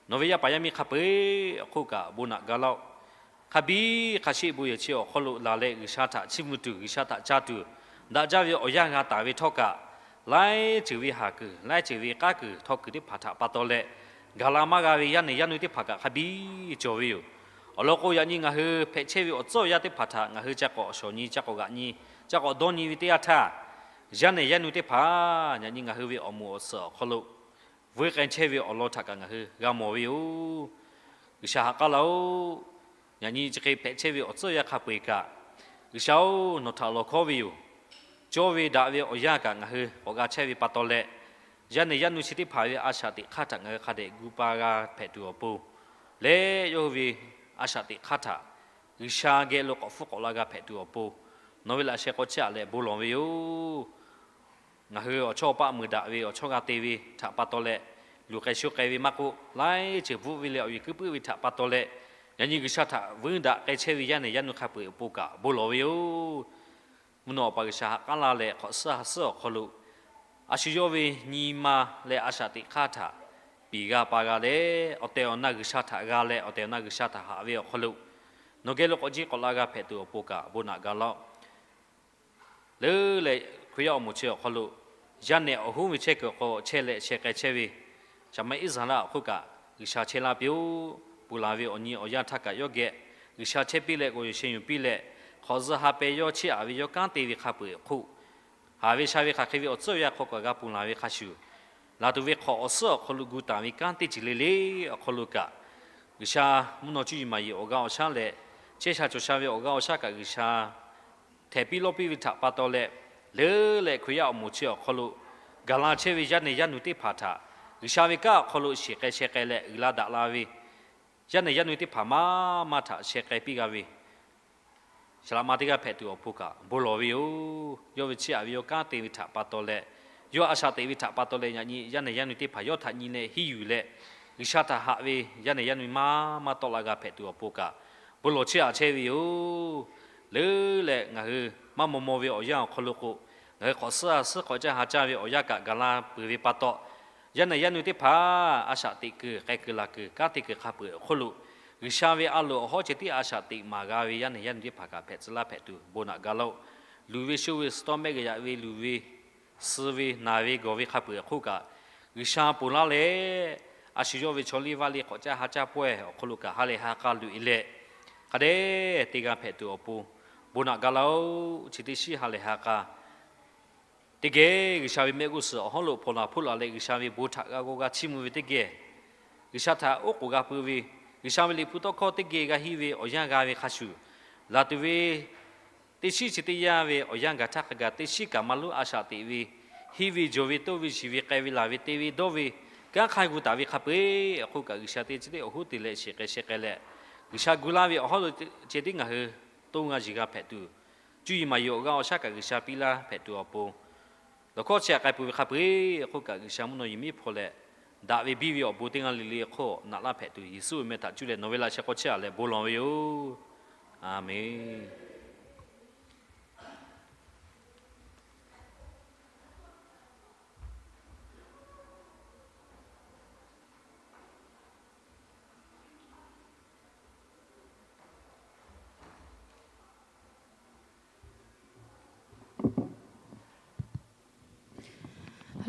nawˬ ve yaˇ paˍ yaˇ miˇ hk'a peu-eˬ awˬ hk'oˆ kaꞈ bon naꞈ ga laˇ-oˆ. Hk'a biˇ hk'a sheˆ bon yehˬ chi awˬ hk'aw lo laˬ leh G'uiˬsha htaꞈ chiˇ mvuh tuˬ, G'uiˬsha htaꞈ ca tuˬ, daꞈ jaˇ ve awˬ yanˇ g'a taˍ ve htawˇ kaꞈ, laiˉ ceuˬ ve haˍ kuiˬ, laiˉ ceuˬ ve k'aˉ kuiˬ, htaw kuiˬ teˇ hpaˍ htaꞈ pa taw leh, gaˬ la maˇ g'a ve yaˇ nehˬ yaˇ nu teˇ hpaˍ kaꞈ hk'a biˇ cawˬ ve yoˬ. Awˬ lawn k'o, yaꞈ nyi ngaˬ hui hpehꞈ chehˇ ve awˬ tcuhˉ awˬ yanˇ teˇ hpaˍ htaꞈ ngaˬ hui ca k'awꞈ shawˍ nyi, ca k'awꞈ g'aꞈ nyi, ca k'awꞈ dawˇ nyi ve teˇ yanˇ htaˇ, yaˇ nehˬ yaˇ nu teˇ hpaˍ yaꞈ nyi ngaˬ hui ve awˬ moˍ awˬ suhˍ awˬ hk'aw lo vuiˇ k'ai chehˇ ve awˬ lawn htaꞈ kaꞈ ngaˬ hui g'a mawˬ ve yoˬ. G'uiˬsha ha k'aˉ laˇ-oˆ. Yaꞈ nyi chi hk'e hpehꞈ chehˇ ve awˬ tcuhˉ awˬ yanˇ hk'a peu-eˬ kaꞈ, G'uiˬsha-oˬ, nawˬ htaꞈ lawˬ hkawˉ ve yoˬ. Cawˇ ve daꞈ ve awˬ yanˇ kaꞈ ngaˬ hui k'awꞈ g'a chehˇ ve pa taw leh, yaˇ nehˬ yaˇ nu chi teˇ hpaˍ ve a shaꞈ teꞈ hk'aˇ htaꞈ ngaˬ hui hk'a dehꞈ gu pa g'a hpehꞈ tuˬ awˬ pon leh, yawˇ hui ve a shaꞈ teꞈ hk'aˇ htaꞈ G'uiˬsha geh lo k'awꞈ hpfuhˇ k'awꞈ la g'a hpehꞈ tuˬ awˬ pon, nawˬ ve laꞈ sheh k'aw chehˇ-a leh bon lawˬ ve yoˬ. Ngaˬ hui awˬ chawˇ awˬ paˆ meuˍ daꞈ ve awˬ chawˇ g'a te ve htaꞈ pa taw leh, luˬ k'ai sho k'ai ve maˇ k'oˆ, laiˉ ceuˬ bvuhˆ ve leh awˬ yeˬ kuiˉ puiˉ ve htaꞈ pa taw leh, yaꞈ nyi G'uiˬsha htaꞈ vuiˇ daꞈ k'ai chehˇ ve yaˇ nehˬ yaˇ nu hk'a peu-eˬ awˬ pon kaꞈ bon lawˬ ve yoˬ. Mvuhˇ naw awˬ pa G'uiˬsha ha k'aˉ laˇ leh, hk'awꞈ suhˉ ha suhˉ awˬ hk'aw lo a shu yawˇ ve nyi ma leh a shaꞈ teꞈ hk'aˇ htaꞈ piˍ g'a pa g'a leh, awˬ tehˬ awˬ na G'uiˬsha htaꞈ g'a leh, awˬ tehˬ awˬ na G'uiˬsha htaꞈ haꞈ ve awˬ hk'aw lo, nawˬ geh lo k'awꞈ jiˇ k'awꞈ la g'a hpehꞈ tuˬ awˬ pon kaꞈ bon naꞈ ga laˇ-oˆ. Leuˉ leh Hkriꞈ yaˇ awˬ moˍ chi awˬ hk'aw lo, yaˇ nehˬ awˬ hoˉ ve chehˇ kuiˬ awˬ hk'aw chehˇ leh sheh k'ai chehˇ ve, shaˍ maꞈ Iˉsaˍreˍlaˆ awˬ hk'oˆ kaꞈ G'uiˬsha chehˇ laˇ piˇ-oˆ. Ponˬ laˬ ve awˬ nyi awˬ yanˇ htaˇ kaꞈ yawˇ geh G'uiˬsha chehˇ piˇ leh k'awꞈ yuˬ sheh yuˬ piˇ leh, hk'awꞈ zuh ha peh yawˇ chiˇ aꞈ ve yawˇ kanˉ te ve hk'a peu-eˬ awˬ hk'oˆ, haˍ ve sha ve hk'aˬ hk'e ve awˬ tcuhˉ awˬ yanˇ hk'aw kaꞈ g'a ponˬ laˬ ve hk'a shuˍ, laˬ tuˬ ve hk'awꞈ awˬ suhˉ awˬ hk'aw lo gu taˍ ve kanˉ teˇ ceuˬ le le awˬ hk'aw lo kaꞈ, G'uiˬsha mvuhˇ naw cuˇ yiˍ maˍ yiˍ awˬ g'aˇ awˬ shaˉ leh, chehˇ sha cawˬ sha ve awˬ g'aˇ awˬ shaˉ kaꞈ G'uiˬsha htehꞈ piˇ lawˇ piˇ ve htaꞈ pa taw leh, leuˉ leh Hkriꞈ yaˇ awˬ moˍ chi awˬ hk'aw lo gaˬ la chehˇ ve yaˇ nehˬ yaˇ nu teˇ hpaˍ htaꞈ G'uiˬsha ve kanˉ awˬ hk'aw lo shiˍ k'ai sheh k'ai leh uiˍ la daꞈ la ve yaˇ nehˬ yaˇ nu teˇ hpaˍ maˇ maˇ htaꞈ sheh k'ai piˇ g'a ve, shaˍ laꞈ ma teˇ g'aˇ hpehꞈ tuˬ awˬ pon kaꞈ bon lawˬ ve yoˬ. Yawˇ ve chiˇ aꞈ ve yawˇ kanˉ te ve htaꞈ pa taw leh, yawˇ a shaꞈ teꞈ ve htaꞈ pa taw leh, yaꞈ nyi yaˇ nehˬ yaˇ nu teˇ hpaˍ yawˇ htaꞈ nyi leh hiˇ yuˬ leh, G'uiˬsha htaꞈ haꞈ ve yaˇ nehˬ yaˇ nu maˇ maˇ tawˆ la g'a hpehꞈ tuˬ awˬ pon kaꞈ bon lawˬ chiˇ aꞈ chehˇ ve yoˬ. Leuˉ leh ngaˬ hui maˇ maw maw ve awˬ yanˇ awˬ hk'aw lo k'o, ngaˬ hui hk'awꞈ suhˉ ha suhˉ hk'awꞈ caˇ ha caˇ ve awˬ yanˇ kaꞈ gaˬ la peuˬ ve pa taw, yaˇ nehˬ yaˇ nu teˇ hpaˍ a shaꞈ teꞈ kuiˬ k'ai kuiˬ laˬ kuiˬ kanˉ te kuiˬ hk'a peu-eˬ awˬ hk'oˆ lo, G'uiˬsha ve a loˍ awˬ hawˉ ceh tiˉ a shaꞈ teꞈ maˍ g'a ve yaˇ nehˬ yaˇ nu teˇ hpaˍ kaꞈ hpehꞈ tcuh laˇ hpehꞈ tuˬ bon naꞈ ga laˇ-oˆ. Luˬ ve shoˇ ve suh tawˇ mehˆ g'a yaꞈ ve luˬ ve, suh ve naˬ ve gawˬ ve hk'a peu-eˬ awˬ hk'oˆ kaꞈ, G'uiˬsha ponˬ laˇ leh, a shu yawˇ ve chaw liˇ vaˇ liˇ hk'awꞈ caˇ ha caˇ pawehˇ awˬ hk'aw lo kaꞈ ha lehˬ ha k'a luꞈ e leh, hk'a dehꞈ te g'a hpehꞈ tuˬ awˬ pon bon naꞈ ga laˇ-oˆ. Chi teˇ shiˉ ha lehˬ ha k'a teˇ geh G'uiˬsha ve mehˆ g'uˇ suhˍ awˬ hawˉ lo hpawnˬ laˬ hpoˆ laˬ leh G'uiˬsha ve bon htaꞈ g'a g'aw g'a chiˇ mvuh ve teˇ geh, G'uiˬsha htaꞈ oˉ k'oˍ g'a pui ve, G'uiˬsha ve liꞈ hpu tawˇ hkawˇ teˇ geh g'a henˇ ve awˬ yanˇ g'a ve hk'a shuˍ, laˬ tuˬ ve teˇ shiˉ chi teˇ yanˇ ve awˬ yanˇ gaˬ htaˇ hk'a gaˬ teˇ shiˉ kaꞈ maˇ lonˉ a shaꞈ teꞈ ve, henˇ ve jawˬ ve toˇ ve shiˍ ve k'ai ve laˬ ve te ve dawˇ ve kanˉ hk'aˇ gu taˍ ve hk'a peu-eˬ awˬ hk'oˆ kaꞈ G'uiˬsha teˇ chi teˇ awˬ hoˉ te leh shiˍ k'ai sheh k'ai leh, G'uiˬsha gu laˇ ve awˬ hawˉ lo ceh tiˉ ngaˬ hui toˇ g'a yiˬ g'a hpehꞈ tuˬ, cuˇ yiˍ maˍ yiˍ awˬ g'aˇ awˬ shaˉ kaꞈ G'uiˬsha piˇ laˇ hpehꞈ tuˬ awˬ pon, lawˬ hkawˇ chi aꞈ k'ai peuˬ ve hk'a peu-eˬ awˬ hk'oˆ kaꞈ G'uiˬsha mvuhˇ naw yeˬ miˉ hpaw leh, daꞈ ve biˇ ve awˬ bon teˇ g'aˇ le le awˬ hk'oˆ naꞈ laˇ hpehꞈ tuˬ Yeˍsuˆ ve meh htaꞈ cuˇ leh nawˬ ve laꞈ sheh k'aw chehˇ aꞈ leh bon lawˬ ve yoˬ. Aˬmenˍ.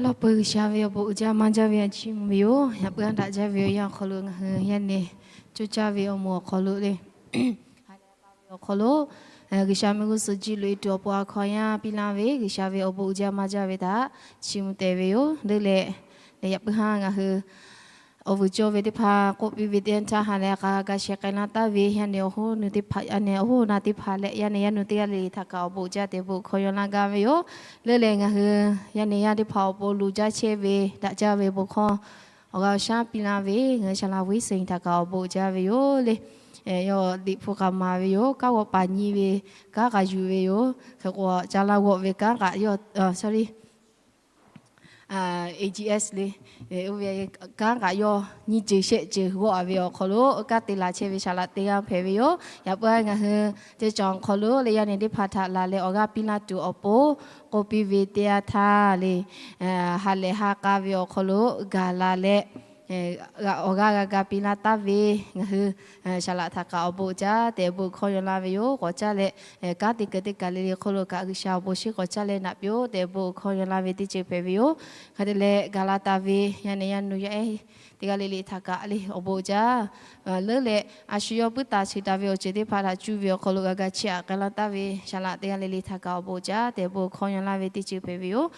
Lawˇ peuˬ G'uiˬsha ve awˬ bon uiˍ jaˇ maˇ jaˇ ve a ciˉ mvuh ve yoˬ. Yaꞈ puiˉ haˉ daꞈ jaˇ ve awˬ yanˇ awˬ hk'aw lo ngaˬ hui yaˇ nehˬ coˇ caˇ ve awˬ moˍ awˬ hk'aw lo le, awˬ hk'aw lo G'uiˬsha mehˆ g'uˇ suhˍ jiˇ loꞈ e tuˬ awˬ pon a hkaw a yaˇ piˇ laˇ ve G'uiˬsha ve awˬ bon uiˍ jaˇ maˇ jaˇ ve htaꞈ chiˇ mvuh tehꞈ ve yoˬ. Leuˉ leh, yaꞈ puiˉ haˉ ngaˬ hui awˬ vuiˬ cawˇ ve teˇ hpaˍ k'oˆ piˇ ve teˇ yanˇ htaˇ ha leh k'a ga sheh k'ai laˇ taˍ ve yaˇ nehˬ awˬ hoˉ nu teˇ hpaˍ, yaˇ nehˬ awˬ hoˉ na teˇ hpaˍ leh yaˇ nehˬ yaˇ nu teˇ g'aˇ le le htaꞈ kaꞈ awˬ bon uiˍ jaˇ tehꞈ bon hkawˇ yaw laˇ gaˇ ve yoˬ. Leuˉ leh ngaˬ hui yaˇ nehˬ yaˇ teˇ hpaˍ awˬ pon luˬ jaˇ chehˇ ve daꞈ jaˇ ve bon hkawˇ awˬ g'aˇ awˬ shaˉ piˇ laˇ ve ngaˬ hui Shaˍlaꞈ Viˉ Seˍ htaꞈ kaꞈ awˬ bon uiˍ jaˇ ve yoˬ le. Yawˇ liꞈ hpu k'a maˍ ve yoˬ. Kanˉ g'awˆ paˍ nyi ve kanˉ k'aꞈ yuˬ ve yoˬ. Hk'e k'o, ca laˇ g'awˆ ve kanˉ k'aꞈ yawˇ, sorry, A G S le, oˇ ve kanˉ k'aꞈ yawˇ nyiˇ ceuˬ shehˆ ceuˬ g'awˆ a ve awˬ hk'aw lo kanˉ te laˬ chehˇ ve Shaˍlaꞈ teˇ g'aˇ hpehꞈ ve yoˬ. Yaꞈ puiˉ haˉ ngaˬ hui teˇ cawˬ awˬ hk'aw lo le yaˇ nehˬ teˇ hpaˍ htaꞈ laˬ leh awˬ g'aˇ piˇ laˇ tuˬ awˬ pon k'oˆ piˇ ve teˇ yanˇ htaˇ le, ha lehˬ ha k'a ve awˬ hk'aw lo gaˬ la leh, awˬ g'aˇ g'a ga piˇ laˇ taˍ ve ngaˬ hui Shaˍlaꞈ htaꞈ kaꞈ awˬ bon uiˍ jaˇ tehꞈ bon hkawˇ yaw laˇ ve yoˬ. K'awꞈ caˇ leh, kanˉ te keu teˇ kaˬ le le hk'oˆ lo kaꞈ G'uiˬsha awˬ bon shiˍ k'awꞈ caˇ leh naꞈ piˇ-oˆ tehꞈ bon hkawˇ yaw laˇ ve teˇ ceuˬ hpehꞈ ve yoˬ. Hk'e te leh, gaˬ la taˍ ve yaˇ nehˬ yaˇ nu yaˇ ehˉ teˇ g'aˇ le le htaꞈ kaꞈ le awˬ bon uiˍ jaˇ. Leuˉ leh, a shu yawˇ puiˉ taˍ chi taˍ ve awˬ ceuˬ teˇ hpaˍ htaꞈ cuˇ ve awˬ hk'aw lo g'a ga chiˇ aꞈ k'ai laˇ taˍ ve Shaˍlaꞈ teˇ g'aˇ le le htaꞈ kaꞈ awˬ bon uiˍ jaˇ tehꞈ bon hkawˇ yaw laˇ ve teˇ ceuˬ hpehꞈ ve yoˬ.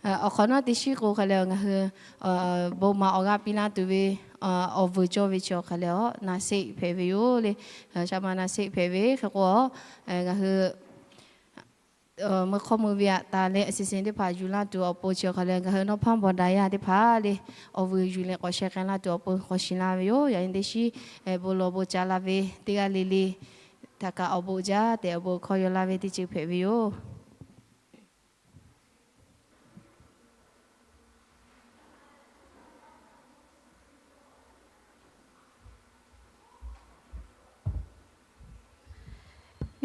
Awˬ hk'awꞈ nawˉ teˇ shiˉ k'o hk'e leh ngaˬ hui bon maˍ awˬ g'aˇ piˇ laˇ tuˬ ve awˬ vuiˬ cawˇ ve chi awˬ hk'e leh a na seˆ hpehꞈ ve yoˬ le. Shaˍ ma na seˆ hpehꞈ ve hk'e k'o, ngaˬ hui meuˇ hk'awˇ meuˇ ve aꞈ taˍ leh a siˍ siˍ teˇ hpaˍ yuˬ laˇ tuˬ awˬ pon chi awˬ hk'e leh ngaˬ hui nawˇ hpaˇ bawˬ daꞈ yaˇ teˇ hpaˍ le awˬ vuiˬ yuˬ leh k'awꞈ sheh k'ai laˇ tuˬ awˬ pon k'awꞈ shiˍ laˇ ve yoˬ. Yaꞈ nyi teˇ shiˉ bon lawˬ bon ca la ve teˇ g'aˇ le le htaꞈ kaꞈ awˬ bon uiˍ jaˇ tehꞈ awˬ bon hkawˇ yaw laˇ ve teˇ ceuˬ hpehꞈ ve yoˬ.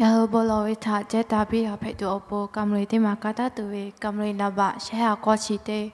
Ngaˬ hui bon lawˬ ve htaꞈ ceh taˍ piˇ a hpehꞈ tuˬ awˬ pon กำลัง teˇ maˬ kanˉ taˉ tuˬ ve กำลัง naˍ baꞈ shehˆ ha k'awˇ chi teˇ